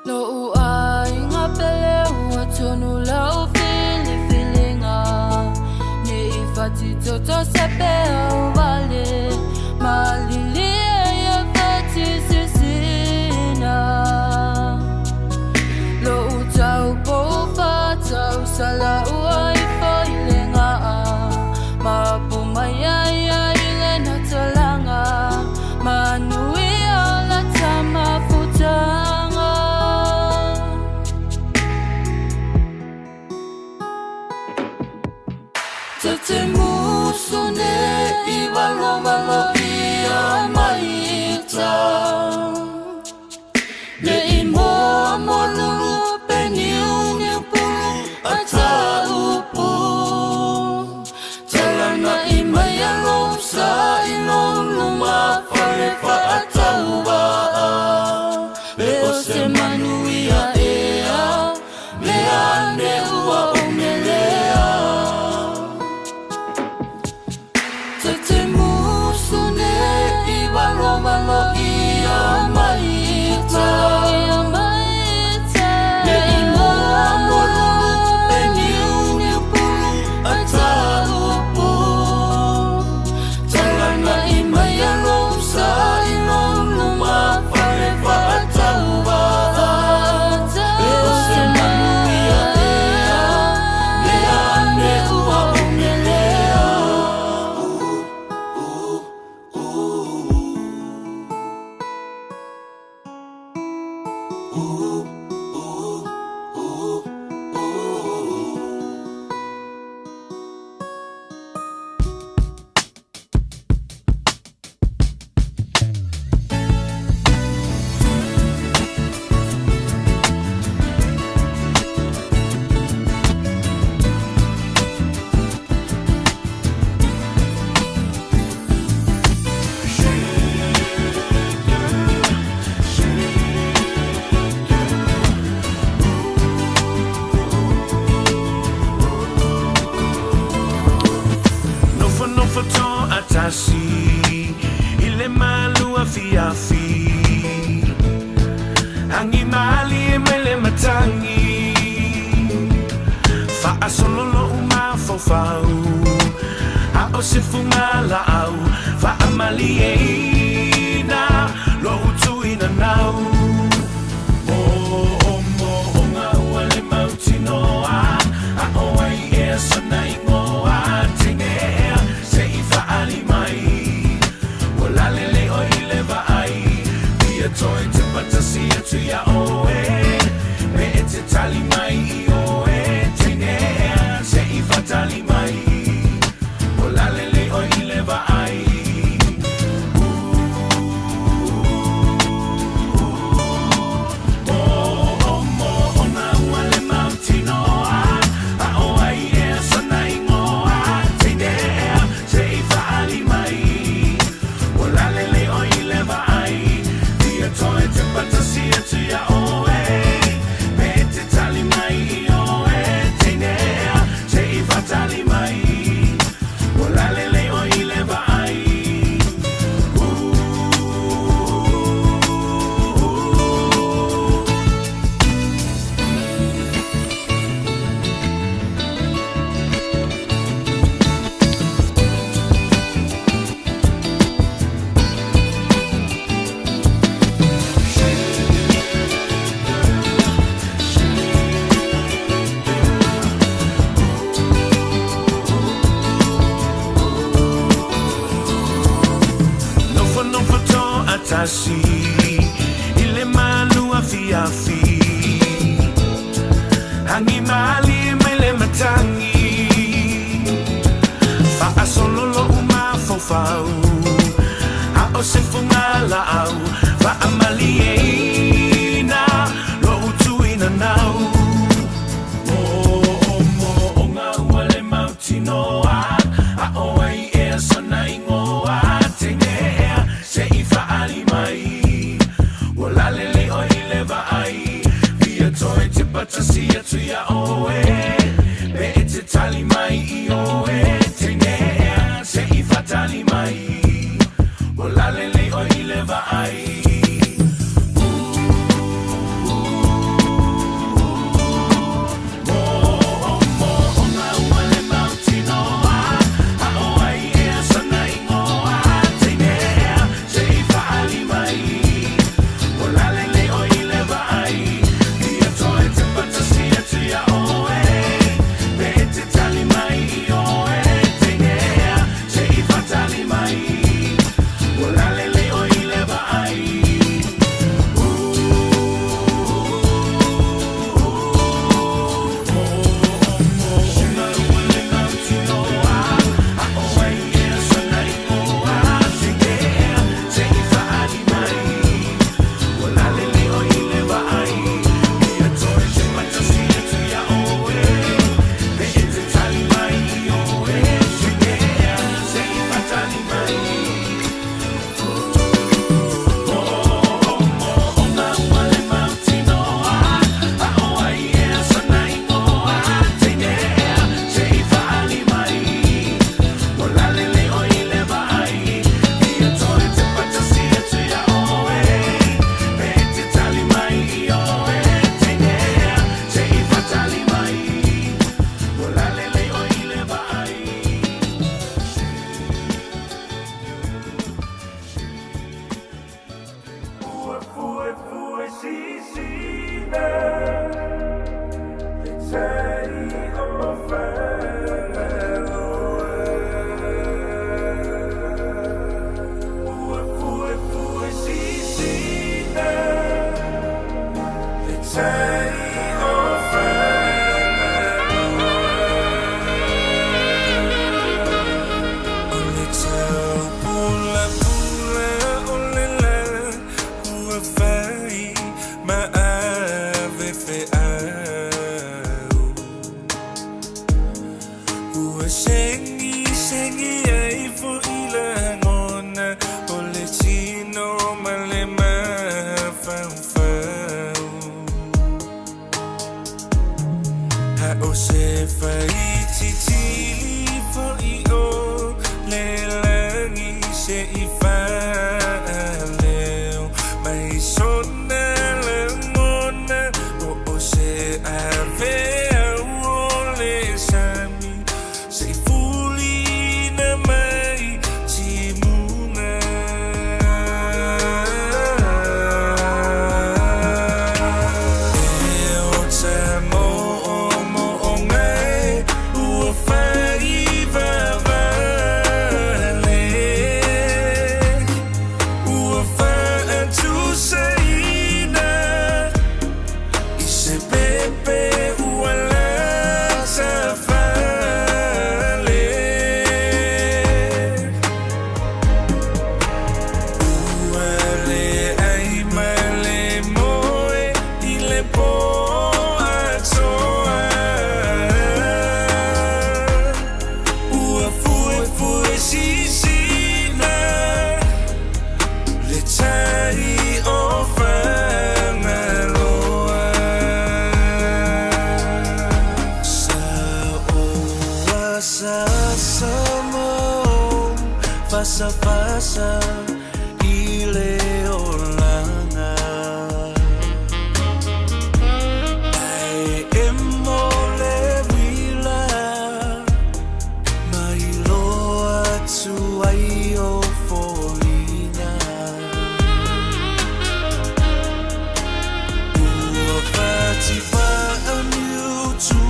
Lo'u aiga pele ua tonu lau filifiliga Ne i fatitoto se peau vale Malilie ia fatisisina Lo'u taupou fatausala ua ifo i le gaa Mapu mai ai ai le natalaga Manuia la tamafutaga. Ta te musu ne i valovalo ia mai ta. Ne i moa mo lulu pe niuniu pulu a ta upu. Talana i mai a lou sa i lou luma fale faatauvaa. Le o se manuia ea, mea ane ua ou melea. Ta te musu ne i valovalo ia mai ta. Ne i moa mo lulu pe niuniu pulu a ta upu. Talana i mai a lou sa i lou luma fale faatauvaa. Le o se manuia ea, mea ane ua ou melea. Nofonofo toatasi i le malu afiafi Agi malie mai le matagi Faasolo lou mafaufau A o se fugalaau Faamalieina lou tuinanau Moomooga ua le mautinoa A o ai ea sona igoa Teine ea se i faaali mai Ua lalelei oe i le vaai Fia toe tepa tasi atu iā oe Pe e te tali mai ioe Teine ea se i faatali mai Ua lalelei oe i le vaai. Moomooga ua le mautinoa A o ai ea sona igoa Teine ea se i faaali mai Ua lalelei oe i le vaai Fia toe tepa tasi atu iā oe Pe e te tali mai ioe Teine ea se i faatali mai Ua lalelei oe i le vaai. Nofonofo toatasi i le malu afiafi Agi malie mai le matagi Faasolo lou mafaufau A o se fugalaau Faamalieina lou tuinanau Moomooga ua le mautinoa A o ai ea sona igoa Teine ea se i faaali mai Ua lalelei oe i le vaai Fia toe tepa tasi atu iā oe Pe e te tali mai ioe Teine ea se Ua segi segi ai foʻi lagona o le tino ma le mafaufau. A ʻo se faititili foʻi o le lagi se i faaleo mai sona lagona o o se aveau o le sami se i fulina mai timuga. E ota moʻomoʻoga e ua faivavale, ua faatusaina i se pepe ua latafale. Ua leai ma le moe i le pō atoa. Ua fuefue sisina le tai o Fagaloa. Sa oa sa sa mo fasafasa i le olaga. Ae emo le uila ma iloa atu ai o foliga. Ua fatifaaniutu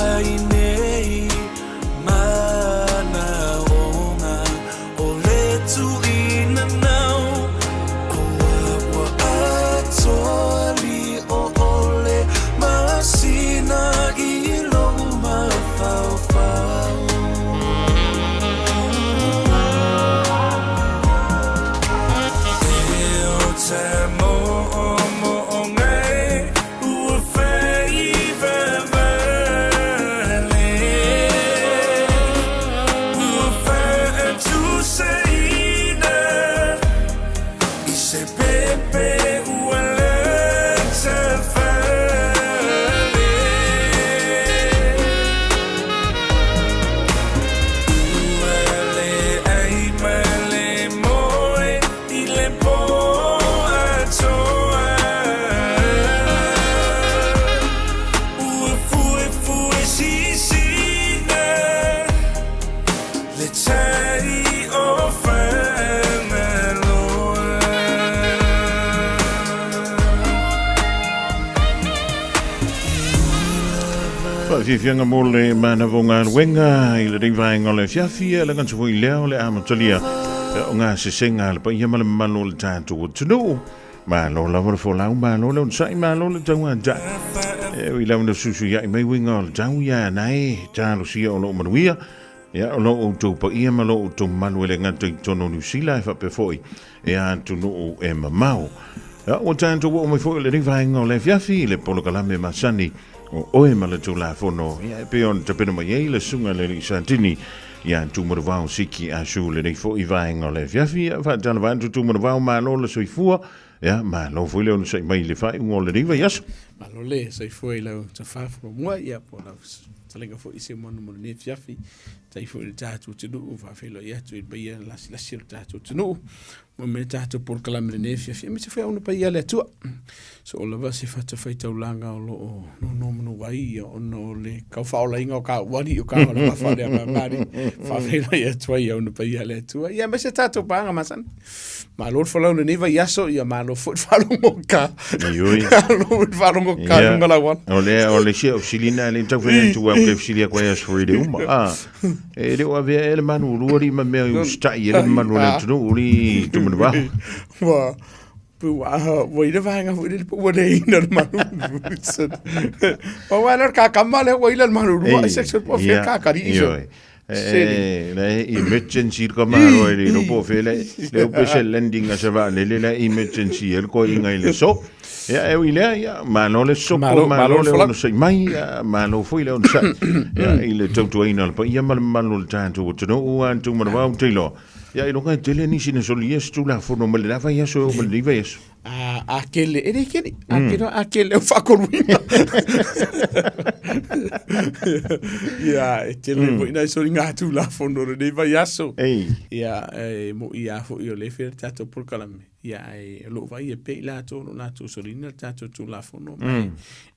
ai nei manaoga o le tuinanau. O ua atoa lio o le masina i lou mafaufau. E ota moʻomoʻoga e ua faivavale, ua faatusaina i se pepe ua latafale. Ua leai ma le moe i le pō atoa. Ua fuefue sisina le tai o Fagaloa. Faafiafiaga mo le manava o galuega i lenei vaega o le afiafi, e lagata foi lea o le amatalia o gasesega a le paia ma le mamalu o le tatou atunuu. Malo lava le folau, malo le onosai, malo le tauatai. E ui lava na fesuisuiai mai uiga o le tau ia nae talosia o loo manuia. Ia, o lo outou paia ma lo outou mamalu e le gata i totonu o Niu Sila ae faapea foi e atunuu e mamao. Ia, ua tatou oo mai foi i lenei vaega o le afiafi i le polokalame masani o Oe ma le Tulafono, ia e pei ona tapena mai ai le Susuga i le Alii Satini ia Tumanuvao Siki Asu i lenei foi vaega o le afiafi. Ia, faatalofa atu Tumanuvao, malo le soifua, ia malo foi le onosai mai i le faaiuga o lenei vaiaso. Malo le soifua i lau tofa fuamua, ia po o lau fetalaiga foi i se manu mo lenei afiafi. Tai foi i le tatou atunuu, faafeiloai atu i le paia lasilasi o le tatou atunuu. Mo me tatou polokalame lenei afiafi, aemaise foi auna paia a le Atua. So o lava se fatafaitaulaga o lo o nonomanu ai ia ona o le kaufaaolaina o ka uali o ka ola whawhale a mamari. Faafeiloai atu ai auna paia a le Atua. Ia aemaise tatou pāga masani. Malo le folau lenei vaiaso, ia malo foi le faalogo ka. Ioi. Malo le faalogo ka Ia. lunga lauala. O le o le sia o silina le tau whai atu au ke fesilia koe as for le uma. Ah, e le o avea e le manu rua li ma mea i ustai e le manu le atunuu li Tumanuvao. Ua ua ua ina vaega foi lele po ua le ina le manu. Ua ua le kakama le ua ina le manu rua Ei, se se po fe ia, kakari iso. ioi. E, la e emergency ka mahalo e le no po fe le le o pese landing a se va le le la emergency el ko inga i le so. Ia, e ui lea, ia, malo le sopo, Malo- malo malo le le folau. onosai mai, ia, malo foi le onosai. Ia, i le tautuaina o le paia ma le mamalu o le tatou atunuu, a tu manavao te iloa. Ia, i loga e tele nisi na solia se tulafono mai le la vaiaso e oo mai lenei vaiaso. A, a kele, e le kele, a kele, a kele o whakoluina. Ia, e tele mm. nai sori ngā tūlafono re nei vai aso. Ei. Ia, e mo ia fo i o le whira tātou polokalame. Ia, e lo vai e pe i lātou, lo lātou sorina le tātou tūlafono. Mm.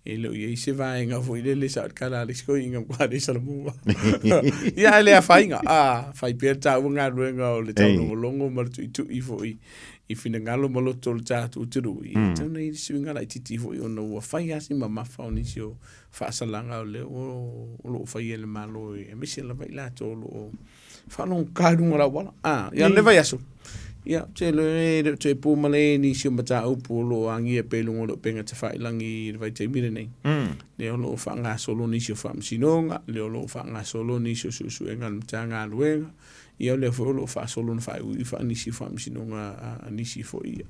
E lo i se vaenga fo i le le sa kala le sko inga kwa le sa mua. Ia, e le a whainga, a, whai pēr tā ua ngā ruenga o le taulongolongo ma le tuitui fo i i finagalo ma loto o le tatou atunuu, e tatau ona i ai le suiga laitiiti foi ona ua fai lava si mamafa o nisi o faasalaga o lea o lo o faia e le Malo, aemaise lava i latou o lo o faalogogata i luga o le auala. A, ia lenei vaiaso, ia, ou te iloa e le o toe po malae nisi o mataupu o lo o agia pea i luga o le upega tafailagi i le vaitaimi lenei. Lea o lo o faagasolo nisi o faamasinoga, lea o lo o faagasolo nisi o suesuega a le Matagaluega, Ia o lea foi o lo o faasolo ona faaiuiu faanisi o faamasinoga a nisi foi ia.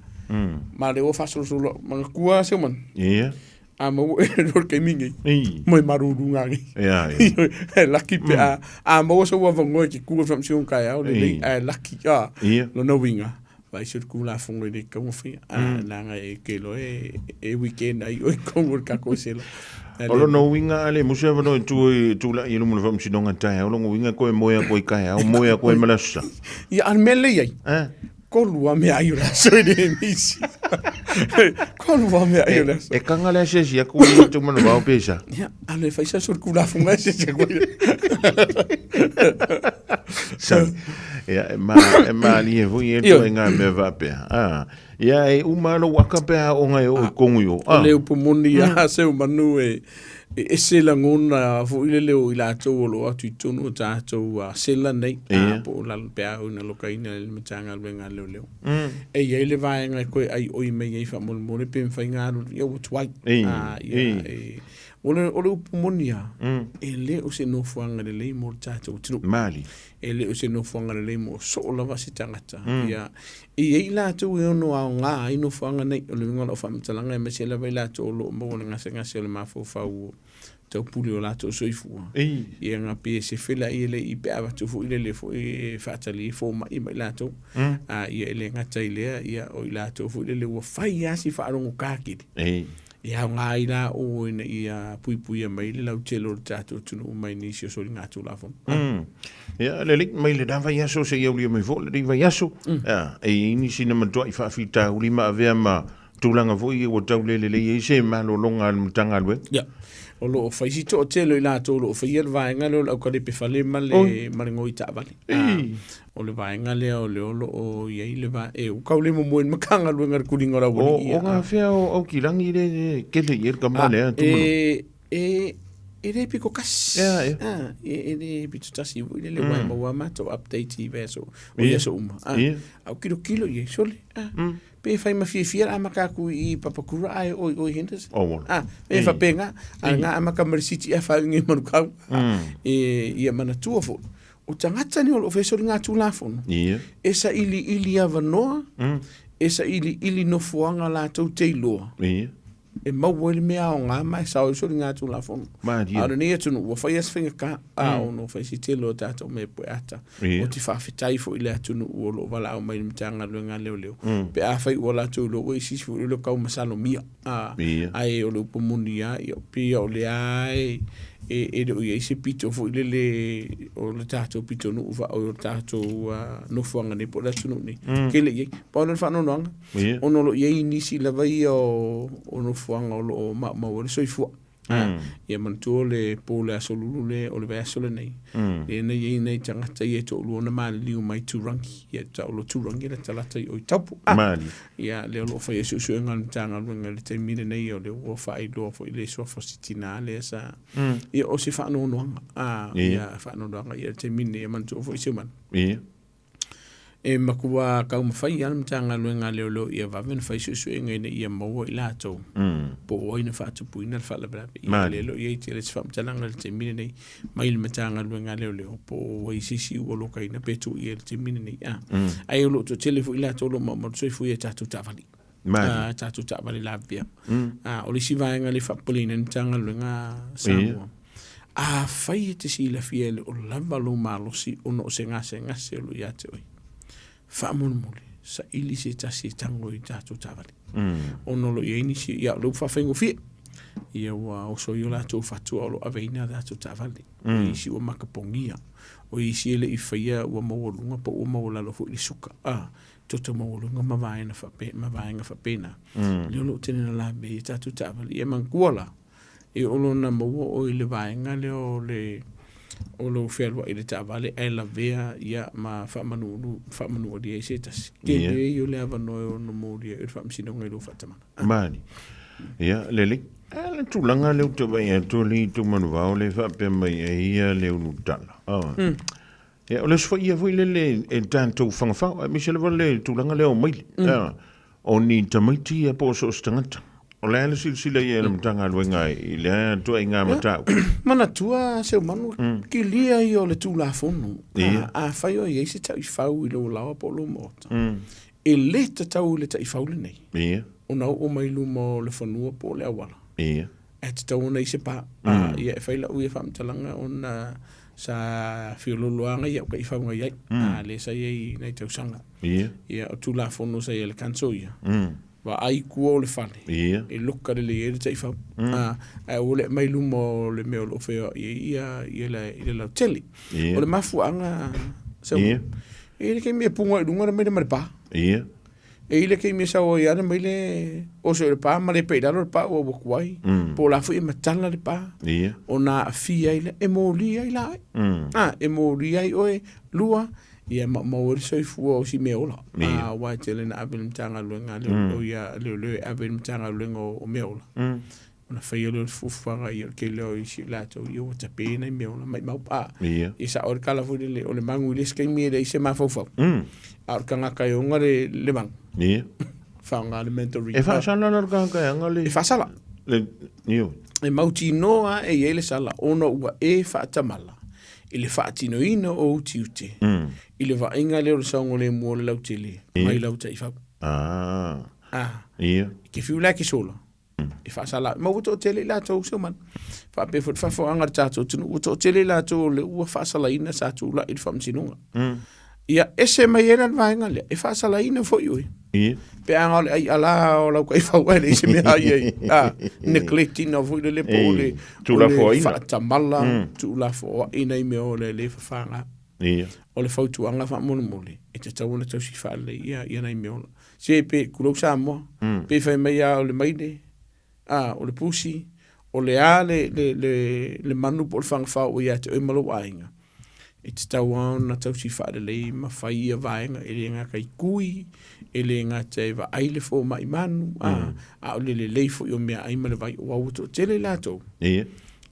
Ma lea ua faasolosolo manatua se manu. Ia. A maua e le taimi nei. Ei. Mo e maruru ngā nei. Ia, ia. E laki pe a, a maua sau avanoa e te kua faamasinoga taeao lelei, ae laki a. Ia. Lona uiga, vai se tulafono i le taumafai a leaga e te iloa e e weekend ai oe i totonu o le tatou sela. O lona uiga a le musa avanoa e tu e tulai i luma o le faamasinoga taeao, lona uiga koe moe aku ai taeao, moe aku ai ma le aso Sa. Ia, a o le mea lelei ai, tolu lava meaai o le aso e le misi. Tolu lava meaai o le aso. E kanga le asiasi aku i tau manavao pe sa. Ia, a le fai sa so le tulafono e asiasi aku ai. Sa, ia, e ma, e malie foi e Ioe. toe ngā mea faapea. Ah, ia, e uma lou aka pe a o ngai o i kongu i o. O le upu moni a se o manu e, e ese lagona foi le leo i latou o lo o atu i totonu o tatou sela nei, Ia. po o lalo pe a ina lokaina i le Matagaluega a Leoleo. E i ai le vaega e koe aioi mai ai faamolemole pe mafai ona alu, ia ua tuai. Ei, Ia, ei. e, o le, o le upu moni lava, e le o se nofoaga lelei mo le tatou atunuu. Mali. E le o se nofoaga lelei mo soo lava se tagata. Ia, e i ai i latou e ono aoga ai nofoaga nei, o le uiga o lau faamatalaga aemaise lava i latou o lo o maua le gasegase o le mafaufau o taupule o latou soifua. Ia na pe se fela ia le i pe avatu foi lele foi e faatali ai fomai ma i latou. A ia e le gata i lea, ia o i latou foi lele ua fai lava si faalogogata tele. E aoga ai la o ina ia puipuia mai le lautele o le tatou atunuu mai nisi o soligatulafono. Ia, lelei mai lena vaiaso seia aulia mai foi lenei vaiaso. Ia, e i ai nisi na matuai faafitauli ma avea ma tulaga foi ia ua tau le lelei ai se malologa a le Matagaluega. Ia, o lo o fai si toatele o i latou o lo o faia le vaega lea o le aukalepe fale ma le, ma le goi taavale. O le vaega lea o le o lo o i ai le va, e ua tau le momoe i le Matagaluega i le tuliga o le aualii. O, o ngā whea o Aukilangi le kele i e le kama lea tumano? E, e, e le pito tasi. Ia, ia. E, e le pito tasi foi lele, ua e maua a matou update i vaiaso, o ia aso uma. A o kilokilo i ai, sole. Pe fai ma fiafia le amata atu i Papakura ae o i o i Henderson. Oh, wala. Me faapena, a nga amata ma le City ae faaiuga i Manukau. E, ia manatua foi, o tagata nei o lo o faia soligatulafono, e sailiili avanoa, e sailiili nofoaga latou te iloa. E maua ai le mea aoga ma e sao ai soligatulafono. Malie. A o lenei atunuu ua fai lava si faigata, a ono fai si tele o tatou mea e pueata. Ia. Ou te faafetai foi i le atunuu o lo o valaau mai i le Matagaluega a Leoleo, pe afai ua latou iloa ua isi foi le tau masalomia. A, Ia. ae o le upu moni lava, ia, pei o lea e, e, e le o i ai se pito foi lele o le tatou pitonuu faa-oi o le tatou nofoaga nei po o le atunuu nei. Tele i ai. Pau lea o le faanoanoaga, Ia. ona o lo o i ai nisi lava ia o, o nofoaga o lo o maumau ai le soifua. Ia manatua o le po o le aso lulu le, o le vaiaso lenei, lea na i ai nai tagata ia e toalua na maliliu mai Turangi, ia tau lo Turangi le talata i o i Taupo. Mali. Ia lea o lo o faia suesuega a le Matagaluega i le taimi lenei, o lea ua faailoa foi le suafa o si tina lea sa, ia o se faanoanoaga, ia faanoanoaga ia le taimi lenei, ia manatua foi si o mana. Ia. E matua taumafai lava le Matagaluega a Leoleo ia vave ona fai suesuega ina ia maua i latou po o ai na faatupuina le faalavelave. Ia lea o lo o i ai tele se faamatalaga i le taimi lenei mai le Matagaluega a Leoleo po o ai se isi ua lokaina pe tuu i ai i le taimi lenei. Ae o lo o toatele foi i latou o lo o maumau le soifua i a tatou taavale. Mali. Tatou taavale lavea. O le isi vaega lea e faapopoleina ai le Matagaluega a Samoa, afai e te silafia e le o lava lou malosi ona o se gasegase o lo o ia te oe, faamolemole, saili se tasi e tago i tatou taavale. Ona o lo o i ai nisi, ia o lea ua faafaigofie, ia ua oso ai o latou fatu a o lo o aveina a tatou taavale. O isi ua makapogia, o isi e le i faia ua maualuga po ua maualalo foi le suka. Toto maualuga ma vaega faapena, ma vaega faapena. Lea o lo o tele ina lavea ai tatou taavale. Ia manatua la, e oo loa ina maua oe i le vaega lea o le o lou fealuai i le taavale ae lavea ia ma faamanuulu faamanualia ai se tasi. Tele ia o le avanoa e ono molia ai le faamasinoga i lou faatamala. Mali. Ia, lelei. A le tulaga lea ou te vaai atu le itu manuvao lea e faapea mai ai ia le ulutala. Ia, o le osofaia foi lele e tatou fagafao, aemaise lava le tulaga lea o maile. O ni tamaiti ia po o so o se tagata. O le a le silasila i ai a le Matagaluega i lea ituaiga mataupu? Manatua Seumanu, kilia ia o le Tulafono. Afai o i ai se taifau i lou laoa po o lou maota, e le tatau i le taifau lenei ona oo mai luma o le fanua po o le auala. Ae tatau ona i ai se pa. Ia, e fai lau ia faamatalaga ona sa fiololoaga ia au taifau na i ai, lea sa i ai i nai tausaga. Ia, o Tulafono sa i ai a le council ia, vaai tua o le fale, e loka lelei ai le taifau. Ae aua le aumai luma o le mea o lo o feoai ai ia le lautele. O le mafuaaga, e i ai le taimi e puga i luga le maile ma le pa. E i ai le taimi e sau ai lava le maile oso i le pa ma le pei i lalo le pa ua ua tuai. Po o la foi e matala le pa ona aafia ai lea, e molia ai la oe. E molia ai oe, lua, ia maumau ai le soifua o si mea ola. Aua e tele ina ave i le Matagaluega a Leoleo e ave i le Matagaluega o Mea Ola. Ona faia lea o le fuafuaga ia o le tele o isi o latou ia ua tape nai mea ola maimau. Ia sao le tala foi lele o le magu i le isi taimi e leai se mafaufau. A o le tagata e ona le magu. Faaaoga le mental E faasala la le tagata e ana le... E faasala. Le, ioe. E mautinoa e i ai le sala ona ua e faatamala i le faatinoina o ou tiute i le vaaiga lea o le saogalemu o le lautele mai lau taifau. Ia. E te fiu la e te sola. E faasala ma ua toatele i latou Seumanu. Faapea foi le faafofogaaga a le tatou atunuu, ua toatele i latou o lea ua faasalaina sa tulai i le faamasinoga. Ia ese mai ai la le vaega lea, e faasalaina foi oe. Pe a na o le ai ala o lau taifau ae leai se mea ai ai. Neglect ina foi lele po o le faatamala, tuulafoaiina i mea o le le fafaga. O le fautuaga faamolemole, e tatau ona tausi faalelei ia nai mea ola. Se pe tulou Samoa, pe fai mai lava o le maile, a, o le pusi, o le a le, le, le, le manu po o le fagafao ua ia te oe ma lou aiga, e tatau lava ona tausi faalelei ma fai ia vaega, e le gata i tui, e le gata e vaai le fomai manu, a, a o le lelei foi o meaai ma le vai, aua ua toatele i latou.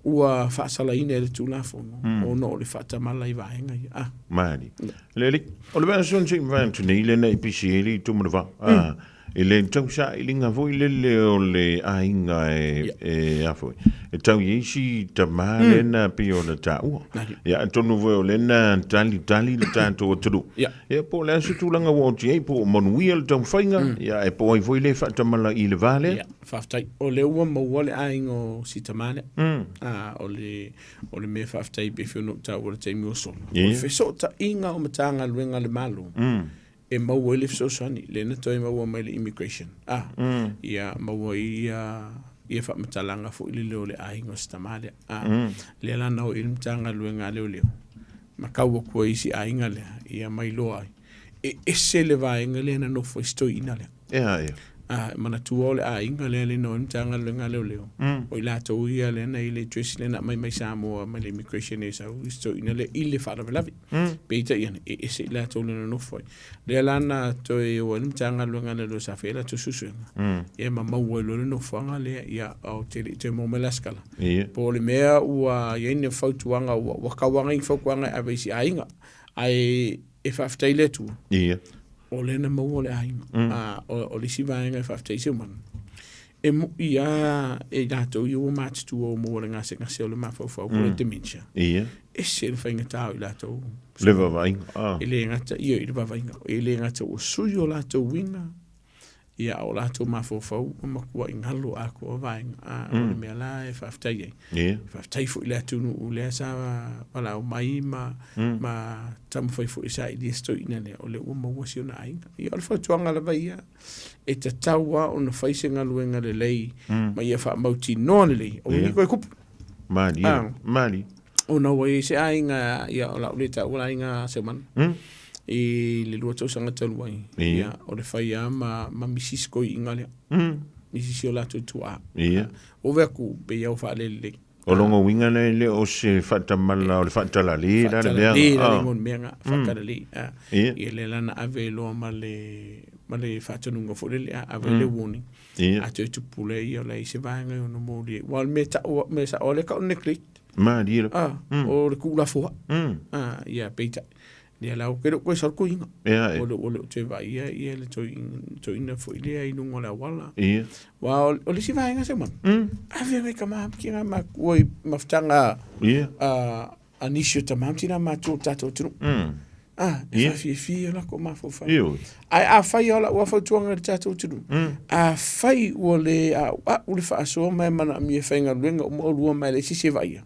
Ua faasalaina e le Tulafono ona o le faatamala i vaega ia. Ah. Malie. Le alii, o le vaaso na sei mavae atu nei lena i pisi ai le itu manava. Ah, i le tausailiga foi lele o le aiga e, e a foi, e tau i ai si tamā lena pei ona taua. Ia, atonu foi o lena talitali le tatou atunuu. Ia, po o le a se tulaga ua oti ai, po o manuia le taumafaiga, ia, ae po o ai foi le faatamala i le va lea. Faafetai. O lea ua maua le aiga o si tamā lea. O le, o le mea faafetai pei foi ona ou taua i le taimi ua sola. O le fesootaiga o Matagaluega a le Malo e maua ai le fesoasoani, lea na toe maua mai le immigration. Ia maua ai ia, ia faamatalaga foi lele o le aiga o si tamā lea. Lea la na o i ai le Matagaluega a Leoleo ma tau atu ai i si aiga lea, ia ma iloa ai e ese le vaega lea na nofo ai si toeaina lea. Ea, ea. A, e manatua o le aiga lea le no Matagaluega a Leoleo. O i latou ia lea na i le address lea na aumai mai Samoa mai le immigration e sau i si toeaina lea i le faalavelave. Peitai ane, e ese i latou lea na nofo ai. Lea la na toe o ai le Matagaluega a Leoleo sa fai a latou suesuega. Ia ma maua ai loa le nofoaga lea, ia, ou te le i toe maua mai la se tala. Po o le mea ua i ai ni fautuaga ua tau agai ni fautuaga e ave i isi aiga. Ae e faafetai i le Atua. O lea na maua le aiga. A, o le isi vaega e faafetai i Seumanu, e moi lava e i latou ia ua matutua ua maua i le gasegase o le mafaufau po o le dementia. Ese le faigata o i latou. Le vaavaaiga. E le gata, ia i le vaavaaiga. E le gata ua sui o latou uiga. Ia, a o latou mafaufau ua matuai galo atoa vaega, a o le mea la e faafetai ai. Faafetai foi i le atunuu lea sa valaau mai ma ma taumafai foi e sailia se toeaina lea, o lea ua maua si ona aiga. Ia, o le fautuaga lava ia, e tatau lava ona fai se galuega lelei ma ia faamautinoa lelei, aua ne i toe tupu. Malie, malie. Ona ua i ai se aiga, ia, o le a ou le taua le aiga a Seumanu, i le 2 tausaga talu ai, ia, o le fai lava ma, ma misi si toeaina lea, misi si o latou tuaa. Ove atu, pei lava ua faalelelei. O lona uiga lea e le o se faatamala o le faatalale la le mea. Faatalale la le igoa o le mea lena, faatalale. Ia lea la na ave loa ma le, ma le faatonuga foi lele, ave le warning. A toe tupu lea ia o le ai se vaega e ono moli ai. Aua o le mea tau, mea sao lea e tau o le neglect. Malie lava. O le tuulafoai. Ia peitai, lea la ou te le o toe sau le toeaina. O le o toe vaaia ia le toeaina foi lea i luga o le auala. Aua o le isi vaega Seumanu, ave nai tama ma tina matutua i mafutaga a nisi o tama ma tina matutua o le tatou atunuu. E faafiafia o latou mafaufau. Ae afai o lau lava fautuaga i le tatou atunuu, afai ua le a'ua'u le faasoa ma e manaomia e faigaluega uma oulua ma e leai se isi e vaaia,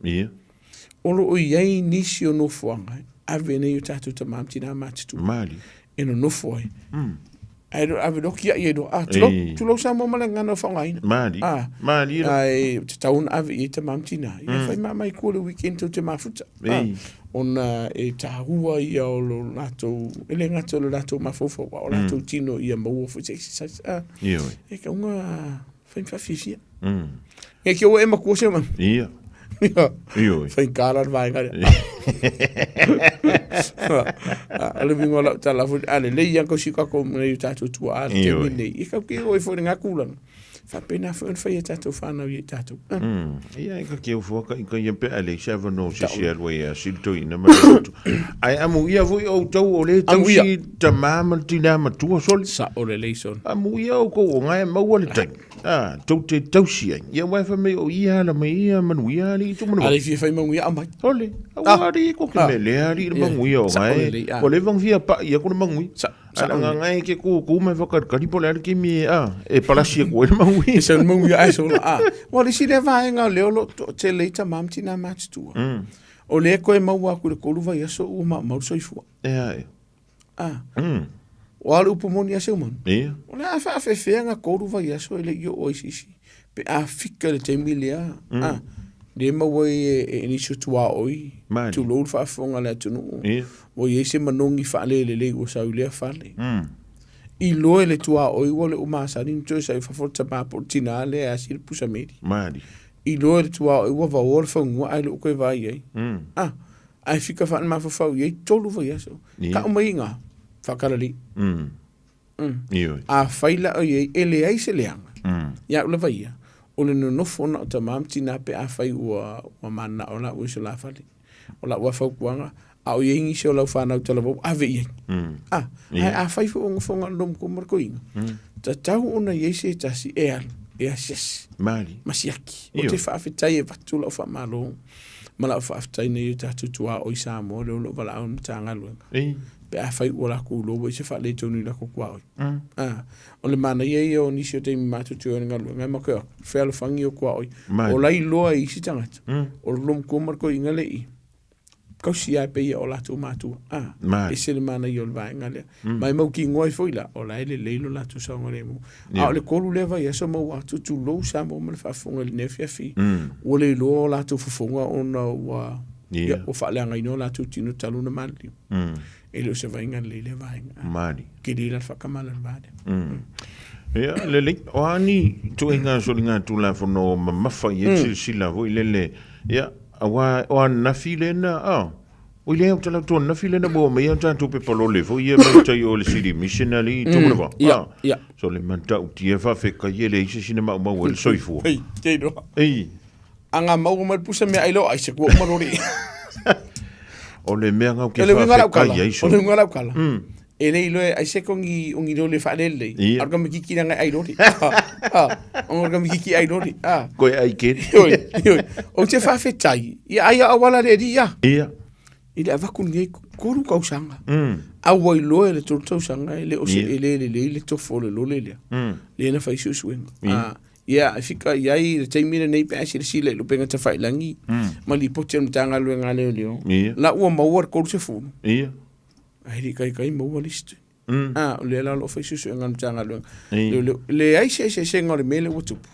o lo o i ai nisi o nofoaga e ave nei o tatou tama ma tina matutua e nonofo ai. Ae le o ave loa tiai ai loa. Ah, tulou, tulou Samoa ma le gagana o faaaogaina. Malie. Ah, Malie. Ae tatau ona ave i ai tama ma tina. Ia fai ma mai kua le weekend tou te mafuta. Ah, ona e taua ia o lo latou, e le gata o le latou mafaufau, a o latou tino ia maua foi se exercise. Ah, e kauga fai ma faafiafia. E ke ua e matua se manu. Ia. Ia. Ioe. Faigata la le vaega lea. O le uiga o lau tala foi, a lelei lava tausi tatou nei o tatou tuaa i le taimi lenei, ia tatou te o ai foi i lena tulaga. Faapena foi ona fai e tatou fanau ia i tatou. Ia, e ka te ofo aka i ka ia pe a leai se avanoa o se isi e alu ai e asi le toeaina ma le loto. Ae amuia foi outou o lea e tausi tama ma le tina matua sole. Sao lelei sole. Amuia outou o na e maua le taimi. A, tou te tausi ai. Ia aua e fai mai o ia ala mai ia manuia alii tu manu. A le fia fai manuia aumai. Ole, aua alii ko ke mea lea alii le manuia o Sao lelei, a. Ua leva ona fia pa'i aku le manuia. Ai le agaga e ke kūkū mai whakalikali po o le a le taimi e, a, e palasi aku ai le manuia. E sau le manuia ae sau la, a. Ua le isi lea vaega o lea o lo o toatele ai tama ma tina matutua. O lea e toe maua atu i le 3 vaiaso ua maumau le soifua. E a e. A. O a le upu moni a Seumanu? Ia. O le a faafefea na 3 vaiaso e le i oo ai se isi pe a fika i le taimi lea, a, lea e maua ai e nisi o tuaoi, tulou le faafofoga a le atunuu, ua i ai se manogi faalelelei ua sau i lea fale. I loa e le tuaoi ua le o masani ona toe sau i fafo le tama po o le tina lea e asi le pusa meli. I loa e le tuaoi ua vaoa le faugua ae le o toe vaai i ai. A, ae fika faale-mafaufau i ai 3 vaiaso. Tau mai i ina, faakalalei. Afai la o i ai, e leai se leaga, ia au lava ia, o le nonofo na o tama ma tina pe afai ua mananao la ua i so la fale. O lau lava fautuaga, a o i ai nisi o lau fanau talavou, ave i ai. A, ae afai foi o nofoga o le lomatua ma le toeaina, tatau ona i ai se tasi e alu, e asiasi, ma siaki. Ou te faafetai e avatu lau faamalo ma lau faafetai nei o tatou tuaoi Samoa lea o lo o valaau i le Matagaluega. Pe afai ua latou iloa ua i ai se faaletonu i latou tuaoi. O le manaia ia o nisi o taimi matou te o ai i le galuega, e matou o atu, fealofani o tuaoi. O la e iloa e isi tagata, o le lomatua ma le toeaina le i, tausi lava e pei o latou matua. E ese le manaia o le vaega lea. Ma e mautinoa ai foi la, o la e lelei lo latou saogalemu. A o le 3 lea vaiaso maua atu, tulou Samoa ma le faafofoga i lenei afiafi, ua le iloa o latou fofoga ona ua Ia, ua faaleagaina o latou tino talu ona maliliu. E le o se vaaiga lelei lea vaega. Mali. Tele la le faakamala i le va lea. Ia, lelei. O a ni ituaiga soligatulafono mamafa i ai silasila foi lele, ia, aua o ananafi lena, a, oi lea ou te alu atu ananafi lena ua aumai a tatou pepa lole foi ia mai tai o le City Mission alii mm. Tumunawa. Ia, ia. So le matautia faafetai e leai se isi na maumau ai le soifua. Ei, te iloa. Ei. Anga maua mai le pusa mea ai loa ai se kua uma lori. O le mea ngau ke whawhetai ai so. O le uiga lau kala. E le iloa ai se kongi ongi lole whaalelei. Ia. Aru ka mikiki nanga ai lori. Ongo ka mikiki ai lori. Koe ai keri. Ioi, ioi. O te whawhetai. Ia ai a awala le ri ia. Ia. I le avaku nei koru kausanga. A ua iloa e le tolu tausaga e le o se Ia. e le lelei le tofo o le lole lea. Lea na fai suesuega. Ia. Ah, ia, e fika i ai le taimi lenei pe a silasila i lupega tafailagi ma lipoti a le Matagaluega a Leoleo, Ia. la ua maua le 30. Ia. Ae le i kaikai maua le isi taimi. Ah, o lea la o lo o fai suesuega a le Matagaluega. Ia. Leoleo. Leai se eseesega o le mea lea ua tupu.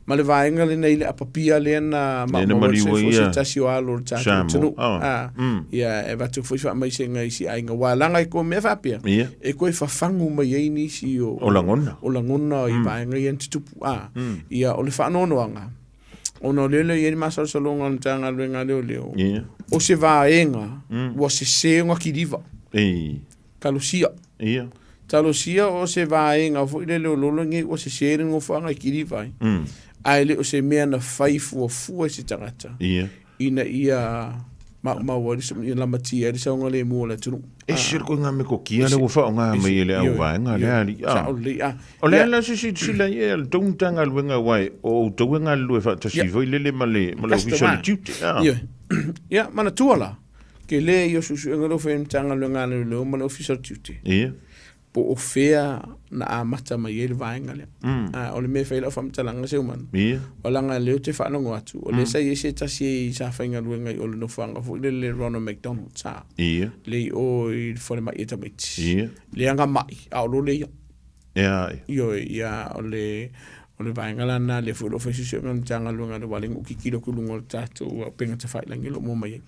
Ma le vaega lenei le apapia lea na Lea na maumau ai maliu se ai foi se ia tasi o alo o le tatou Samoa. atunuu. Ah. Ah, ia, e avatu foi faamaisega i si aiga. Ua laga i ko mea faapea, Ia. e koe fafagu mai ai nisi o, O lagona. o lagona i vaega ia na tutupu. Ah, ia, o le faanoanoaga, ona o lea lea i ai le masalosaloga o le Matagaluega a Leoleo, Ia. o se vaega ua sese ona kiliva. Ei. Talosia. Ia. Talosia o se vaega foi lele o lolo nei ua sese le nofoaga i kiliva ai. Ae le o se mea na fai fuafua e se tagata. Ia. Ina ia maumau ai le ia lamatia ai le saogalemu o le atunuu. Ese le koiga me kokia le ua faaaoga mai e le auvaega lea alii. Ah. Sao lelei, ah. O le Ia. ala se silasila i ai a le tou Matagaluega aua e o outou e galulue faatasi foi lele ma le ma le Ofisa o le Customer. Tiute. Ah. Ioe. Ia, manatua la, ke le i o suesuega lea ua fai e le Matagaluega a Leoleo ma le Ofisa o le Tiute. Ia. Po o fea na amata mai ai le vaega lea. Ah, o le mea e fai ai lau faamatalaga Seumanu. Ia. O laga lea ou te faalogo atu, o lea sa i ai se tasi e sa faigaluega i o le nofoaga foi lele le Ronald McDonald sa. Ia. Le i o i le falemai e tamaiti. Ia. Le aga mai, a o lo le ia. Ia. Ioe, ia, o le, o le vaega la lena lea foi o lo o fai suesuega a le Matagaluega le wale ngū kikilo ku lunga o le tātou upega tawhailangi lo mo mai ai.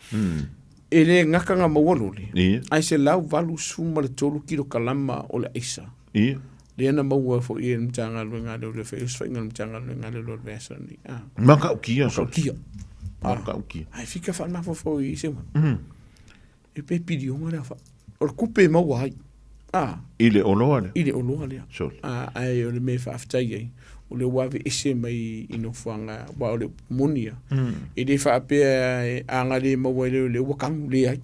E le ngaka ngā maua lole. Ia. Ai se lau valu suma le tolu kilo kalama o le aisa. Ia. Lea na maua foi e le Matagaluega a Leoleo fai osofaiga a le Matagaluega a Leoleo o le vaiaso lenei. Ah. Makaukia so. Makaukia. Makaukia. Ai fika whaamafaufau i se wana. E pe pilionga lea wha. O le kupe e maua ai. Ah. I le oloa lea. I le oloa lea. Sure. Ah, ai o le mea faafetai ai. O le ua aveese mai i nofoaga, aua o le upu moni ia. E le faapea e aga le maua i le leoleo ua kagu leai.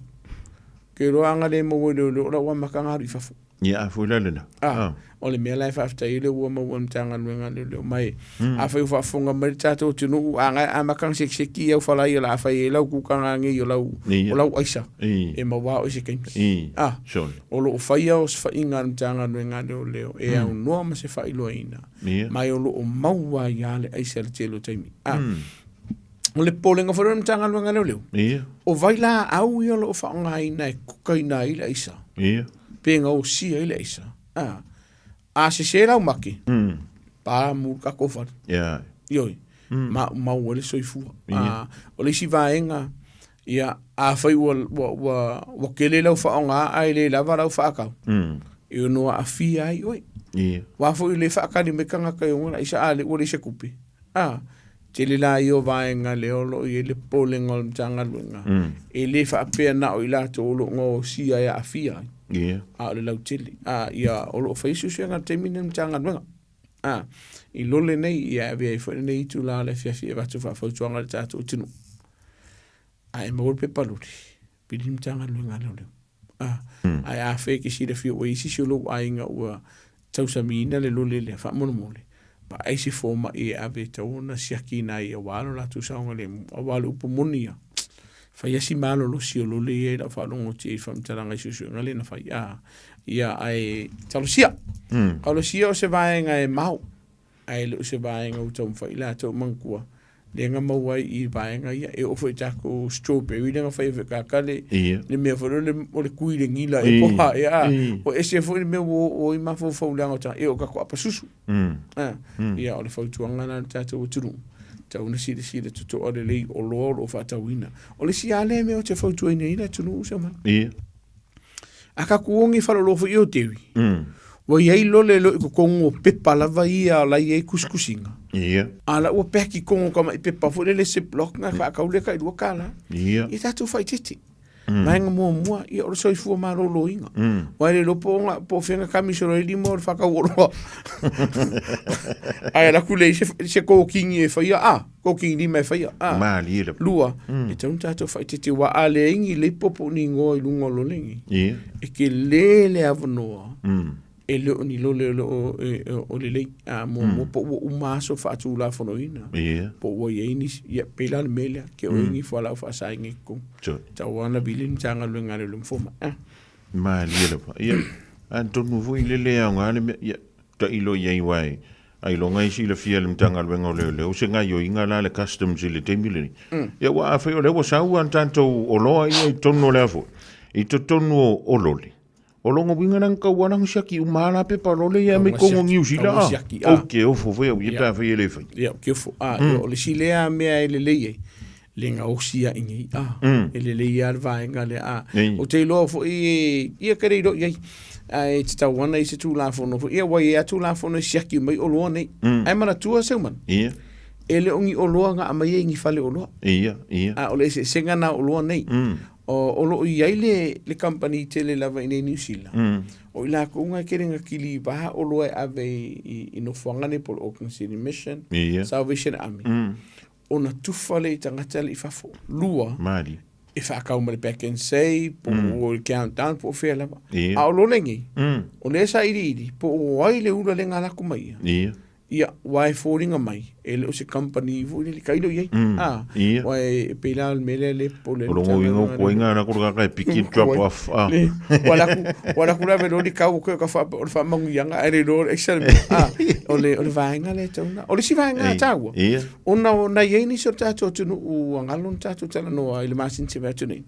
Ke iloa aga le maua i le leoleo o lau amataga alu i fafo. Ia, a foi la lena. Ah, o le mea la e faafetai ai lea ua maua e le Matagaluega a Leoleo mai. Afai ua faafofoga mai le tatou atunuu, a ga e amata ona sekiseki i au fala ia o le a fai ai lau kukaga nei o lau, Ia. o lau aisa, Ia. e maua au i se taimi. Ia. Ah, Sure. o lo o faia osofaiga a le Matagaluega a Leoleo e aunoa ma se faailoaina, Ia. ma o lo o maua ai lava le aisa i le tele o taimi. Ah, o le popolega foi lea o le Matagaluega a Leoleo, Ia. o vai laau ia o lo o faaaogaina e kukaina ai le aisa. Ia. Pe gaosia ai le aisa. A, a sese lau make, pa mu le tatou fale. Ia. Ioe, maumau ai le soifua. Ia. A, o le isi vaega, ia, afai ua, ua, ua, ua tele lau faaaoga ae le lava lau faatau, e ono aafia ai oe. Ia. Aua foi le faatali mai tagata i ona le aisa, a lea ua leai se tupe. A, tele la ia o vaega lea o lo o i ai le popolega o le Matagaluega, e le faapea na o i latou o lo o gaosia e aafia ai, a o le lautele. A, ia, o lo o fai suesuega i le taimi lenei a le Matagaluega. A, i lole nei, ia e avea ai foi lenei itula o le afiafi e avatu faafautuaga i le tatou atunuu. A e maua le pepa loli, pili le Matagaluega a Leoleo. A, ae afai e te silafia ua i ai se isi o lou aiga ua tausamiina le lole lea, faamolemole, vaai se fomai e ave e tatau ona siakiina ai aua lo latou saogalemu, aua o le upu moni ia, fai lava si malolosi o lole ia i lau faalogo atu i ai i faamatalaga i suesuega lea na fai. A, ia, ae talosia. Talosia o se vaega e mao, ae le o se vaega ua taumafai i latou manatua, lea na maua ai i vaega ia, e oo foi i tatou strawberry lea na fai e feakatale, Ia. le mea foi lea o le kui le gila e poha, ia, ua ese foi le mea ua oo ai mafaufau leaga o tagata, e oo i tatou apasusu. A, ia, o le fautuaga lena i le tatou atunuu, tatau ona silasila totoa lelei oloa o lo o faatauina. O le isi lava lea mea ou te fautuaina ai le atunuu, Samuel. Ia. A tatou ogi faleoloa foi ia o Derry, ua i ai lole loa i totonu o pepa lava ia la e i ai tusitusiga. Ia. A la ua paki tonu ka mai pepa foi lele ziploc na faatau lea tai $2. Ia. Ia tatou faaeteete. Vaega muamua, ia o le soifua maloloina. Aua e le iloa po o na, po o fea na kamisolo ai lima o le faatau oloa. Ae alu atu leai se, se kokini e faia, a, kokini lima e faia, a. Malie lava. Lua, e tatau ona tatou faaeteete aua a leai ni leipo po o ni igoa i luga o lole nei, e tele le avanoa e le o ni lole o lo o, e, o lelei. A, muamua po ua uma aso faatulafonoina, po ua i ai nisi, ia, pei la le mea lea, ke o i ni fualaau faasaina i totonu. Sure. Tau lava ona vili le Matagaluega a Leoleo ma Fomai. A. Malie lava. Ia, atonu foi le le aoga le mea, ia, tailo i ai aua e ailoga e silafia e le Matagaluega o Leoleo se gaoioiga la a le Customs i le taimi lenei. Ia aua afai o lea ua sau a tatou oloa ia i totonu o le a foi, i totonu o loli, o lona uiga la na tau lava ona siaki uma lava la pepa lole ia e aumai i totonu o Niu Sila a. Ou te ofo foi au ia pe afai e le faia. Ia, ou te ofo. A, o le isi lea mea e lelei ai, le gaosi ai nei a e lelei lava le vaega lea a. Ou te iloa foi ia ke le iloa i ai ae tatau ana i se Tulafono foi ia ua i ai lava Tulafono e siaki mai oloa nei. Ae manatua Seuman, e le o ni oloa na aumai ai i ni fale oloa. A o le eseesega lena o oloa nei. O lo o i ai le le kamupani tele lava i inei i Niu Sila, o i lakou na e tele na kiliva oloa e ave i nofoaga nei po o le Auckland City Mission, Salvation Army. Ona tufa lea i tagata le i fafo. Lua, Mali. e faatau ma le Pak'nSave, po o le Countdown, po o fea lava. A o lo lenei, o lea sa iliili, po o ai le ula lea na alu atu mai ia. Ia, aua e foliga mai, e le o se company foi lele, tailo i ai. Aua e pei la o le mea lea le popole ai le O lona uiga o koinga la ko kaka e piki le drop off. Le, ua alu atu, ua alu atu la ave loa le kau o ka o le faamanuiaga ae le iloa o le aisa le mea. O le, o le vaega lea e tatau ona, o le isi vaega taua, ona na i ai nisi o le tatou atunuu ua galo ona tatou talanoa i le masina tea atu nei.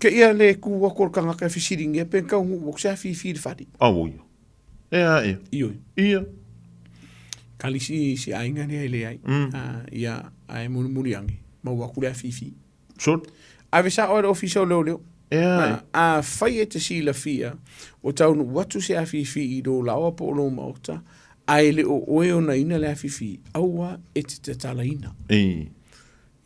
Ke ia le tu atu o le tagata e fesiligia pe tau nuu atu se afifi i le fale. Auoi. E a ia. Ioe. Ia. Kali si, si aiga lea e leai. Ia, ae mulimuli ane, maua atu le afifi. Sure. Ave sao i le ofisa o leoleo. E a. Afai e te silafia, ua taunuu atu se afifi i lou laoa po o lou maota, ae le o oe onaina le afifi, aua e te tatalaina. E.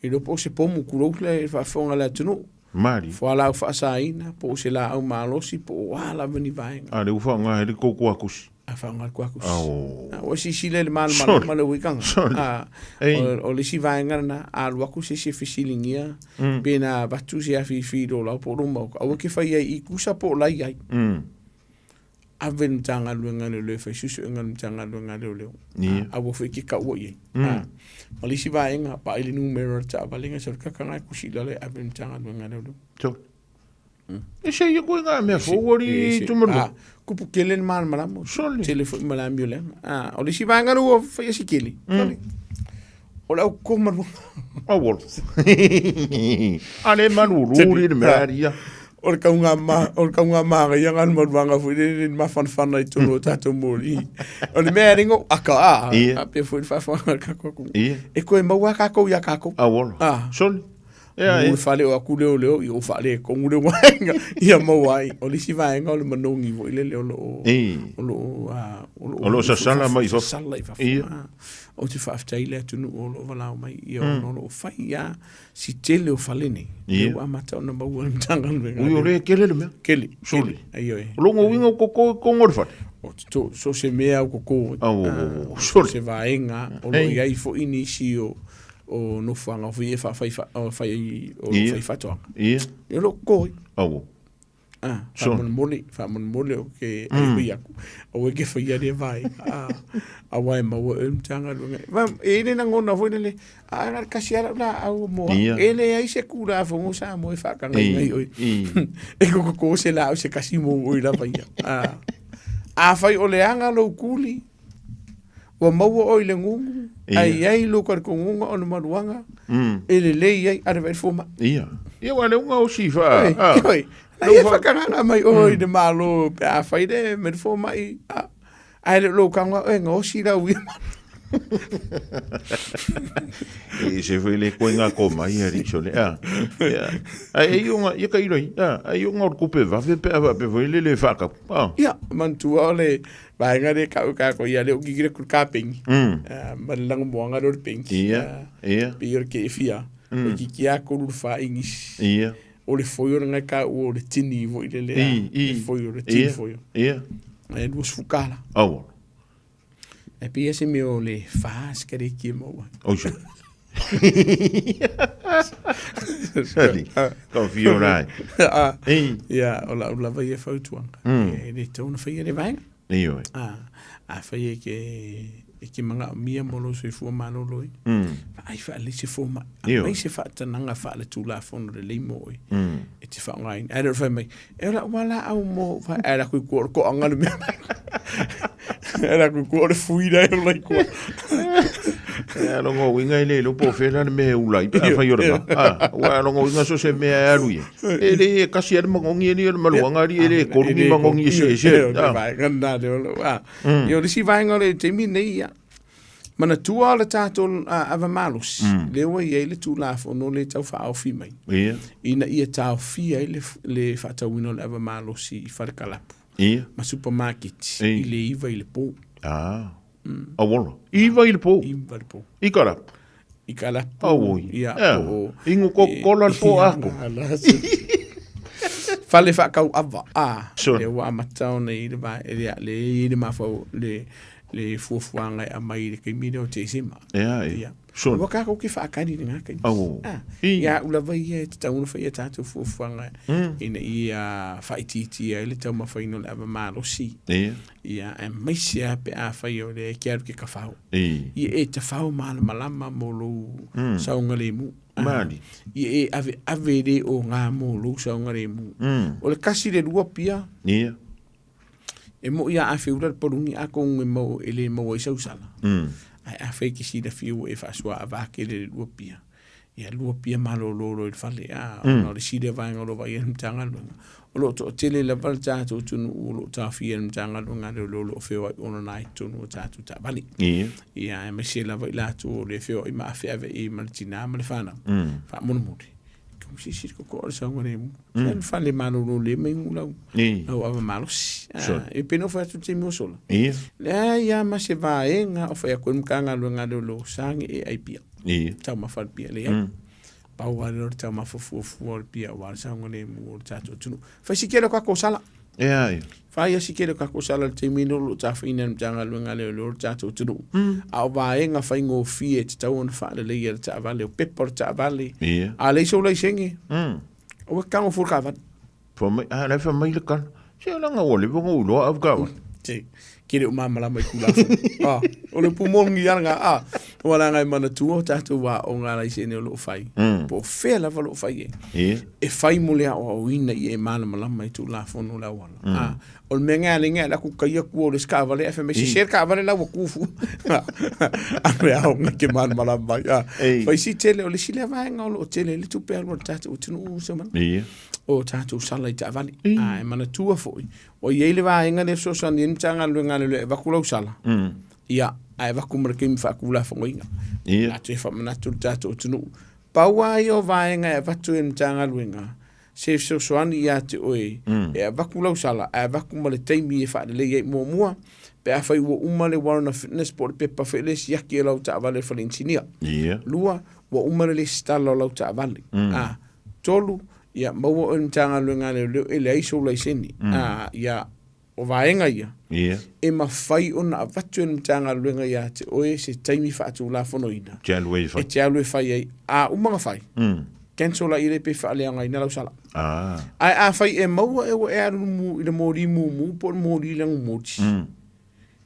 E iloa po o se pomu tulou le faafofoga a le atunuu. Mali. Fualaau faasaina, po o se laau malosi, po o a lava ni vaega. A lea ua faaaoga ai le tou kuakusi. A faaaoga le kuakusi. Oh. A ua silasila i le malamalama ma le uikanga. Sorry. A, o le isi vaega lena, a alu atu se isi e fesiligia, pe na avatu se afifi i lou lao po o lou maoka, aua e te fai ai i kusa po o la i ai. Ave le Matagaluega a Leoleo e fai suesuega a le Matagaluega a Leoleo. Ia. A, aua foi e te kaua i ai. A, ma le isi vaega, vaai le numera o le taavale na sau kakanga e kusi i lalo e ave i le Matagaluega a Leoleo. So. E se ia koe ngā mea fou ari tumaru. A, kupu kele le malamalama. Sole. Tele foi ma le amio leaga. A, o le isi vaega lea ua faia si kele. Sole. O le au koma lua. Au olo. A le malulu le mea ari ia. O le kaunga ma, o le kaunga māngai anga le maluanga foi le le mafanafana i totonu o tatou moli. O le mea e ringo aka a, Ia. a pea foi le faafofoga a le kakou aku. Ia. E koe maua kākou iā kākou. Au olo. Ah. Sole. Ea, Mu e. le fale o aku leo leo i o whaale kongu le waenga ia maua ai. O le isi vaega o le manogi foi lele o loo Ei. o loo a o loo O loo sasala mai i fafo. Sasala i fafo. Ia. Ah. Ou te faafetai i le atunuu o loo walao mai ia ona o loo fai ia si tele o fale nei. Ia. Lea ua amata ona maua e le Matagaluega. Ui o le kele le mea. Kele. Sole. Kele. Ai oe. O longa uiga o koko i kongo le fale. O to, so se mea o koko. Au, au, au, au. So Sole. se vaega o loo Ei. i ai foi nisi o o nofoaga foi e faafai o fai o Ia. fai faatoaga. Ia. E o loo koko ai. Au, au. Ah, Sure. faamolemole, faamolemole o ke ai hui aku. Aua e ke whaia rea vaega. Ah, aua e maua e le Matagaluega. Va, e i le lagona foi lele, a na le kasi ala la au mo. Ia. E le ai se kura fongo sa mo e whakangai ngai oi. I. E koko ko se la au se kasi mo oi lava ia. Ah. A whai o le anga lou kuli, ua maua oi le ngungu, Ia. ai ai lou karikongunga o le maluanga, e lelei ai, are vai foma. Ia. Ia wa le unga o si fa. Oi, Ah. oi. Na ia whakanganga mai oi le malo, pe a whai le, me le foma i, a, ai le lou kanga, e ngā osi rau ia. E se foi le koe ngā ko mai ari sole. Ah. Ia. Ai e unga ia ka iroi. Ah, ai unga o kupe vafe pe ava pe foi le le whaka. Ah. Ia, mantua o le vaega le kau ka ko ia le o kikira kuru ka pengi. Ah, ma le lango moanga le o le pengi. Ia. Ah, Ia. pe ia o le ke e fia. O ki a koru le wha ingis. Ia. O le foi o le ngai ka ua o le tini i le le. I, i. Le foi o le tini Ia. foi o. Ia. E lua sfukala. Au. E pia se mea o le wha skare ki e maua. O se. Sali. Ka whio rai. Ah, Ei. Ia, o lau lava ia fautuanga. E le tau na whaia le vaenga. Ioe. Ah, a whaia ke E ke manaʻomia mo lou soifua malōlōina. Vaai faalelei se fomai. Aumai se faatanaga faaletulafono lelei mo oe. E te faaaogaina. Ae le o le fai mai, e o lau lava laau mo ou ae alu atu i tua o le toaga le mea. Ae alu atu i tua o le fui la e ola i tua. E a longa uiga e le iloa po o fea la le mea e ula ai pe afai o le ma. Ua a longa uiga so o se mea e alu i ai. E le e kasi lava le manogi e le o le maluaga alii e le e tolu ni manogi eseese. O le vaega lena lea o lou, a. Ia o le isi vaega o le taimi lenei, ia, manatua le tatou ava malosi, lea ua i ai le Tulafono lea e tau faaofi mai, ina ia taofia ai le faatauina o le ava malosi i fale kalapu ma supamaketi i le 9 i le po. Ah. Auola. 9 i le po. 9 i le po. I kalapu. I kalapu. Auoi. Ia, po o... Inu Coca-Cola le po ako. Fale faakau ava. Ah, lea ua amata ona i le va, le, le, i le mafau, le, le fuafuaga e aumai i le taimi lea o Tesema. Ia, ia. Sure. Ua kākou ke whaakari i ngā taimi. Au. Ah, ia au lava ia e te tau ona whai a tātou fuafuaga ina ia whaitiiti ai le taumawhaina o le ava malosi. Ia. Ia, aemaise lava pe afai o lea e ke alu ke kawhao. I. Ia e tawhao malamalama mo lou saogalemu. Maali. Ia e ave ave le o ngā mo lou saogalemu. O le kasi le lua pia. Ia. E mo ia a whiura le porungi a kongu e mau e le mau ai sausala. Ai a whai ki sila whiu e whaasua a wāke le lua pia. Ia lua pia malōlō i le fale, ā, ona o le sili o vaega o lo o vaaia e le Matagaluega. O lo o toatele lava le tatou atunuu o lo o taofia e le Matagaluega a Leoleo o lo o feoai ona na i totonu o tatou taavale. Ia, aemaise lava i latou o lea e feoai ma afeaveai ma le tinā ma le fanau. Faamolemole, silasila le koko o le saogalemu. Se le fale malōlō le mai gu lau, lau ava malosi. E pei ona ou fai atu i le taimi ua sola. Leai lava ma se vaega o fai atu ai le Matagaluega a Leoleo, sage e ai pia. Ia. Taumafa le pia leai. Pau lava lea o le taumafa fuafua o le pia aua le saogalemu o le tatou atunuu. Fai si tele o tatou sala. Ia, ia. Fai si tele o tatou sala i le taimi lenei o lo o tafaina e le Matagaluega a Leoleo le tatou atunuu. A o vaega faigofie e tatau ona faaleleia e le taavale, o pepa o le taavale. Ia. A leai sou laisene, aua e tago fua le taavale. Fai mai, a la e fai mai le kala. Se langa ua leva ona ou iloa au taavale. Se, ke le o malamalama i Tulafono. Ah, o le upu moni lava lena, ah, ua leaga e manatua o tatou aoga laisene o lo o fai, po o fea lava o lo o fai ai. E fai mo le aoaoina ia e malamalama i Tulafono o le auala. Ah, o le mea nga le nga la ku kaia ku o le ska vale afe me se ka vale la ua kufu. A me aoga ke malamalama mai. Ah, fai si tele o le isi lea vaega o lo o tele ai le tupe alu a le tatou atunuu se mana. O tatou sala i taavale. A e manatua foi, ua i ai le vaega lea e fesoasoani ai le Matagaluega a Leoleo e avatu lau sala, ia, ae avatu ma le taimi faatulafonoina. Latou e faamanatu i le tatou atunuu. Pau lava ia o vaega e avatu e le Matagaluega, se fesoasoani ia te oe e avatu lau sala, ae avatu ma le taimi e faalelei ai. Muamua, pe afai ua uma le warrant of fitness po o le pepa foi lea e siaki e lau taavale i le fale inisinia. Lua, ua uma le lesitala o lau taavale. A, 3, ia maua oe i le Matagaluega a Leoleo e leai sou laisene. Ā, ia, o vaega ia, e mafai ona avatu e le Matagaluega ia te oe se taimi faatulafonoina E te alu ai e fai. e te alu e fai ai. A uma ona fai, cancel ai lea pe faaleaogaina lau sala. Ae afai e maua e ua e alu i le moli mumu po o le moli lagumoli,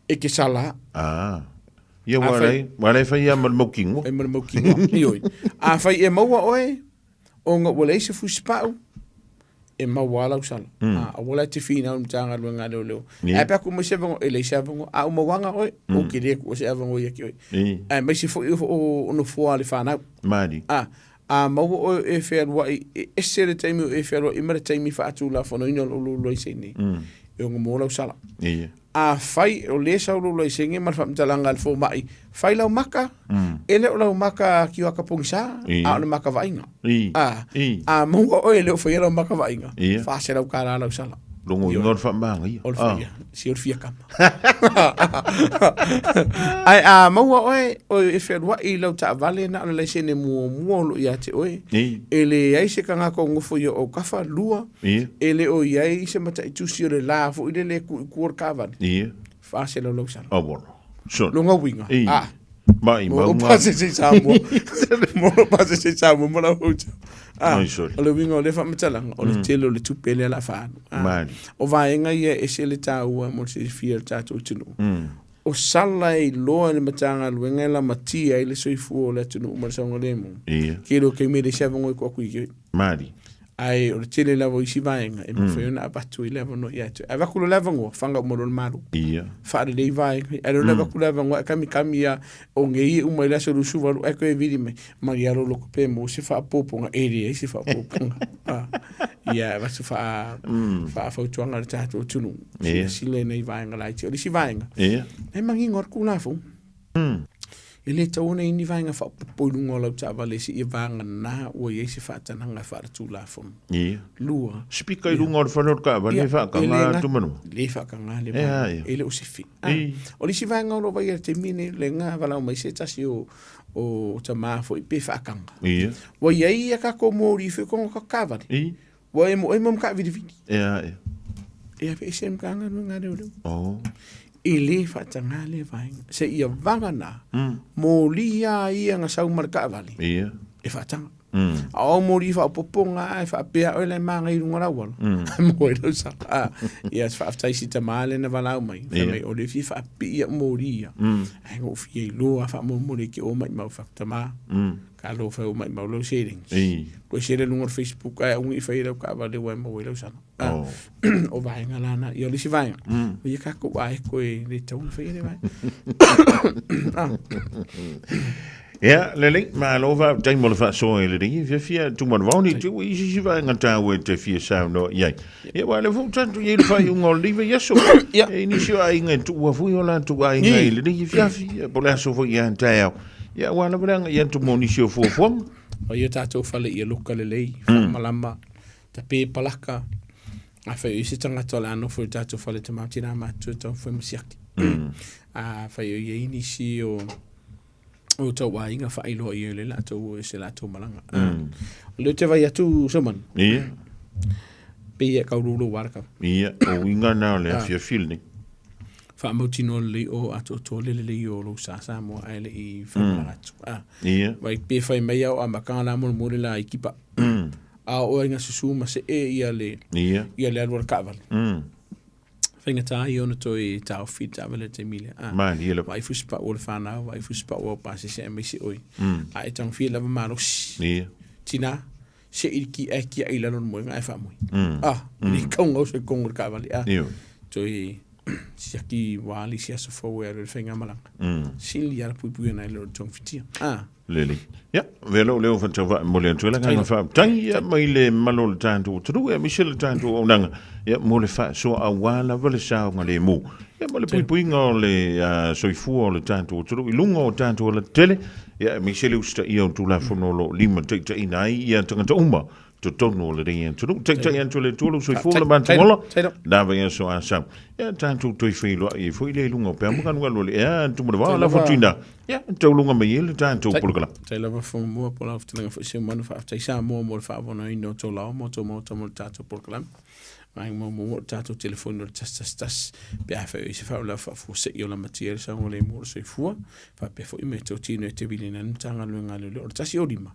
e te sala. Ia, ua alai, ua alai fai ia ma le mautinoa. Fai ma le mautinoa, ioe. Afai e maua oe, ona ua leai se fusipau, e maua lava lau sala. Aua la e te finau i le Matagaluega a Leoleo. Ae pe a tuu mai se avanoa, e leai se avanoa. A uma uaga oe, ou te le tuua se avanoa ia te oe. Aemaise foi o nofoa a le fanau. Malie. A maua oe o e fealuai, e ese le taimi o e fealuai ma le taimi faatulafonoina o lou laisene, e ono maua lau sala. Afai o lea sau lou laisene ma le faamatalaga a le fomai, fai lau maka, e le o lau maka kioaka pogisa, a o le maka vaaiga. A maua oe e le o faia lau maka vaaiga, $400 lau sala. Logoina o le faamagaia. O le faia, si o le fia kama. Ae a maua oe o e fealuai i lau taavale na o le laisene muamua o lo o ia te oe, e leai se tagata o nofo i ou autafa, lua, e le o i ai se mataitusi o le la foi lele e tuu i tua o le taavale, $400 lau sala. Lona uiga, a, Mo lou pasese i Samoa, mo lou pasese i Samoa ma lau hotel. Ah, o le uiga o lea faamatalaga, o le tele o le tupe lea o le a faaalu. Ah, o vaega ia e ese le taua mo le silafia e le tatou atunuu. O sala e iloa e le Matagaluega e lamatia ai le soifua o le atunuu ma le saogalemu. Ia. Tele o taimi e leai se avanoa e tuu atu i ai. Mali. Ae o le tele lava o isi vaega e mafai ona avatu ai le avanoa ia te oe. Avatu loa le avanoa, fana uma loa le Malo. Ia. Faalelei vaega ia. Ae le avatu le avanoa ae kamikami lava, o nei e uma i le aso 28 ae toe vili mai, malia lou loto pe maua se faaopoopoga. E leai se faaopoopoga. Ia, e avatu faafautuaga i le tatou atunuu, silasila i nai vaega laiti. O le isi vaega, e manino lava le Tulafono. E le tatau ona i ai ni vaega faaopoopo i luga o lau taavale seia vagana ua i ai se faatanaga faaletulafono. Lua. Sipika i luga o le fale o le taavale e faataga atu ma luga. E le faataga le vaega. E le o se fi. O le isi vaega o lo o vaai i le taimi lenei, lea na valaau mai se tasi o tama foi pe faataga. Ua i ai a tatou moli foi i totonu o tatou taavale. Ua emoemo ma taavilivili. E aveese le Matagaluega a Leoleo. E le faataga lea vaega. Seia vagana, moli lava ia na sau ma le taavale, e faataga. A o au moli faaopoopoga lava e faapea oe la e manaia i luga o le auala, mo ai lau sala. Ia, faafetai i si tama lea na valaau mai, fai mai o lea e fia faapipii au moli ia, ae na ou fia iloa lava faamolemole e te o maimau fai atu, tama, Talofa e maimau lau seleni. Koe sele luga o le Facebook ae aua ne i faia lau taavale ua e maua ai lau sala. O vaega la na. Ia o le isi vaega, o ia tatou aeko e le tatau ona faia lea vaega. Ia, lelei, malo faafetai mo le faasoa i lenei fiafia tumanavao nei te ua i se isi vaega taua e te fia saunoa i ai. Ia, aua o lea foi ua tatou i ai i le faaiuga o lenei vaiaso. E i ai nisi o aiga e tuua foi o latou aiga i lenei afiafi, ia, po o le aso foi ia taeao. Ia, aua lava le agai atu mo nisi o fuafuaga. O ia tatou fale ia luka lelei, faamalama, tape palaka. Afai o i se tagata o le a nofo i le tatou fale tama tina matutua taumafai ma siaki. Afai o i ai nisi o o tau aiga faailoa i ai le latou o se latou malaga. O lea ou te vaai atu Saumani. Ia. Pei e kau lulu wara kau. Ia, o uiga na o le afiafi lenei. Faamautinoa lelei o atoatoa le lelei o lou sa Samoa ae le i faamalaga atu. Ia. Vai pe fai mai au amataga la molemole la i kipa. A o oe na susu ma see ia le Ia. ia le alu a le taavale. Faigata ia ona toe taofi i le taavale i le taimi lea. A, Malie lava. Vaai fusipau o le fanau, vaai fusipau o pasese aemaise oe. A e tagofia lava malosi. Ia. Tina, se i ki ae kiaʻi i lalo o le moega ae faamoe. A, e le tau gausa i totonu o le taavale. A, Ioe. toe siaki ua ali se aso fou e alu ai le faigamalaga. Sili lava le puipui ona e le o le togafitia. A. Lelei. Ia, avea lou leo faatauvaa e momoli atu ai le agaga faafetai, ia, mai le mamalu o le tatou atunuu, ia, aemaise le tatou auaunaga, ia, mo le faasoa aua lava le saogalemu, ia, ma le puipuiga o le soifua o le tatou atunuu i luga o tatou alatetele, ia, aemaise le usitaia o Tulafono o lo o limataitaiina ai ia tagata uma totonu o lenei atunuu. Taitai atu e le Atua lou soifua ma le matou ola, na vaiaso a sau. Ia, tatou toe feiloai ai foi lea i luga o peau ma galugalu o le ea, Tumanavao, lafo atu i ina. Ia, tauluga mai ai le tatou polokalame. Tai lava Whangamua, po lau fetalaiga foi Seumanu, faafetai Samoa mo le faavonoina o tou laoa ma o tou maota mo le tatou polokalame. Vaega muamua o le tatou telefoni o le 111 pe afai o i ai se faalavelave faafuasei o lamatia ai le saogalemu o le soifua, faapea foi me totino e te viliina ai le Matagaluega a Leoleo. O le 105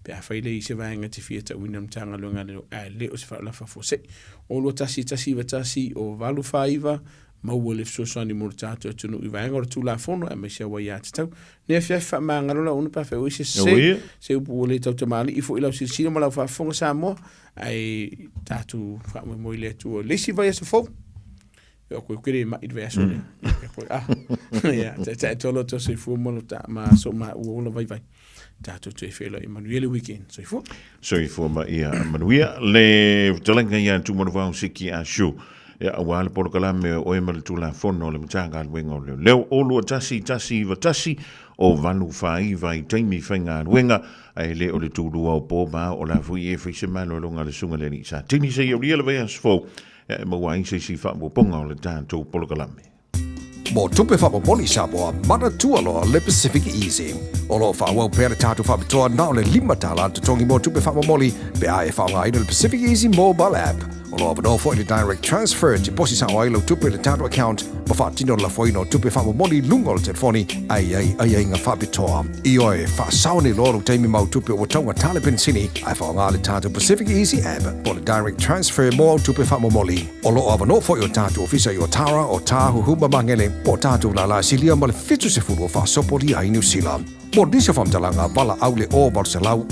pe afai le i ai se vaega e te fia tauina i le Matagaluega a Leoleo ae le o se faalavelave faafuasei. O 21 191 o 849 Maua le fesoasoani mo le tatou atunuu i vaega o le Tulafono aemaise au aiatatau. Nei afiafi faamagalo lau ona pe afai ua i se sese, se upu ua le tautamalii foi i lau silasila ma lau faafofoga Samoa, ae tatou faamoemoe i le Atua. Le isi vaiaso fou, e o koe ke le mai i le vaiaso lea. Ia koe, ah, ia, taitai atu lo tou soifua ma lo ta, ma so ma ua ola vaivai. Tatou toe feiloai manuia le weekend. Soifua. Soifua ma ia manuia. Le fetalaiga ia Tumanuvao Siki Ashu. Ia, aua le polokalame o oe ma le Tulafono o le Matagaluega o Leoleo o 21 191 o 849 i taimi faigaluega, ae le o le tulua o po ma o la foi e fai se malologa a le Susuga i le Alii Satini seia aulia le vaiaso fou, ia e maua ai se isi faaopoopoga o le tatou polokalame. Mo tupe faamomoli Samoa, manatua loa le Pacific Easy. O lo o faaauau pea le tatou faapitoa na o le $5 le totogi mo tupe faamomoli pe a e faaaogaina le Pacific Easy Mobile App. O lo avanoa foi le direct transfer e tiposi sao ai lau tupe i le tatou account ma faatino le lafoina o tupe faamomoli i luga o le telefoni a i ai aiaiga faapitoa. Ioe, faasao nei loa lou taimi ma au tupe ua taugata le penisini ae faaaoga le tatou Pacific Easy app po o le direct transfer mo au tupe faamomoli. O lo o avanoa foi o tatou ofisa i Otara, Otāhuhu ma Magele po o tatou lala silia ma le 70 o faasopolia ai Niu Sila. Mo nisi o faamatalaga, valaau le 0800 000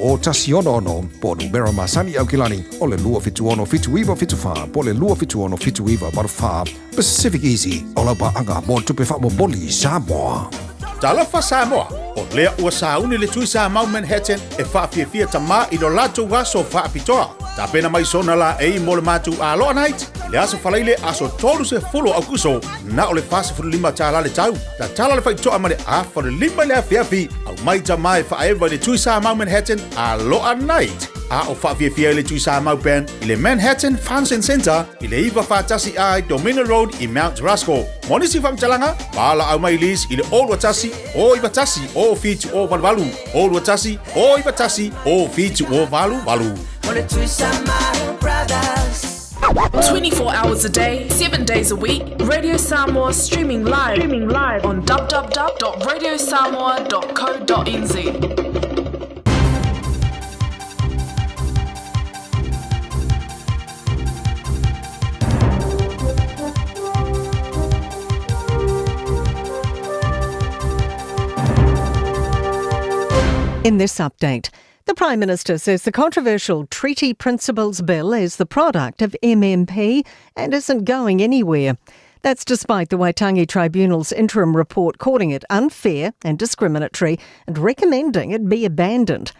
166 po o numera masani i Aukilani o le 276 7974 po o le 276 7984. Pacific Easy, o lau paaga mo le tupe faamomoli i Samoa. Talofa Samoa, o lea ua sauni le tui Samau Manhattan e faafiafia tamā i lo latou aso faapitoa. Tapena mai sona laei mo le matou Aloha Night i le aso Faraile aso 30 o Aukuso, na o le $45 tālā le tau. Tatala le faitoa ma le afa o le 5 i le afiafi, aumai tamā e faaeva i le tui Samau Manhattan Aloha Night. A o faafiafia ai le tui Samau Band i le Manhattan Function Centre i le 941 A i Dominion Road i Mount Roskill. Mo nisi faamatalaga, valaau mai Liz i le 021 091 0788 021 091 0788. O le Tui Samoa Brothers. 24 hours a day, 7 days a week, Radio Samoa streaming live, streaming live on www.radiosamoa.co.nz. In this update, the Prime Minister says the controversial Treaty Principles Bill is the product of MMP and isn't going anywhere. That's despite the Waitangi Tribunal's interim report calling it unfair and discriminatory and recommending it be abandoned.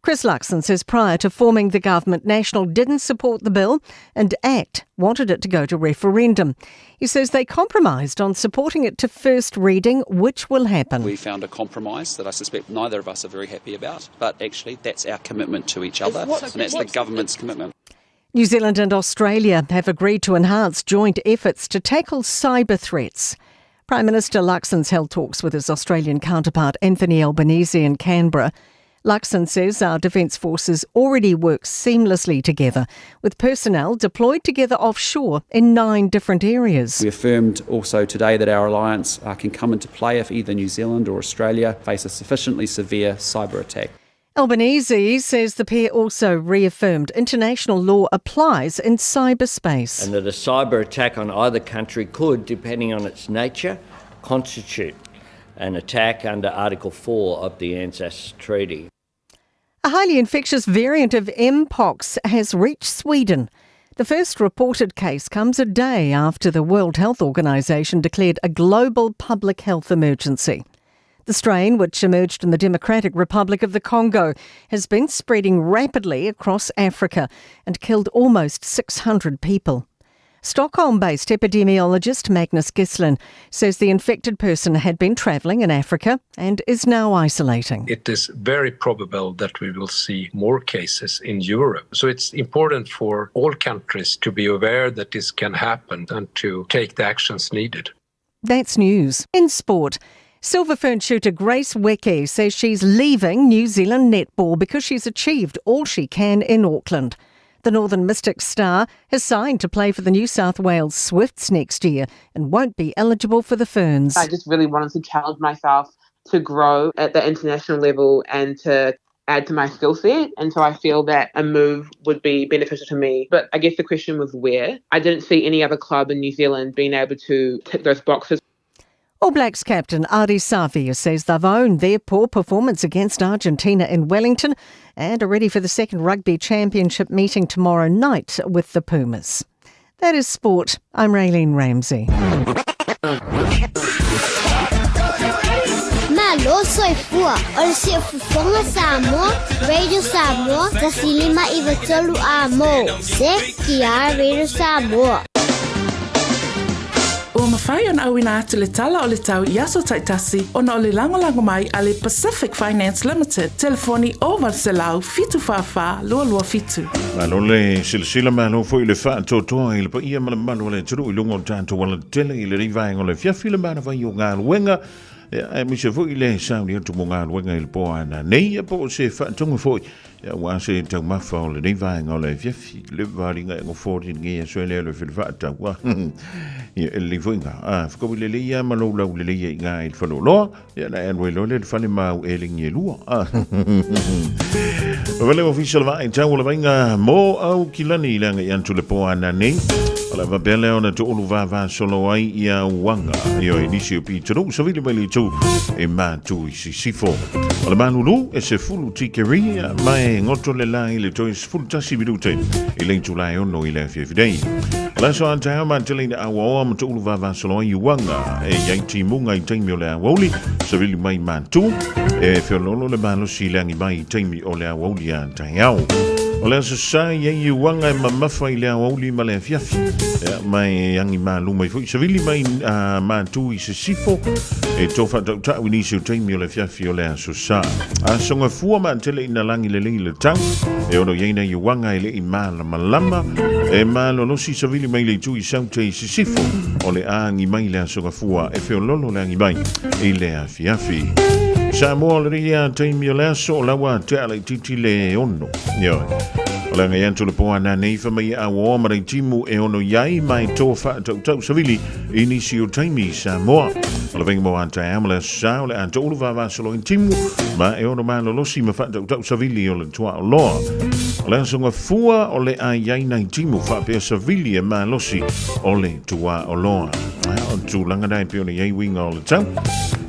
Chris Luxon says prior to forming the government, National didn't support the bill and ACT wanted it to go to referendum. He says they compromised on supporting it to first reading, which will happen. We found a compromise that I suspect neither of us are very happy about, but actually that's our commitment to each other and that's the government's commitment. New Zealand and Australia have agreed to enhance joint efforts to tackle cyber threats. Prime Minister Luxon's held talks with his Australian counterpart Anthony Albanese in Canberra. Luxon says our defence forces already work seamlessly together, with personnel deployed together offshore in nine different areas. We affirmed also today that our alliance uh, can come into play if either New Zealand or Australia face a sufficiently severe cyber attack. Albanese says the pair also reaffirmed international law applies in cyberspace. And that a cyber attack on either country could, depending on its nature, constitute an attack under Article 4 of the ANZAS Treaty. A highly infectious variant of Mpox has reached Sweden. The first reported case comes a day after the World Health Organization declared a global public health emergency. The strain, which emerged in the Democratic Republic of the Congo, has been spreading rapidly across Africa and killed almost 600 people. Stockholm based epidemiologist Magnus Gislin says the infected person had been travelling in Africa and is now isolating. It is very probable that we will see more cases in Europe. So it's important for all countries to be aware that this can happen and to take the actions needed. That's news. In sport, Silver Fern shooter Grace Nweke says she's leaving New Zealand netball because she's achieved all she can in Auckland. The Northern Mystics star has signed to play for the New South Wales Swifts next year and won't be eligible for the Ferns. I just really wanted to challenge myself to grow at the international level and to add to my skill set. And so I feel that a move would be beneficial to me. But I guess the question was where. I didn't see any other club in New Zealand being able to tick those boxes. All Blacks captain Ardie Savea says they've owned their poor performance against Argentina in Wellington and are ready for the second Rugby Championship meeting tomorrow night with the Pumas. That is sport. I'm Raylene Ramsey. Malo soifua o le siufofoga Samoa, Radio Samoa, 153 a mo. Se ki a Radio Samoa. Ua mafai ona auina atu le tala o le tau i aso taitasi ona o le lagolago mai a le Pacific Finance Limited, telefoni 0800 744 227. Malo le silasila, malo foi le faatoatoa i le paia ma le mamalu o le atunuu i luga o le tatou alatele i lenei vaega o le afiafi le manava i o galuega. Ia, aemaise foi le sauni atu mo galuega i le po a nanei, ia po o se faatoga foi, ia aua se taumafa o lenei vaega o le afiafi, le valiga e gofo ri lenei aso e lea le fele faatau, a. Ia, e lelei foi ngā, a, whakawi lelei ia ma lou lau lelei ia i ngā i le whaloloa, ia na e alu ai loa lea i le fale ma au elengi e lua, a. Vale ofisa le vaai tau o le vaiga mo au kilani i le agai atu le po a nanei. O le faapea lea ona toolu vava solo ai ia uaga. Ioe, nisi o pitonuu savili mai le itu e matu i sisifo. O le malulu e 10 tikeri ma e goto le la i le toe 11 minute i le itula e 6 i le afiafi nei. O le aso a taeao ma tele ina auaoa ma toulu vava solo ai uaga e iai timuga i taimi o le aoauli savili mai matu e feoloolo le malosi i le agi mai i taimi o le aoauli a taeao. O le aso sa i ai uaga e mamafa i le aoauli ma le afiafi. Ia, ma e agi malu mai foi savili mai matu i sisifo e tō whaatautau i nisi o taimi o le afiafi o le aso sa. Aso gafua ma tele ina lagi lelei le tau e ono i ai nei uaga e le i malamalama e malolosi savili mai le itu i saute i sisifo o le agi mai le aso gafua e feololo le agi mai i le afiafi. Samoa o le ria taimi o le aso o laua te ala i titi le ono. Ioe. O le agai atu le po ana nei fa mai a oa ma timu e ono iai mai tō whaatautau savili i nisi o taimi Samoa. O le venga mo a tae ama le sa o le a tō ulu vavasolo i timu ma e ono malolosi ma whaatautau savili o le tua o loa. O le aso ngafua o le a iai nei timu whaapea savili e malosi o le tua o loa. O tūlanga nei pe o le iai winga o le tau.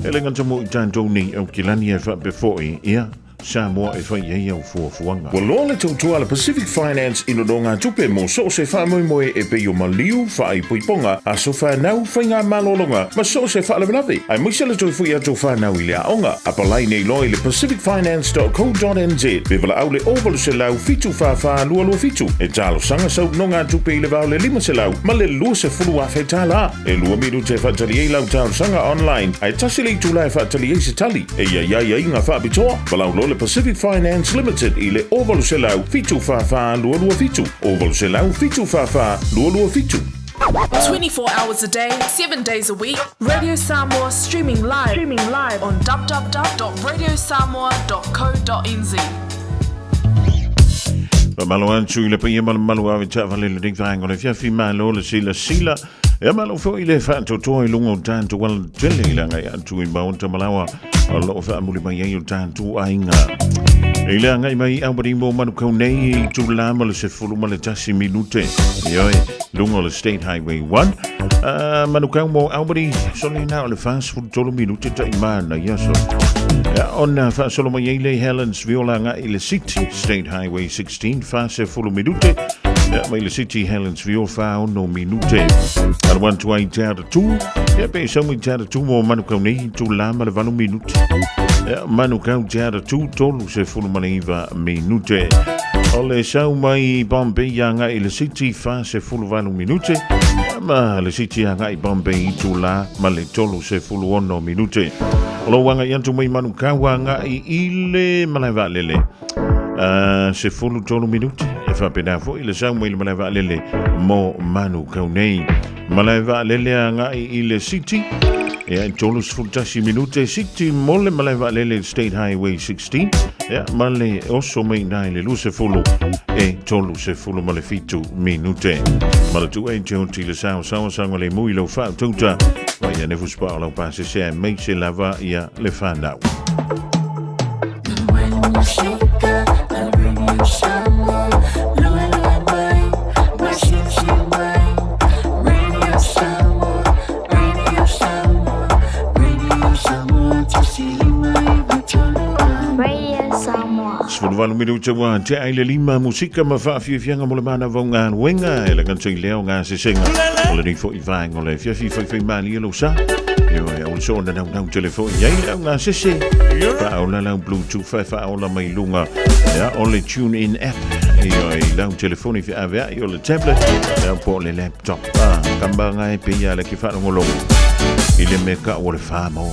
E le ngata mo i tātou nei au kilani e whaapea foi ia Samoa e whai ai au fuafuaga. Ua loa le tautua a le Pacific Finance i nonogatupe mo so o se faamoemoe e pei o maliu, faaipoipoga, aso fanau, faigamalologa ma so o se faalavelave, aemaise le toe foi atu o fanau i le aoga. Apalai nei loa i le pacificfinance.co.nz pe valaau le 0800 744 227 e talosaga sau nonogatupe i le va o le 500 ma le 20 afe tala. E lua minute e faatali ai lau talosaga online, ae tasi le itula e faatali ai se tali. E i ai aiaiga faapitoa, valaau loa le Pacific Finance Limited i le 0800 744 227, 0800 744 227. 24 hours a day, 7 days a week, Radio Samoa streaming live, streaming live on www.radiosamoa.co.nz. Faamalo atu i le paia ma le mamalu ave taavale lenei vaega o le afiafi malo le silasila. Ia malo foi le faatoatoa i luga o tatou alatele i le agai atu i Maota Malawa o loo faamuli mai ai o tatou aiga. I le agai mai Albany mo Manukau nei i itula ma le 11 minute. Ioe, luga o le State Highway 1. Manukau mo Albany, sole na o le 43 minute tai mana ia so. Ia, ona faasolo mai ai le Helensville agai i le City, State Highway 16, 40 minute. Ia, mai le City Helensville, 46 minute. Alu atu ai te Aratū, ia pe sau mai te Aratū mo Manukau nei, itula ma le 8 minute. Ia, Manukau te Aratū, 39 minute. O le sau mai Bombay agai i le City, 48 minute. Ia, ma le City agai Bombay, itula ma le 36 minute. O lou agai atu mai Manukau agai i le malae vaalele. 13 minute e faapena foi le sau mai le malae vaalele mo Manukau nei. Malae vaalele agai i le City, ia, 31 minute City mo le malae vaalele State Highway 16, ia, ma le oso mai nai le 20 e 30 ma le 7 minute. Ma le tu e te oti le sao sao sango le mui lau whautauta, wa ia nefu spa o lau pasese mei se lava ia le whanau. Radio Samoa. 18 minute ua tea i le 5 musika ma faafiafiaga mo le manava o galuega e lagata i lea o gasesega o lenei foi vaega o le afiafi faifaimalie lou sa. Ioe, aua le soona naunau tele foi i ai le augasese. Faaola lau Bluetooth e faaola mai luga ia, o le tune in app. Ioe, i lau telefoni feaveai o le tablet ia, po o le laptop. Ah, kamba e pe ia le ke whaalongolongo. I le mea ka o le whamau.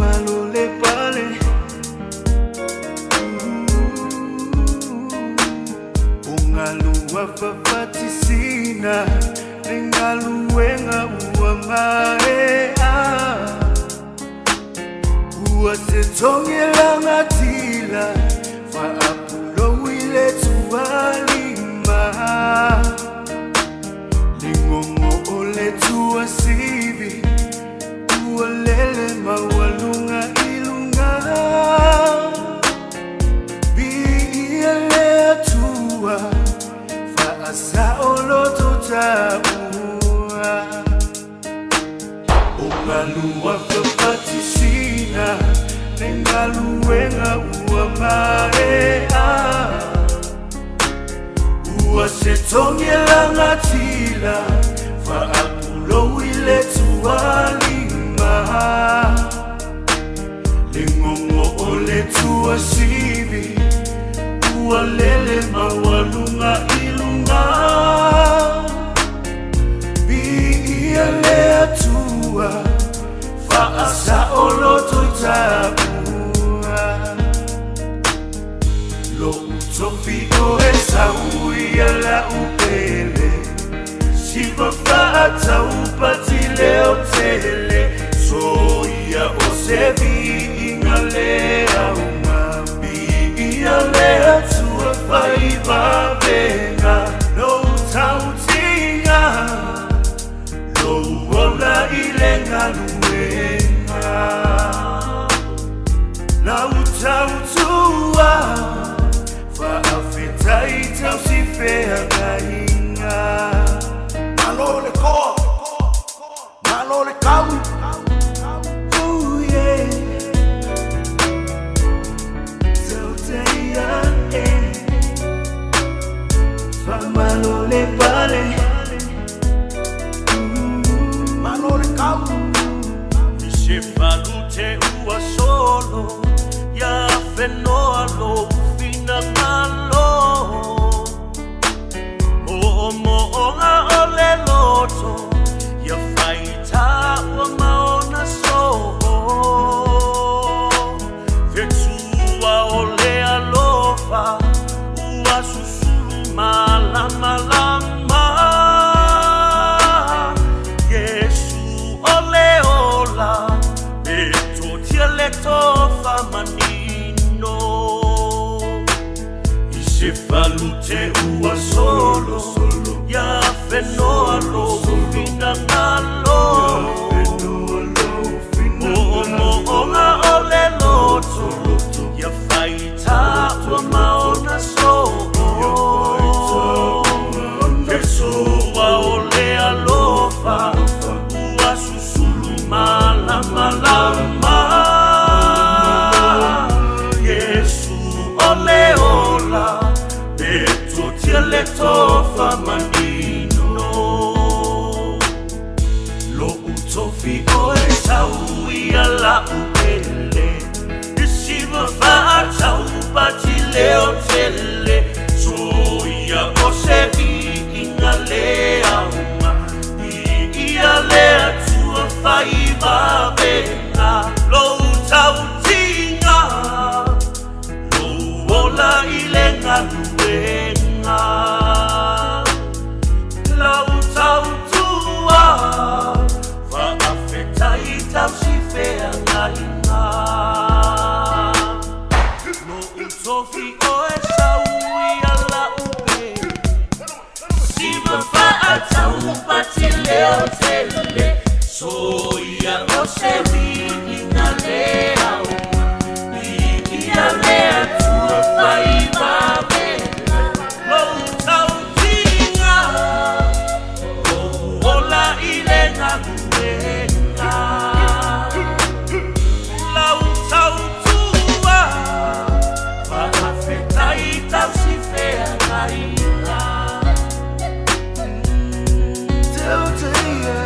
Famalole pale Ungalua fafatisina Lengaluenga ua maea Ua se tongelanga tila Faapulo ile tualima Lingongo ole tuasivi Ualele mawalunga ilunga Biiale atua Faasa oloto taua Ungalua fafatisina Nengaluenga ua maea Ua se tongelanga tila Faapulo ile tualima Lingongo ole tuasivi Ualele mawalunga ilunga Biiale atua Faasa oloto itaua Lo utofi o e sauia la upele Siva faata upatile o tele Soia o sevi ingale aunga Biia le atua faiva venga Lo tautinga Lo ola ile ngaluenga La utautua Faafetai tausifeagaiga Malo le koa, malo le kau. Oh yeah. Tauteia e. Famalo le pale. Malo le kau. Se falute ua solo Ia whenoa lo fina ngalo Mo mo nga o le loto Ia whaita ua maona so Fetua o le alofa Ua susulu malama lama Yesu o le ola E totia le tofa manino I se falute ua solo Ia whenoa lo fina ngalo Mo mo nga o le loto Ia whaita ua maona so Fetua o le alofa Ua susulu malama lama Yesu o le ola E totia le tofa manino Lo utofi o e sauia la upele Isiva faatau patile o tele Soia o se viinga le aunga Iia le atua faiva venga Lo tautinga Lo ola ile ngaluenga Lau tautua Faafetai tausifeagaiga Lo utofi o e sauia la upe Siva faatau patile o tele Soia o se viinga le aunga Iia le atua faiva venga Lo tautinga Lo ola ile ngaluenga Lau tautua Faafetai tausifeagaiga Tauteia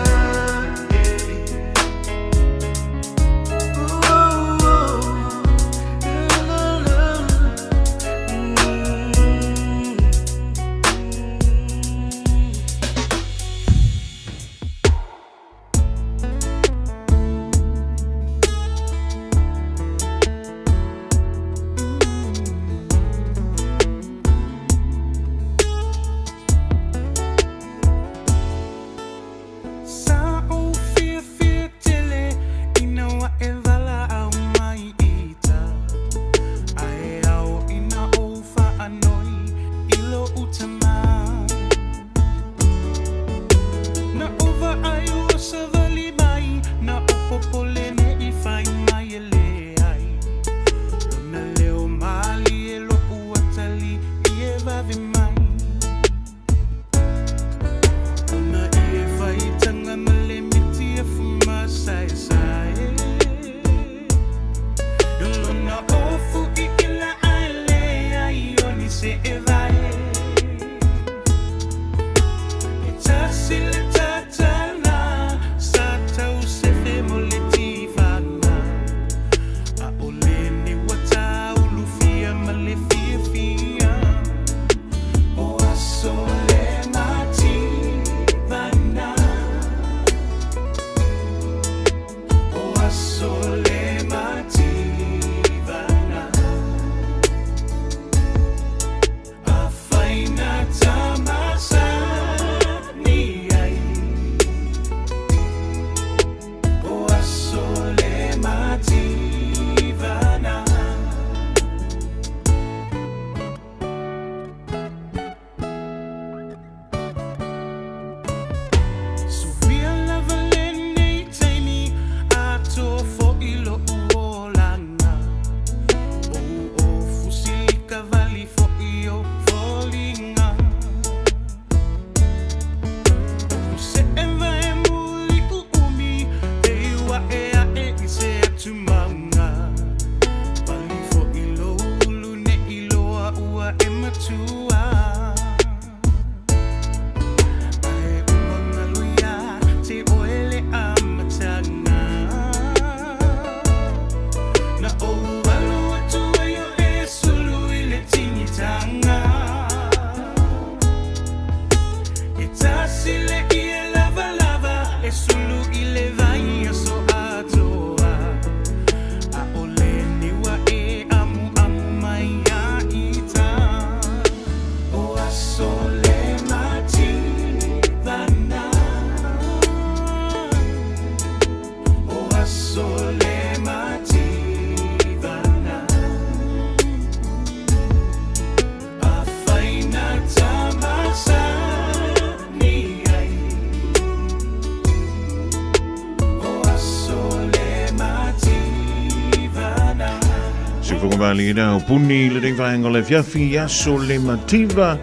Siufoga mali ina o puni le nei vaenga o le afiafi aso le mativa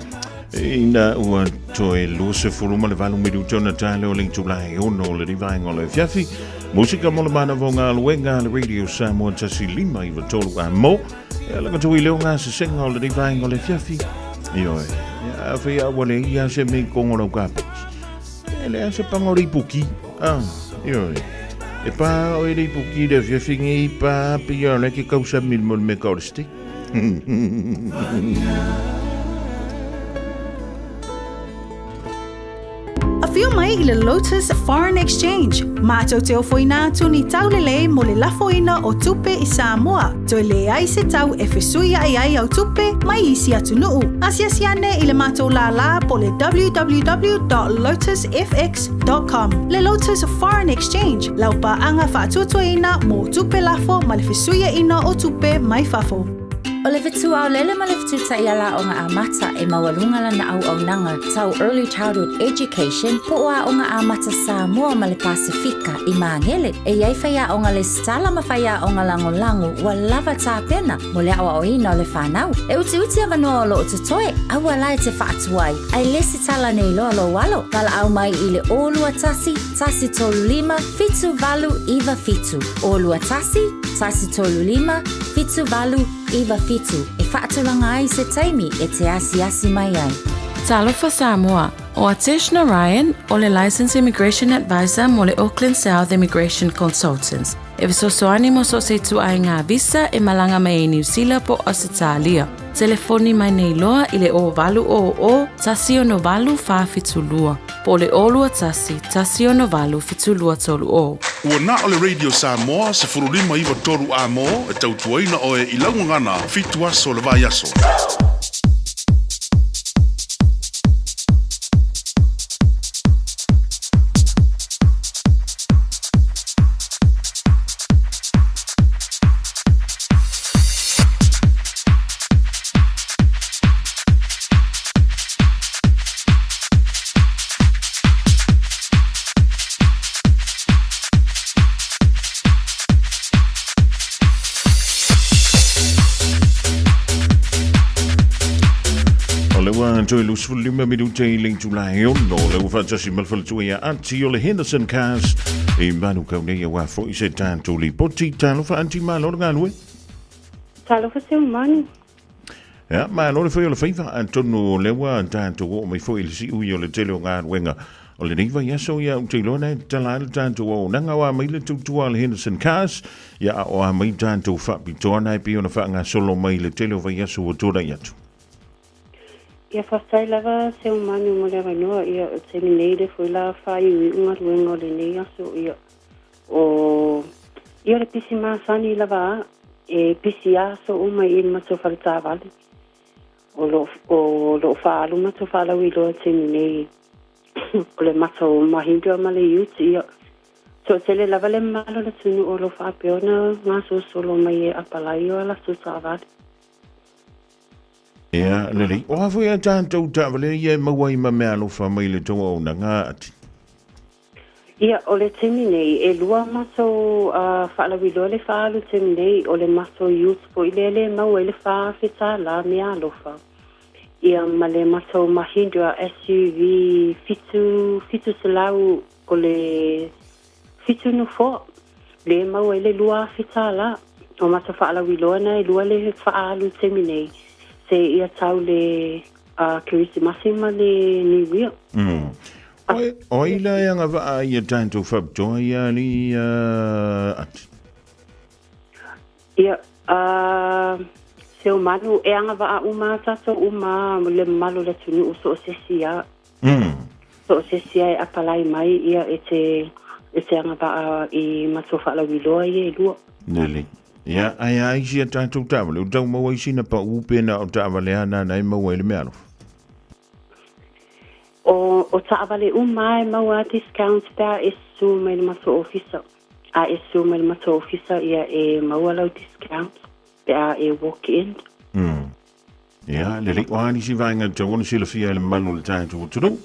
ina ua toe 28 minuta ona tale o le itula e ono o le nei vaenga o le afiafi. Musika mo le manawa o galuega a le Radio Samoa 1 5 9 3 a mo. E ala katoa i leo ngā sesenga o le nei vaenga o le afiafi. Ioe, a whai a wale i a se mei kongo lau kapeti. E le a se pango rei puki. Ah, ioe. E pā o e rei puki le afiafi ngi pā pia o le ke kausa mil mo le me ka o le steak. Afio mai i le Lotus Foreign Exchange. Matou te ofoina atu ni taulelei mo le lafoina o tupe i Samoa. Toe leai se tau e fesuiaʻi ai au tupe mai isi atunuu. Asiasi ane i le matou lālā po le www.lotusfx.com. Le Lotus Foreign Exchange, lau paaga faatuatuaina mo tupe lafo ma le fesuiaʻina o tupe mai fafo. O le fetuaolele ma le fetutaʻi ala aoga amata e maualuga lana auaunaga tau Early Childhood Education po o aoga amata Samoa ma le Pasifika i Magele. E iai faiaoga lesitala ma faiaoga lagolago ua lava tapena mo le aoaoina o le fanau. E utiuti avanoa o loo totoe, aua la e te faatuai, ae lesitala nei loa lou alo. Valaau mai i le 021 135 7897. 021 135 7897 e faatulaga ai se taimi e te asiasi mai ai. Talofa Samoa, o Atesh Narayan, o le Licensed Immigration Advisor mo le Auckland South Immigration Consultants. E fesoasoani mo so o se ituaiga visa e malaga mai ai Niu Sila po o Ausetalia. Telefoni mai nei loa i le 0800 168 472 po o le 021 168 7230. Ua na o le Radio Samoa 1593 a mo e tautuaina oe i laugagana 7 aso le vaiaso. O le ua toe 25 minute i le itula e ono, o le ua faatasi ma le faletua ia Ati o le Henderson Cars i Manukau nei auā foi se tatou lipoti. Talofa Ati, malo le galue. Talofa Seumanu. Ia, malo le fai o le faiva, atonu o lea ua tatou oo mai foi i le siui o le tele o galuega o lenei vaiaso, ia ou te iloa na e tatala ai le tatou auaunaga o a mai le tautua a le Henderson Cars, ia a o a mai tatou faapitoa na e pei ona faagasolo mai i le tele o vaiaso ua tulai atu. Ia faafetai lava Seumanu mo le avanoa, ia o le taimi nei le foi la faaiuiu galuega o lenei aso, ia o ia o le pisi masani lava a e pisi aso uma i le matou faletaavale o loo o loo faaalu matou faalauiloa i le taimi nei o le matou Mahindra ma le Ute ia toatele lava le mamalu o le atunuu o loo faapea ona gasolosolo mai e apalai o a latou taavale. Ia, lelei. O a foi a tatou taavale ia e maua ai ma meaalofa mai le tou auaunaga, Ati? Ia, o le taimi nei, e lua matou faalauiloa le faaalu taimi nei, o le matou ute foi lea le maua ai le $4,000 meaalofa, ia ma le matou Mahindra SUV 7, 700 o le 7 nofoa, le maua ai le $2,000. O matou faalauiloa na e lua le faaalu taimi nei, se ia tau le Kerisimasi ma le Niuia. O ai la e agavaa ia tatou faapitoa ia alii Ati? Ia, Seumanu, e agavaa uma a tatou uma le mamalu o le atunuu so o se isi a. So o se isi a e apalai mai ia e te e te agavaa i matou faalauiloa ia e lua. Lelei. Ia, ae a isi a tatou taavale, o tau maua ai sina paʻu pe na o taavale a nana e maua ai le meaalofa? O, o taavale uma e maua a discount pe a e susu mai le matou ofisa. A e susu mai le matou ofisa ia e maua lau discount pe a e walk in. Ia, lelei. O a nisi vaega e tatau ona silafia e le mamalu o le tatou atunuu?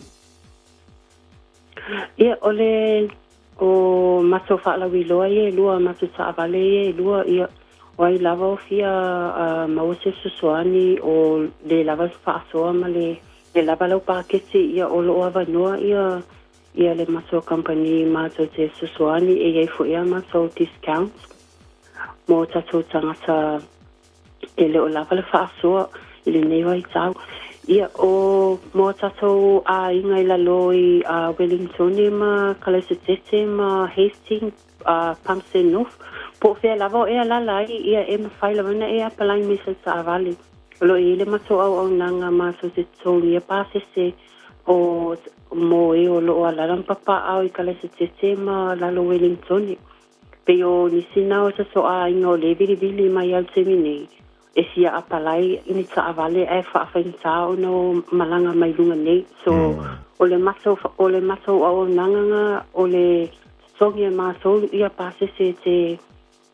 Ia, o le o matou faalauiloa ia e lua, matou taavale ia e lua, ia. O ai lava o fia maua se fesoasoani o lē lava le faasoa ma le lē lava lau paketi, ia o lo o avanoa ia ia le matou kamupani matou te fesoasoani e i ai foi a matou discount mo tatou tagata e le o lava le faasoa i lenei vaitau. Ia, o mo tatou aiga i lalo i Wellingtone ma Kalaesetete ma Hastings, Palmerston North, po o fea lava o e alaala ai, ia e mafai lava ona e apalai mai sau taavale. O lo o i ai le matou auaunaga matou te totogia pasese o mo e o lo o alaala ma papaaao i Kalaesetete ma lalo Wellingtone. Pei o nisi na o tatou aiga o lea e vilivili mai lava i le taimi nei, e fia apalai i ni taavale ae faafaigata ona o malaga mai luga nei. So, o le matou, o le matou auaunaga na, o le totogi e matou ia pasese e te,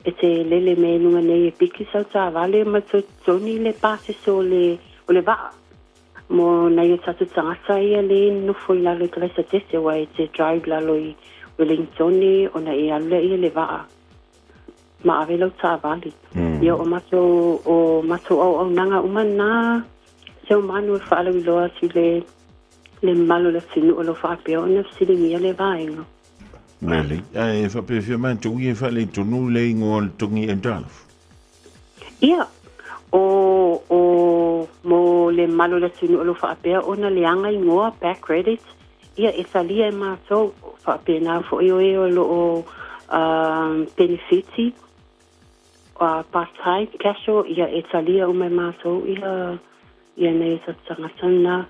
e te lele mai ai luga nei e piki sau taavale ma toe totogi le pasese o le, o le vaa mo nai o tatou tagata ia lea e nofo i lalo i Kalaesetese aua e te drive lalo i Wellingtone ona e alu lea i le vaa ma ave lau taavale. Ia o matou, o matou auaunaga uma na, Seumanu e faalauiloa atu i le, le mamalu o le atunuu o lo o faapea ona fesiligia lea vaega. Lelei, ae faapefea matou ia e faaletonu le igoa o le togi aitalafu? Ia, o, o, mo le mamalu o le atunuu o lo o faapea ona leaga igoa, back credit, ia e talia e matou, faapena foi o e o lo o penefiti, part time, casual, ia e talia uma e matou ia, ia nei o tatou tagata na.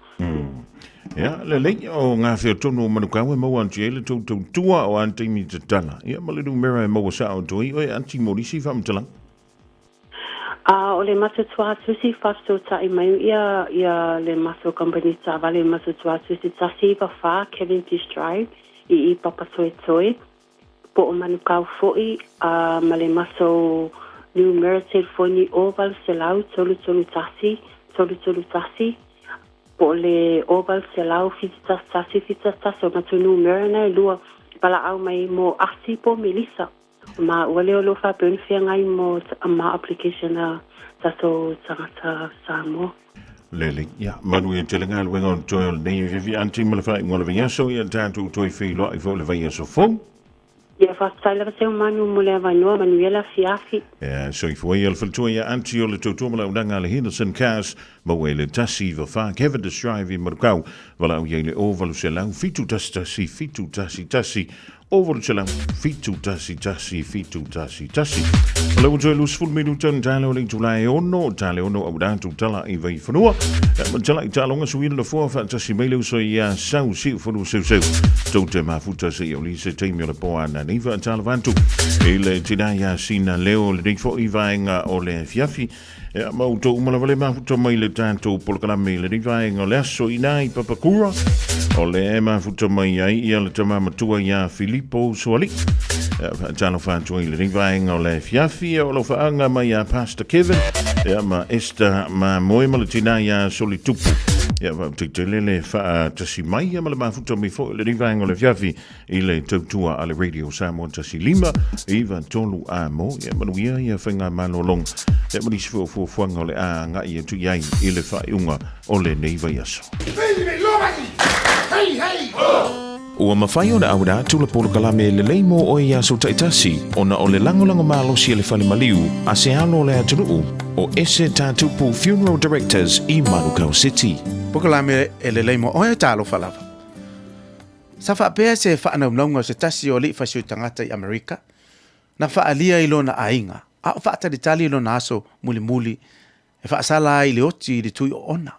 Ia, lelei, o ngā whio tonu o Manukau e maua atu ai le tou tautua o Aunty Tatala. Ia, ma le numera e maua sao atu ai oe, Aunty Morisi Faamatalaga. A o le matou tuatusi faafesootai mai ia ia le matou kamupani taavale matou tuatusi 194 Cavendish Drive i i Papatoetoe po o Manukau foi a ma le matou numera telefoni o 800 331 331 po o le o 800 711 711 o matou numera na e lua valaau mai mo Asi po o Melissa. Ma ua leo lo faapea ona feagai mo ma application a tatou tagata Samoa. Lelei, ia, manuia tele galuega o toe o lenei afiafi Aunty ma le faaiuga o le vaiaso, ia tatou toe feiloai foi le vaiaso fou. Ia faafetai lava Seumanu mo le avanoa, manuia le afiafi. Ia, soifua ia le faletua ia Aunty o le tautua ma le auaunaga a le Henderson Cars, maua i le 194 Cavendish Drive i Manukau, valaau i ai le 0800 711 711 O 800 711 711. O le ua toe 20 minuta na tale o le itula e ono, tale ono au rātou tala i Vaifanua. E ma tala i tālonga suina na fua whaatasi mai le uso i a sau siu whanua seu seu. Tau te mafuta se i oli se teimi o le poa na nei wha tala vantu. I le tina ia sina leo le nei fo i vaenga o le fiafi. Ea ma outou uma lava le mafuta mai le tatou polokalame i lenei vaega o le aso inā i Papakura. O le mafuta mai ai ia le tama matua iā Filipo Usoalii. Ea faatalofa atu ai i lenei vaega o le afiafi o lau faaga mai iā Pastor Kevin ea ma Esther Mamoe ma le tinā iā Solitupu. Ea faataitele le faatasi mai ia ma le mafuta mai foi o lenei vaega o le afiafi i le tautua a le Radio Samoa 15 9 3 a mo ia manuia ia whainga malolonga e ma nisi foi o fuafuaga o le a agai atu i ai i le faaiuga o lenei vaiaso. Ua mafai ona auina atu le polokalame lelei mo oe i aso taitasi ona o le lagolago malosi a le Fale Maliu a se alo o le atunuu o Ese Tatupu Funeral Directors i Manukau City. Polokalame e lelei mo oe, talofa lava. Sa faapea se faanaunauga o se tasi o alii fasioi tagata i Amerika, na faaalia i lona aiga, a o faatalitali lona aso mulimuli e faasala ai i le oti i le tui oona.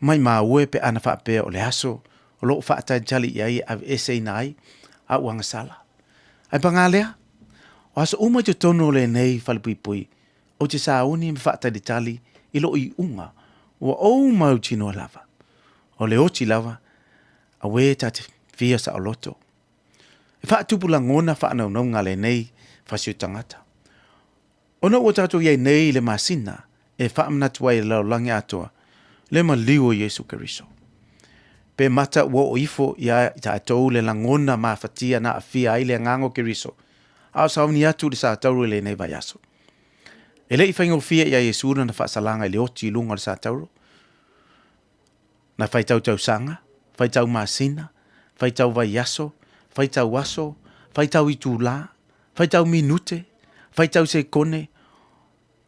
Maimau e pe ana faapea o le aso o lo o faatalitali i ai e aveeseina ai a ua agasala. Ae paga lea, o aso uma i totonu o lenei falepuipui, ou te sauni ma faatalitali i lou iuga ua ou mautinoa lava, o le oti lava, auē ta te fia saoloto. E faatupu lagona faanaunauga lenei fasio tagata. Ona ua tatou i ai nei i le masina e faamanatu ai i le lalolagi atoa le maliu o Iesu Keriso. Pe mata ua oo ifo ia i tatou le lagona mafatia na aafia ai le agaga o Keriso, a o sauni atu i le satauro i lenei vaiaso. E le i faigofie iā Iesu lana faasalaga i le oti i luga o le satauro. Na faitau tausaga, faitau masina, faitau vaiaso, faitau aso, faitau itulā, faitau minute, faitau sekone,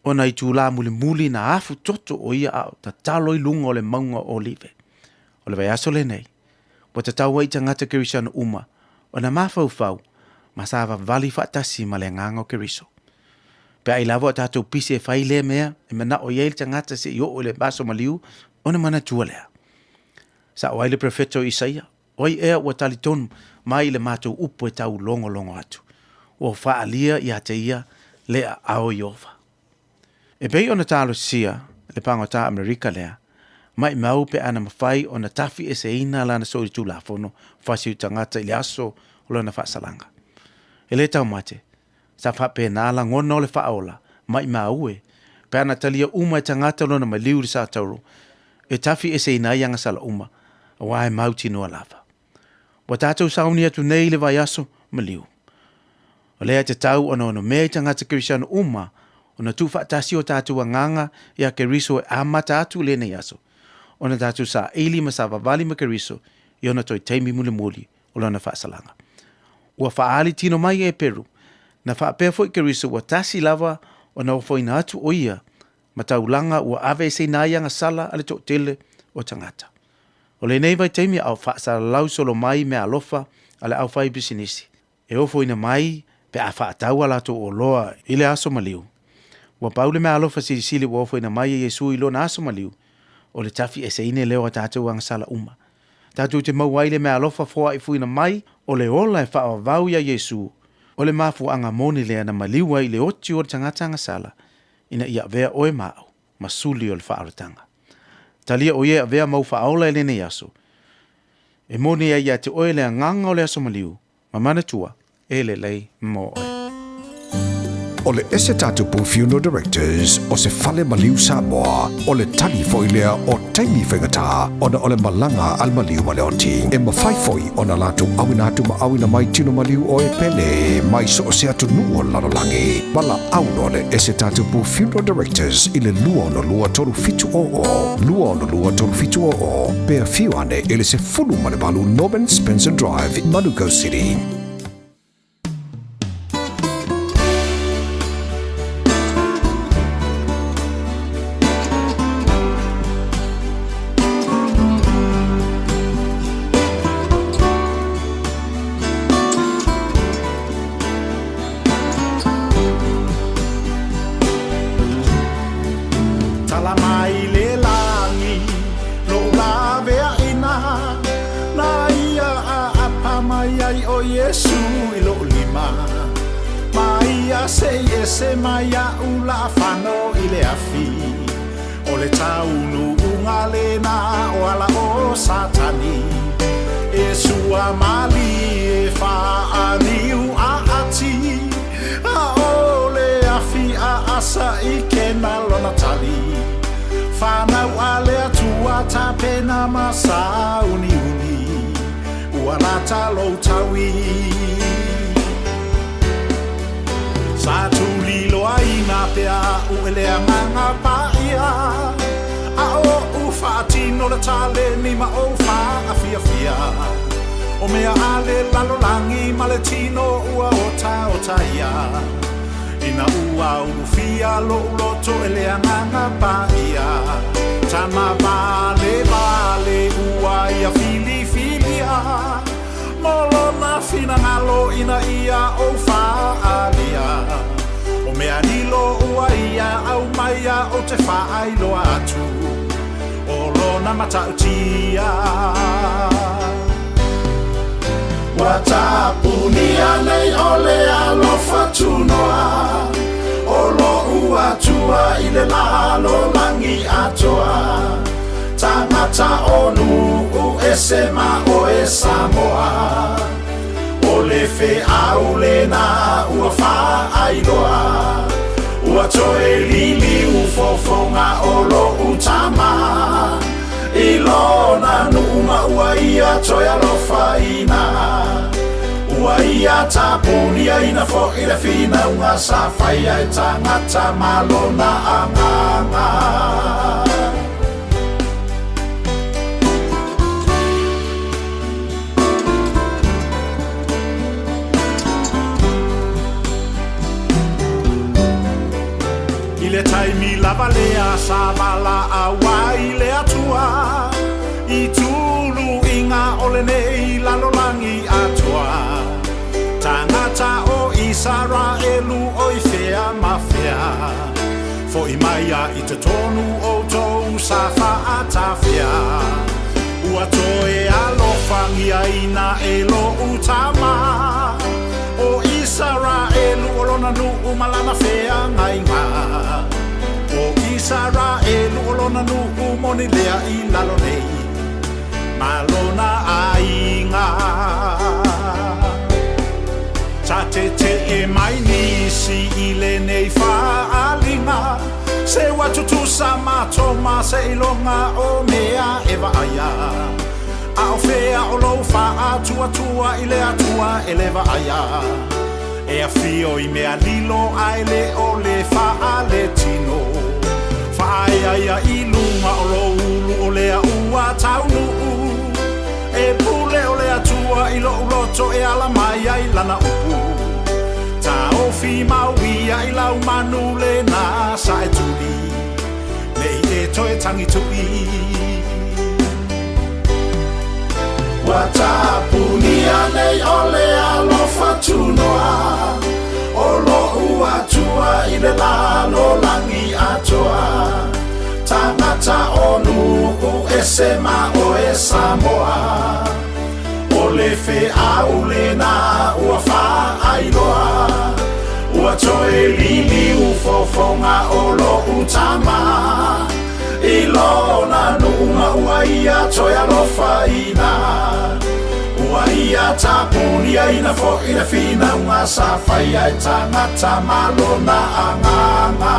ona itulā mulimuli na afu toto o ia a o tatalo i luga o le mauga o Olive. O le vaiaso lenei, ua tatau ai i tagata Kerisiano uma ona mafaufau ma savavali faatasi ma le Agaga o Keriso. Pe a i lava o tatou pisi e fai lea mea e manao i ai le tagata se i oo i le aso maliu, ona manatua lea. Sao ai le perofeta o Isaia, O ai ea ua talitonu mai i le matou upu e taulogologo atu? Ua faaalia ia te ia le aao o Ieova. E pei ona talosia le pagota Amerika lea, maimau pe ana mafai ona tafi eseina lana solitulafono fasiutagata i le aso o lona faasalaga. E le taumate, sa faapena lagona o le faaola, maimau e, pe ana talia uma e tagata lona maliu i le satauro, e tafi eseina ai agasala uma, auā e mautinoa lava. Ua tatou sauni atu nei i le vaiaso maliu. O lea e tatau ona onomea i tagata Kerisiano uma ona tuufaatasi o tatou agaga iā Keriso e amata atu i lenei aso, ona tatou saili ma savavali ma Keriso i ona toe taimi mulimuli o lona faasalaga. Ua faaali tino mai e Peru, na faapea foi Keriso ua tasi lava ona ofoina atu o ia ma taulaga ua aveeseina ai agasala a le toatele o tagata. O lenei vaitaimi a o faasalalau solo mai meaalofa a le aufaipisinisi, e ofoina mai pe a faatau a latou oloa i le aso maliu. Ua pau le meaalofa silisili ua ofoina mai e Iesu i lona aso maliu, o le tafieseina lea o a tatou agasala uma. Tatou te maua ai le meaalofa foaifuina mai o le ola e faaavavau iā Iesu, o le mafuaaga moni lea na maliu ai i le oti o le tagata agasala, ina ia avea oe ma au ma suli o le faaolataga. Talia o ia e avea mau faaola i lenei aso, e moni ai ia te oe le agaga o le aso maliu, ma manatua, e lelei mo oe. O le ese tatupu Funeral Directors o se fale maliu Samoa, o le tali foi lea o taimi faigata ona o le malaga a le maliu ma le oti. E mafai foi ona latou auina atu ma auina mai tino maliu o e pele mai so o se atunuu o le lalolagi. Valaau loa le ese tatupu Funeral Directors i le 262 3700, 262 3700, pe afio ane i le 18 Norman Spencer Drive, Manukau City. Tala mai le lagi lou laveaina Na ia aapa mai ai o Iesu i lou lima Ma ia sei ese mai a'u laafano i le afi O le taunuuga lena o ala o Satani E sua malie faaniu aati A o le afi aasa i kena lona tali Fanau a le Atua tapena ma sauniuni Ua lata lou taui Sa tuliloaina pea a'u e le Agaga Paia A oʻu faatino le taleni ma ou faafiafia O mea a le lalolagi ma le tino ua otaotaia Ina ua ulufia loʻu loto e le Agaga Paia Tana valevale ua ia filifilia Mo lona finagalo ina ia ou faaalia O mea lilo ua ia aumaia ou te faailoa atu O lona matautia Ua tapunia nei o le alofa tunoa O loʻu Atua i le lalolagi atoa Tagata o nuu ese ma oe Samoa O le feau lena ua faailoa Ua toe liliu fofoga o loʻu Tama I lona nuu ma ua ia toe alofaina Ua ia tapunia ina fo'i le finauga sa faia e tagata ma lona agaga. I le taimi lava lea sa valaau ai le Atua i tuluiga o lenei lalolagi atoa, tagata o Isaraelu o i fea ma fea, fo'i mai a i totonu outou sa fa'atafea. Ua toe alofagiaina e lo'u Tama o Isaraelu o lona nu'u ma lana feagaiga. O Isaraelu o lona nu'u moni lea i lalo nei ma lona aiga. Sa tete'e mai nisi i lenei fa'aaliga, se ua tutusa matou ma seiloga o mea e vaaia. A o fea o lou faatuatua i le Atua e le vaaia? E afio i mea lilo ae le o le faaletino. Faaeaea i luga o lou ulu o lea ua taunuu. E pule o le Atua i lo'u loto e ala mai ai lana upu. Taofi mau ia i lau manu lena sa e tuli, nei e toe tagitu'i. Ua tapunia nei o le alofa tunoa o lo'u Atua i le lalolagi atoa, tagata o nu'u ese ma oe Samoa. O le feau lena ua faailoa, ua toe liliu fofoga o lo'u Tama i lona nu'u ma ua ia toe alofaina. Ua ia tapuniaina fo'i le finauga sa faia e tagata ma lona agaga.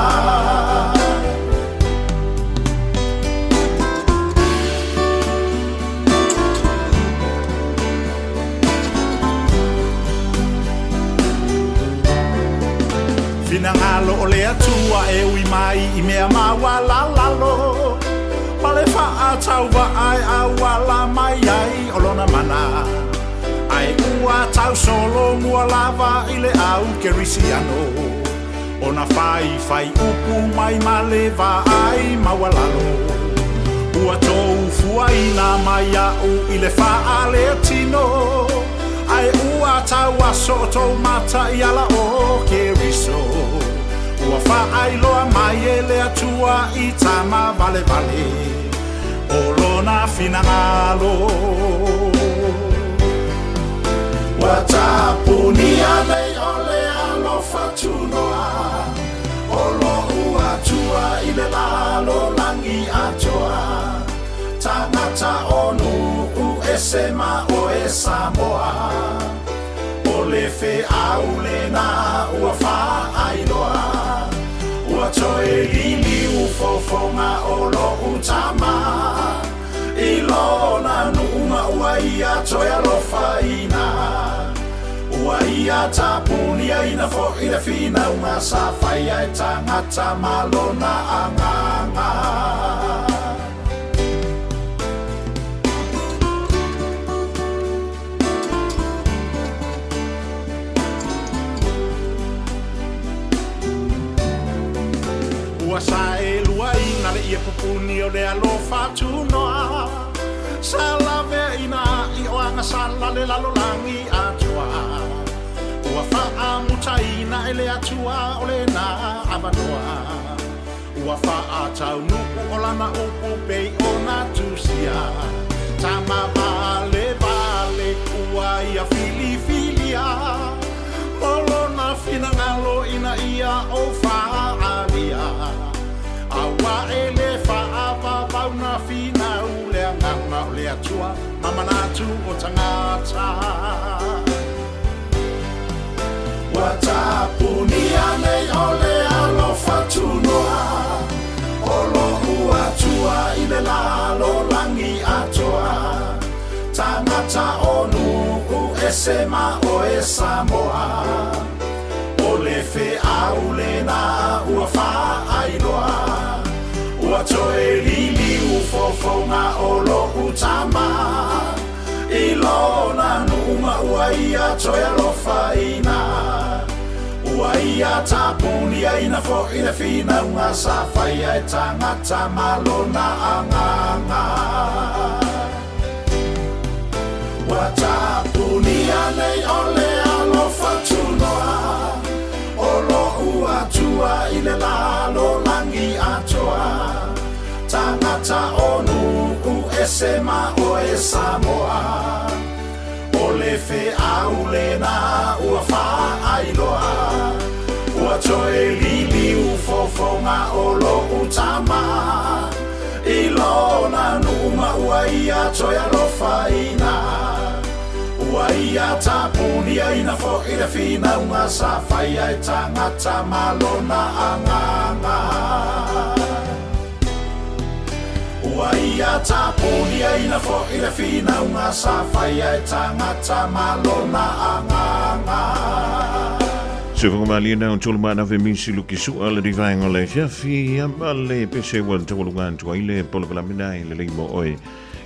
Finagalo o le Atua e ui mai i mea maualalalo, ma le fa'atauva'a e auala mai ai o lona mana, ae ua tausolomua lava i le au kerisiano ona faifai upu mai ma le vaai maualalo. Ua tou fuaina mai a'u i le fa'aletino, ae ua tauaso o tou mata i ala o Keriso. Ua fa'ailoa mai e le Atua i tama valevale o lona finagalo. Ua tapunia nei o le alofa tunoa o lo'u Atua i le lalolagi atoa, tagata o nu'u ese ma oe Samoa. O le feau lena ua faailoa, ua toe liliu fofoga o lo'u Tama i lona nu'u ma ua ia toe alofaina. Ua ia tapuniaina fo'i le finauga sa faia e tagata ma lona agaga. Ua saeluaina le ie pupuni o le alofa tunoa, sa laveaina i o agasala le lalolagi atoa. Ua fa'amutaina e le Atua o lena avanoa, ua fa'ataunu'u o lana upu pei ona tusia, tama valevale ua ia filifilia mo lona finagalo ina ia ou fa'aalia. Auā e le fa'avavau na finau le agaga o le Atua ma manatu o tagata. Ua tapunia nei o le alofa tunoa o lo'u Atua i le lalolagi atoa, tagata o nu'u ese. ese ma oe Samoa. O le feau lena ua faailoa. Ua toe liliu fofoga o lo'u tama. I lona nuu ma ua ia toe alofaina. Ua ia tapuniaina fo'i le finauga sa faia e tagata ma lona agaga. Ua tapunia nei o le alofa tunoa. O lo'u Atua i le lalolagi atoa. Tagata o nuu ese ma oe Samoa. O le feau lena ua faailoa. Ua toe liliu fofoga o lo'u tama. I lona nuu ma ua ia toe alofaina. Ua ia tapuniaina fo'i le finauga sa faia e tagata ma lona agaga. Ua ia tapuniaina fo'i le finauga sa faia e tagata ma lona agaga. Se fonga malie na o tolu mana ve misi luki sua le rivaenga o le fiafi ia ma le pese ua le taualuga atu ai le polokalame na i le lei mo oe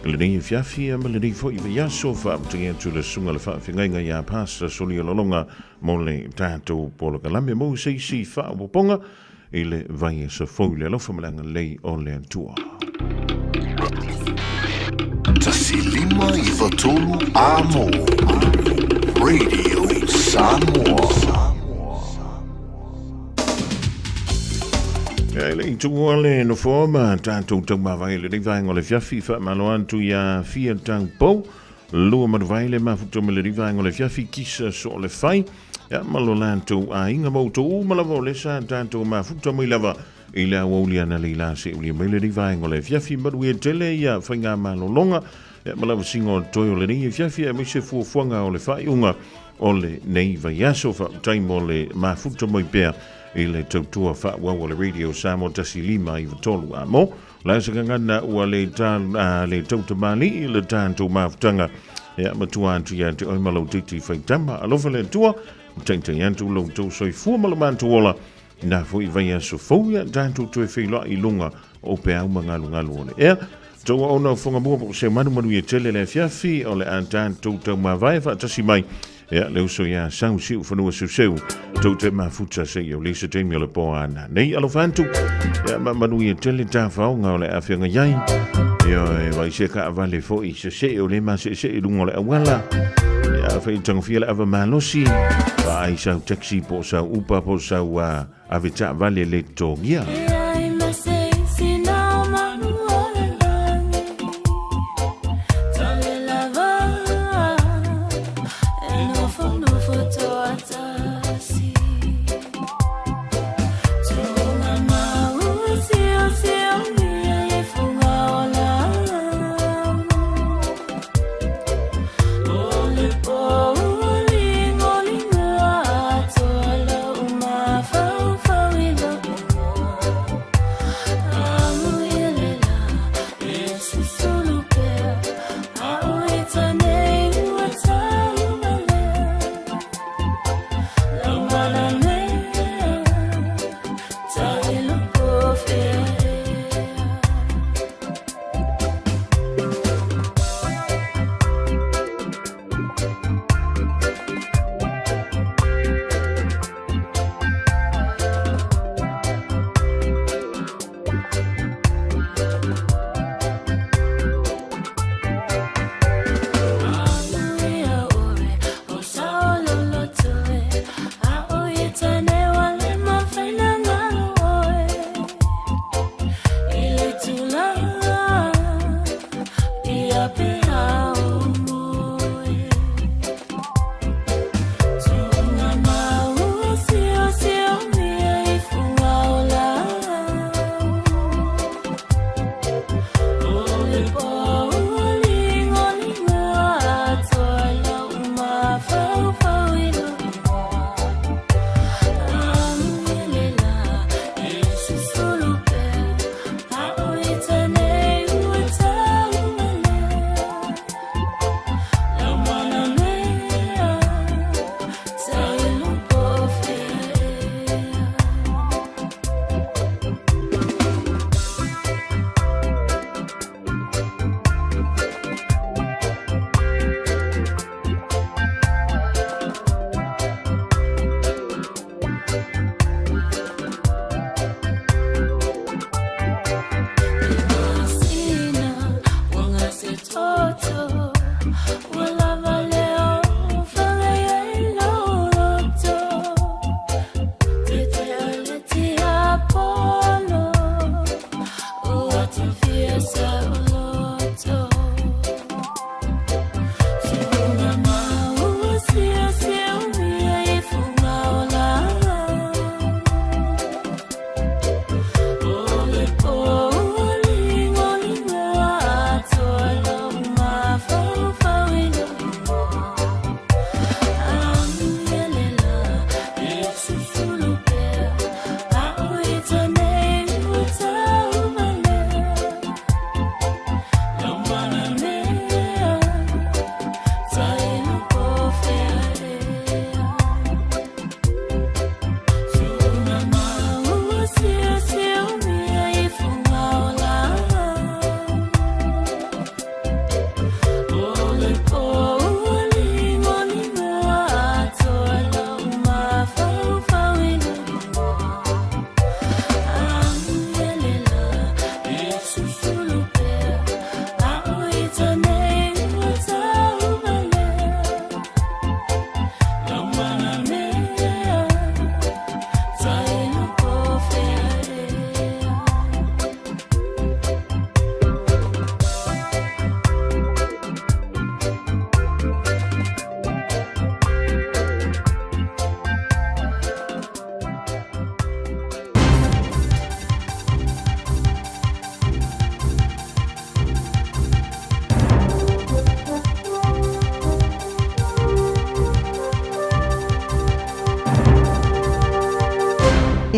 i lenei fiafi ia ma lenei foi vaiaso faamatagi atu le susuga le faafeagaiga ia Pastor Solia Lolonga mo le tatou polokalame mo se isi faaopoopoga i le vaiaso fou i le alofa ma le agalelei o le Atua. 1593 Amo Radio Samoa. Ia, e le i tuua le nofoa ma tatou taumavae i lenei vaega o le fiafi, faamalo atu ia Fia Tau Pou, lua manuvai le mafuta ma lenei vaega o le fiafi, kisa so o le fai, ia ma lo latou aiga ma outou uma lava o le sa tatou mafuta mai lava i le aoauli ana lei la se ulia mai lenei vaega o le afiafi manuia tele ia faigamalologa ia ma lavasiga o toe o lenei afiafi aemaise fuafuaga o le faaiuga o lenei vaiaso. Faafetai mo le mafuta mai pea i le tautua faaauau a le Radio Samoa 1593 a mo la se gagana ua le ta le tautamali'i le tatou mafutaga ia matua atu ia te oe ma lou teiti faitama. Alofa le Atua taitai atu lo outou soifua ma lo matou ola Na foi vaiaso fou ia tatou toe feiloai i luga o peau ma galugalu o le ea. Tou aona o Fongamua po o se manumanuia tele le afiafi o le a tatou taumavae faatasi mai ia le uso ia sau siu fanua seuseu tou te mafuta se i o le se taimi o le po ana nei alofa atu ia ma manuia tele tafaoga o le afioga iai ia e vai se ka vale foi se se o le ma se se i luga o le auala ia fai tangofia le ava malosi fa ai sau taxi po sau upa po sau ave taavale le togia.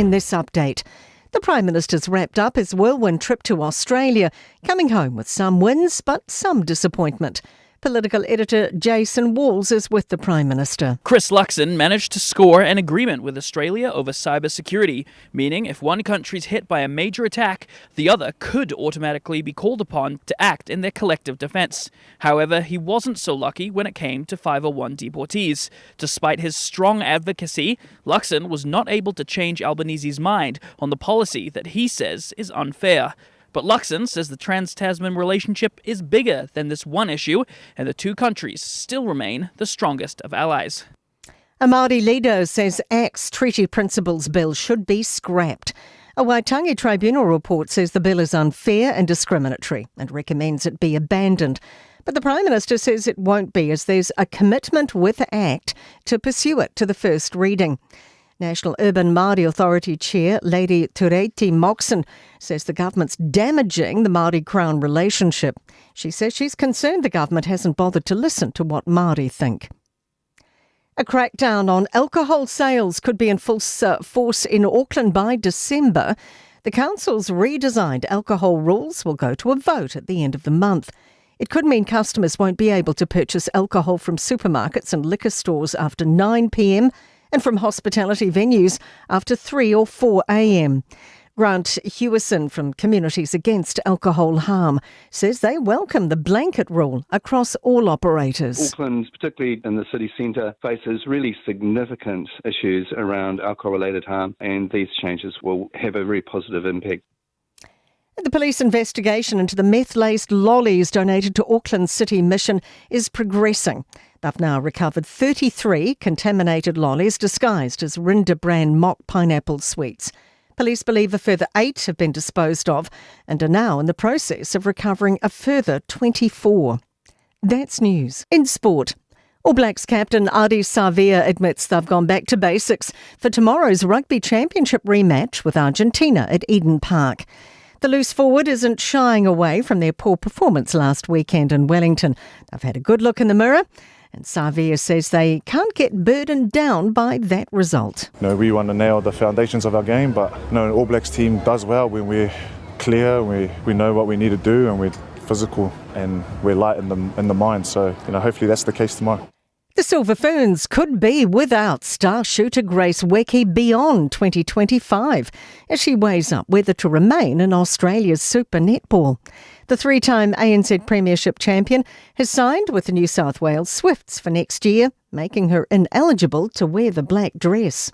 In this update, the Prime Minister's wrapped up his whirlwind trip to Australia, coming home with some wins but some disappointment. Political editor Jason Walls is with the Prime Minister. Chris Luxon managed to score an agreement with Australia over cybersecurity, meaning if one country's hit by a major attack, the other could automatically be called upon to act in their collective defence. However, he wasn't so lucky when it came to 501 deportees. Despite his strong advocacy, Luxon was not able to change Albanese's mind on the policy that he says is unfair. But Luxon says the Trans Tasman relationship is bigger than this one issue, and the two countries still remain the strongest of allies. A Māori leader says ACT's Treaty Principles Bill should be scrapped. A Waitangi Tribunal report says the bill is unfair and discriminatory and recommends it be abandoned. But the Prime Minister says it won't be, as there's a commitment with ACT to pursue it to the first reading. National Urban Māori Authority Chair Lady Tureiti Moxon says the government's damaging the Māori Crown relationship. She says she's concerned the government hasn't bothered to listen to what Māori think. A crackdown on alcohol sales could be in full force in Auckland by December. The council's redesigned alcohol rules will go to a vote at the end of the month. It could mean customers won't be able to purchase alcohol from supermarkets and liquor stores after 9 p.m. and from hospitality venues after 3 or 4 a.m. Grant Hewison from Communities Against Alcohol Harm says they welcome the blanket rule across all operators. Auckland, particularly in the city centre, faces really significant issues around alcohol-related harm, and these changes will have a very positive impact. The police investigation into the meth-laced lollies donated to Auckland City Mission is progressing. They've now recovered 33 contaminated lollies disguised as Rinda brand mock pineapple sweets. Police believe a further 8 have been disposed of and are now in the process of recovering a further 24. That's news. In sport, All Blacks captain Ardie Savea admits they've gone back to basics for tomorrow's Rugby Championship rematch with Argentina at Eden Park. The loose forward isn't shying away from their poor performance last weekend in Wellington. They've had a good look in the mirror, and Savea says they can't get burdened down by that result. You know, we want to nail the foundations of our game, but you know, an All Blacks team does well when we're clear, we know what we need to do, and we're physical and we're light in the mind. So, you know, hopefully that's the case tomorrow. The Silver Ferns could be without star shooter Grace Nweke beyond 2025 as she weighs up whether to remain in Australia's Super Netball. The three-time ANZ Premiership champion has signed with the New South Wales Swifts for next year, making her ineligible to wear the black dress.